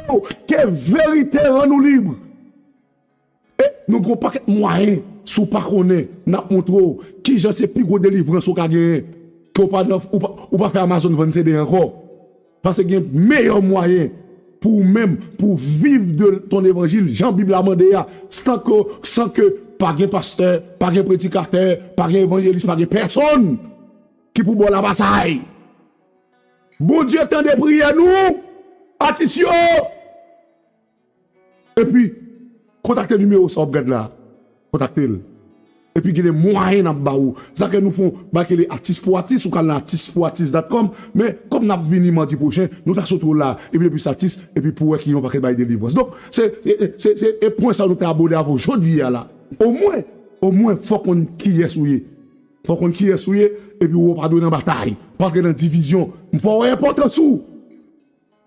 w, ke verite rann ou lib. E nou gen yon pakèt mwayen, si w pa konnen, n ap montre w kijan se pi gwo delivrans ou ka genyen, ke w pa nan, ou pa, ou pa fè Amazon vann CD ankò. Paske gen meyè mwayen pou ou menm, pou viv de ton évangile, jan Bib la mande a, san ke, san ke pa gen pastè, pa gen predikatè, pa gen evanjelis, pa gen pèsonn ki pou ba w lapasay. Bondye tande priyè nou, atis yo. Epi, kontakte nimewo sa w ap gad la. Kontakte l. Epi gen de mwayen n ap ba ou. Sa ke nou fè yon bagay ki rele atis pou atis, ou ka al nan atis pou atis dot com. Men, kòm n ap vini madi pwochen, nou ta sot la. Epi depi s atis, epi pou wè ki yon pakèt bay delivrans. Donk, se, se, se, se, e pwen sa nou te abòde avè w jodi a la. Omwen, omwen, fò w konn kiyès ou ye. Fò w konn kiyès ou ye, epi ou pa dwe nan batay. Pa antre nan divizyon. M fè w wè enpòtans ou.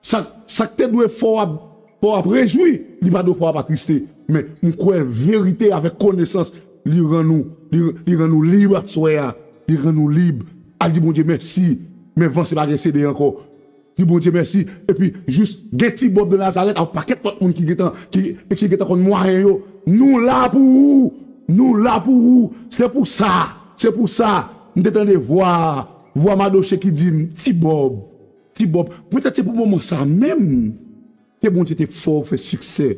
Sa, sa k te dwe fè w ap, fè w ap rejwi, li pa dwe fè w ap atriste. Men, m kwè verite avèk konesans, li rann ou, li, li rann ou lib aswè a, li rann ou lib. Al di Bondye mèsi, men vanse pa gen CD ankò. Di Bondye mèsi, epi jis gen Ti Bòb de Nazarèt, ak pakèt lòt moun ki gentan, ki, ki gentan konn mwayen yo. Nou la pou ou, nou la pou ou. Se pou sa, se pou sa, m te tande vwa, vwa Madoche ki di m, Ti Bòb, Ti Bòb, poutèt se pou moman sa menm ke Bondye te fè w fè siksè.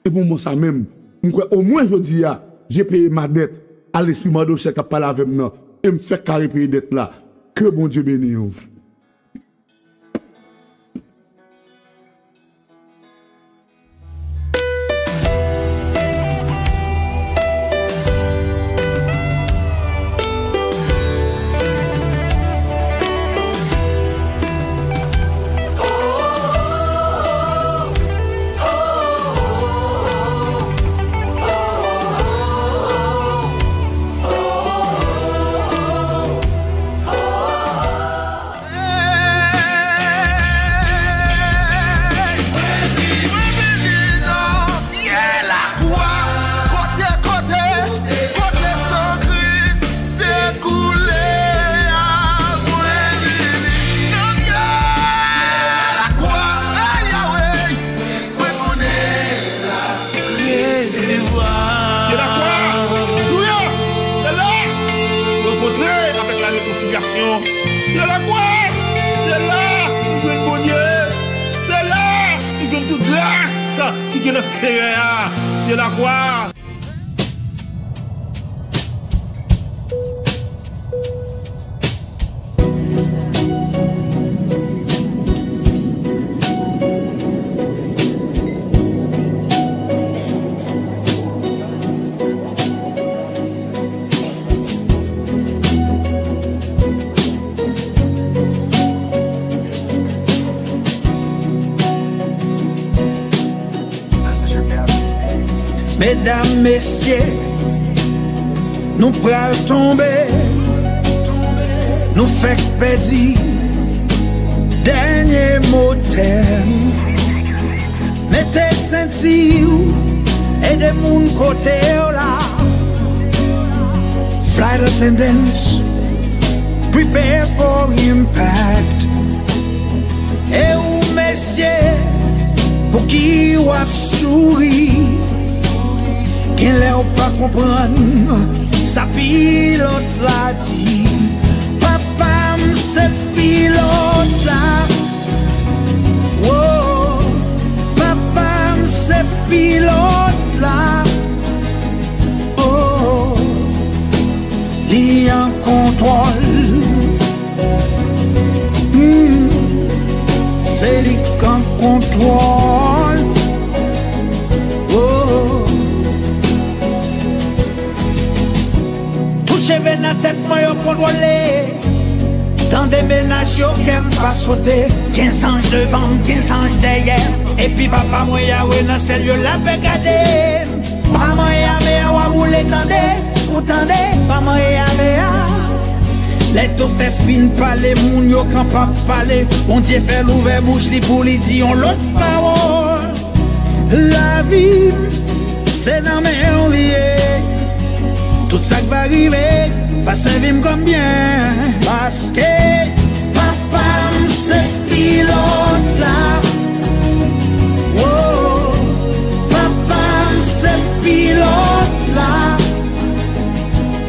E pou moman sa menm, m kwè omwen jodi a, je peye ma dèt a lespri Madoche k ap pale avè m nan, e m fèk ka repeye dèt la. Ke Bondye beni w. Mwen vini nan pye lakwa, kote, kote, kote san Kris te koule a. Mwen vini nan pye lakwa, ay, Yahweh, mwen konnen la. Resevwa. Pye lakwa. Alelouya. Se la. Rankontre avèk la rekonsilyasyon. Pye lakwa. Se la nou jwenn Bondye. Se la nou jwenn tout gras ki gen nan Seyè a. Pye lakwa. Medam, mesye, nou pral tonbe, nou fèk pèdi dènye motè nou. Mete senti w, ede moun kote w la. Flight attendants, prepare for impact. E ou mesye, pouki w ap souri? Genlè w pa konprann sa pilòt la di. Papa m se pilòt la. Oh, papa m se pilòt la. Oh, li an kontwòl. Hmm, se li k an kontwòl. Oh. Tout cheve nan tèt mwen yo kontwole. Tande menas yo, kè m pa sote. Gen zanj devan m, gen zanj dèyè m. Epi papa mwen Yawe nan syèl yo, l ap gade m. Pa manyen ame a, w ap woule tande, ou tande, pa manyen ame a. Lè doktè fin pale, moun yo kanpe ap pale. Bondye fè l ouvè bouch li pou li di yon lòt pawòl. Lavi m, se nan men w li ye. Tout sa k va rive, va sèvi m kòm byen. Paske papa m se pilòt la. Oh, papa m se pilòt la.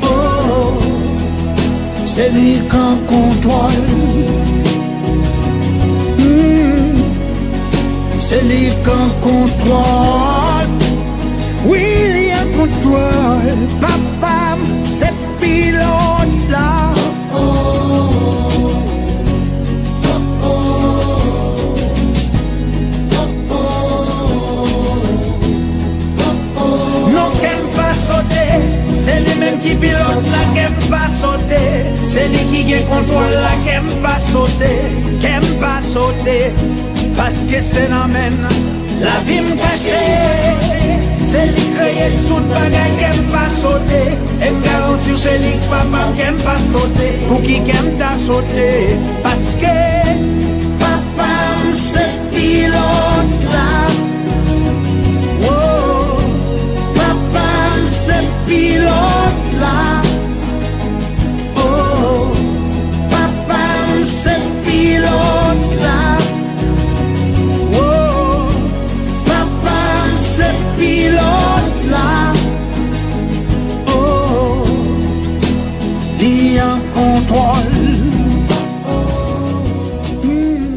Oh, se li k an kontwòl. Hmm, se li k an kontwòl. Wi, li an kontwòl. Papa m se pilòt la. Non, kè m pa sote. Se li menm ki pilòt la, kè m pa sote. Se li ki gen kontwòl la, kè m pa sote. Kè m pa sote. Paske se nan men l lavi m kache. Se li kreye tout bagay, kè m pa sote. E m garanti w se li k papa m, kè m pa sote. Pouki kè m ta sote? Paske papa m se pilòt la. Oh, papa m se pilòt la. Oh, papa m se pilòt la. Oh, papa m se pilòt la. Oh, li an kontwòl. Hmm.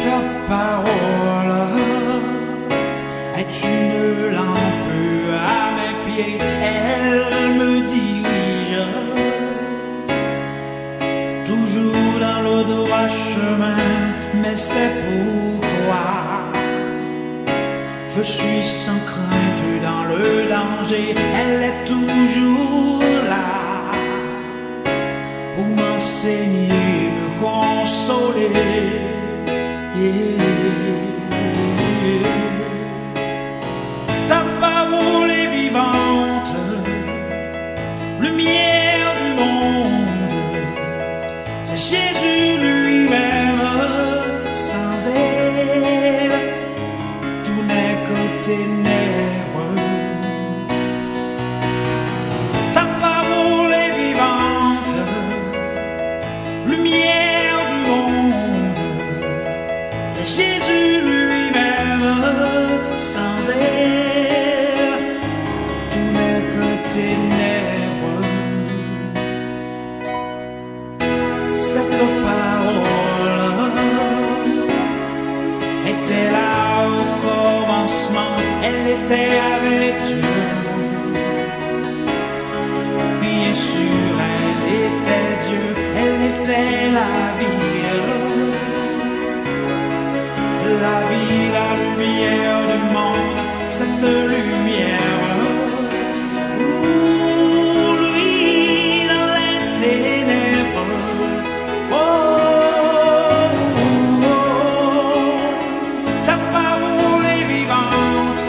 Ta parole est une lampe à mes pieds, elle me dirige toujours dans le droit chemin, mais c'est pourquoi je suis sans crainte dans le danger, elle est toujours là pour m'enseigner, me consoler. Ta parole est vivante, lumière du monde, c'est Jésus lui-même, sans elle, tout n'est que ténèbres. Ta parole est vivante, lumière du monde, c'est Jésus lui-même, sans elle, tout n'est que ténèbres. Cette parole était là au commencement, elle était avec Dieu. Bien sûr, elle était Dieu, elle était la vie. La vie, la lumière du monde, cette lumière brille dans les ténèbres. Oh, oh, oh, ta parole est vivante,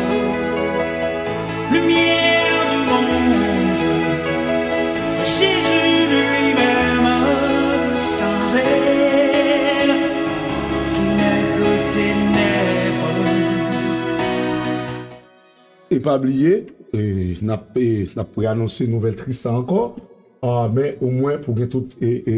E pa bliye, e, n ap, e, n ap reanonse nouvèl tris sa ankò. Ah, men omwen pou gen tout e, e,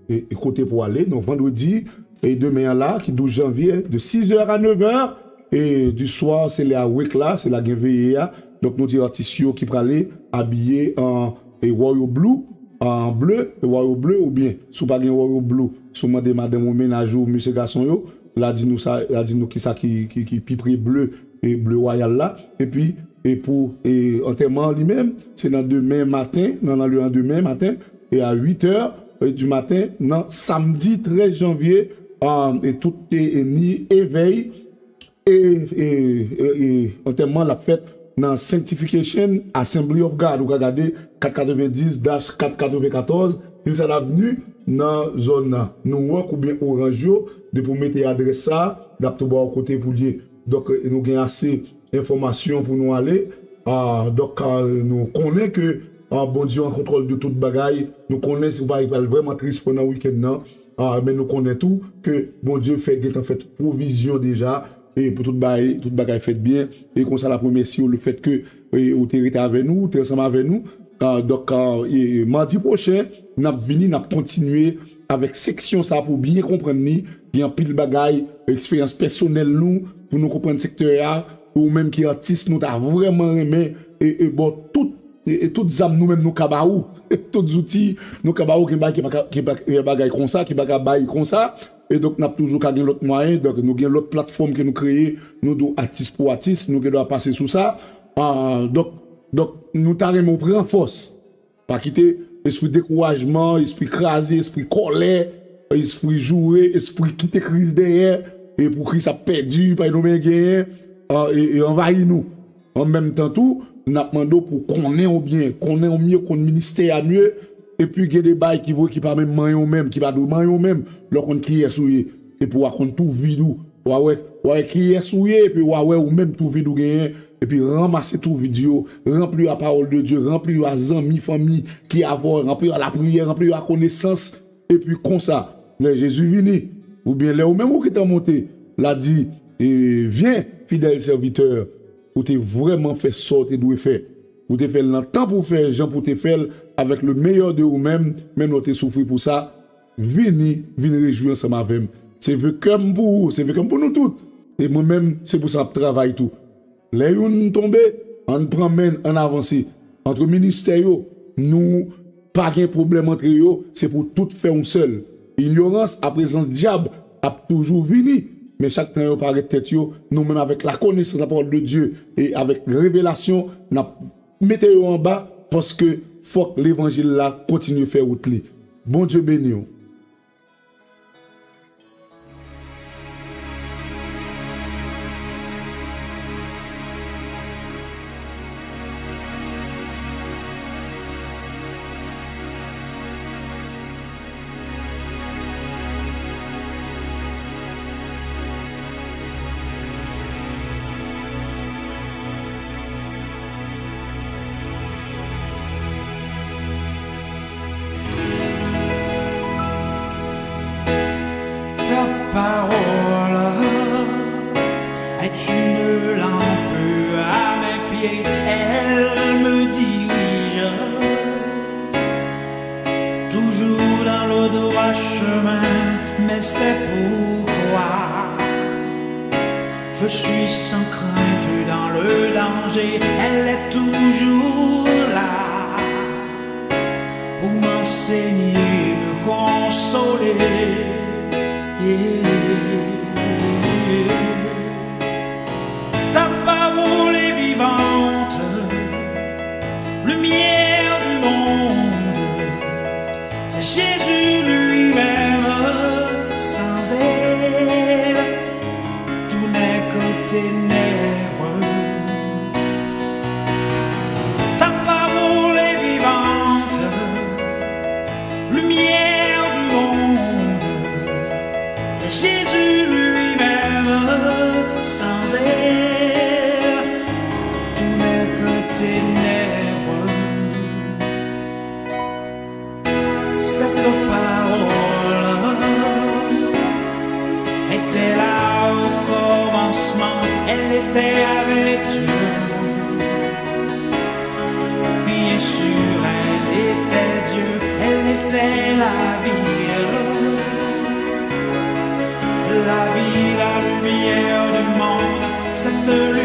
e, e kote pou ale. Donk, vandredi, e demen an la, ki douz janvye, de six heures à neuf heures, e du soir, se lè a wake la, se la gen veye a. Donk, nou di atis yo ki prale abiye an e Royal Blue, an ble, e Royal Blue, oubyen, si w pa gen Royal Blue, si w mande madanm ou, mennaj ou, mesye gason yo, la di nou sa, la di nou kisa ki, ki, ki pi pre ble, e ble wayal la. Epi, e pou, e antèman an li menm, se nan demen maten, nan, nan lè an demen maten, e a uit è, e, di maten, nan samdi trèz janvye, a, e tout, e, e ni evèy, e, e, e, e antèman l ap fèt nan Sanctification Assembly of God. Ou ka gade kat katrevendis dash kat katrevenkatòz, Hillside Avenue, nan zòn Newark oubyen Orange yo. Depi w mete adrès sa, l ap tou ba w kote pou l ye. Donk, e, nou gen ase enfòmasyon pou nou ale. A, donk, a, nou konnen ke, a, Bondye an kontwòl de tout bagay. Nou konnen si w pa pral vrèman tris pandan wikenn nan. A, men nou konnen tou ke Bondye fè gentan fè tout pwovizyon deja, e pou tout bagay, tout bagay fèt byen. E konsa l ap remèsye w lefèt ke, e, ou te rete avè nou, ou te ansanm avè nou. A, donk, a, e, e, madi pwochen, n ap vini, n ap kontinye avèk seksyon sa pou byen konprann li. Gen anpil bagay, eksperyans pèsonèl nou, pou nou konprann sektè a. Ou menm ki atis, nou ta vrèman renmen, e, e, ba w tout, e, e, tout zam nou menm nou ka ba ou. Tout zouti nou ka ba ou, gen bagay ki pa ka, ki pa, gen bagay konsa, ki pa ka bay konsa. E donk, n ap toujou ka gen lòt mwayen. Donk, nou gen lòt platfòm ke nou kreye. Nou di w atis pou atis, nou gen dwa pase sou sa. A, donk, donk, nou ta renmen w pran fòs. Pa kite espri dekourajman, espri kraze, espri kòlè, espri joure, espri kite Kris dèyè, e pou Kris ap pèdi, pa gen nou menm genyen, a, e, e anvayi nou. An menm tan tou, n ap mande w pou konnen w byen, konnen w mye, konn ministè a mye, epi gen de bagay ki vre ki pa menm manyen w menm, ki pa dwe manyen w menm, lè w konn kiyès ou ye, epi w a konn tou vid ou, w a wè, w a wè kiyès ou ye, epi w a wè ou menm tou vid ou genyen, epi ranmase tou vid yo, ranpli yo a pawòl de Dye, ranpli yo a zanmi, fanmi ki avè w, ranpli yo a lapriyè, ranpli yo a konesans, epi konsa, lè Jezi vini, oubyen lè ou menm ou gentan monte, l a di, e, vyen, fidèl sèvitè, ou te vrèman fè sa w te dwe fè. Ou te fè l nan tan pou w fè, jan pou w te fè l, avèk le meilleur de ou menm, menm lè w te soufri pou sa, vini, vin rejwi ansanm avè m. Se ve kè m pou ou, se ve kè m pou nou tout. E mwen menm, se pou sa m ap travay tou. Lè youn tonbe, ann pran men n, ann avanse. Antre ministè yo, nou pa gen pwoblèm antre yo, se pou tout fè yon sèl. Inyorans a prezans dyab ap toujou vini, men chak tan yo parèt tèt yo, nou menm avèk lakonesans lapawòl de Dye e avèk revelasyon, n ap mete yo anba, paske fòk levanjil la kontinye fè wout li. Bondye beni w. Ta parole est une lampe à mes pieds, elle me dirige toujours dans le droit chemin, mais c'est pourquoi je suis sans crainte dans le danger, elle est toujours là pour m'enseigner, me consoler. Ta parole est vivante, lumière du monde. C'est Jésus lui-même, sans elle, tout n'est que ténèbres. Ta parole est vivante, lumière du monde. C'est Jésus lui-même, sans elle, tout n'est que ténèbres. Cette parole était là au commencement, elle Sektè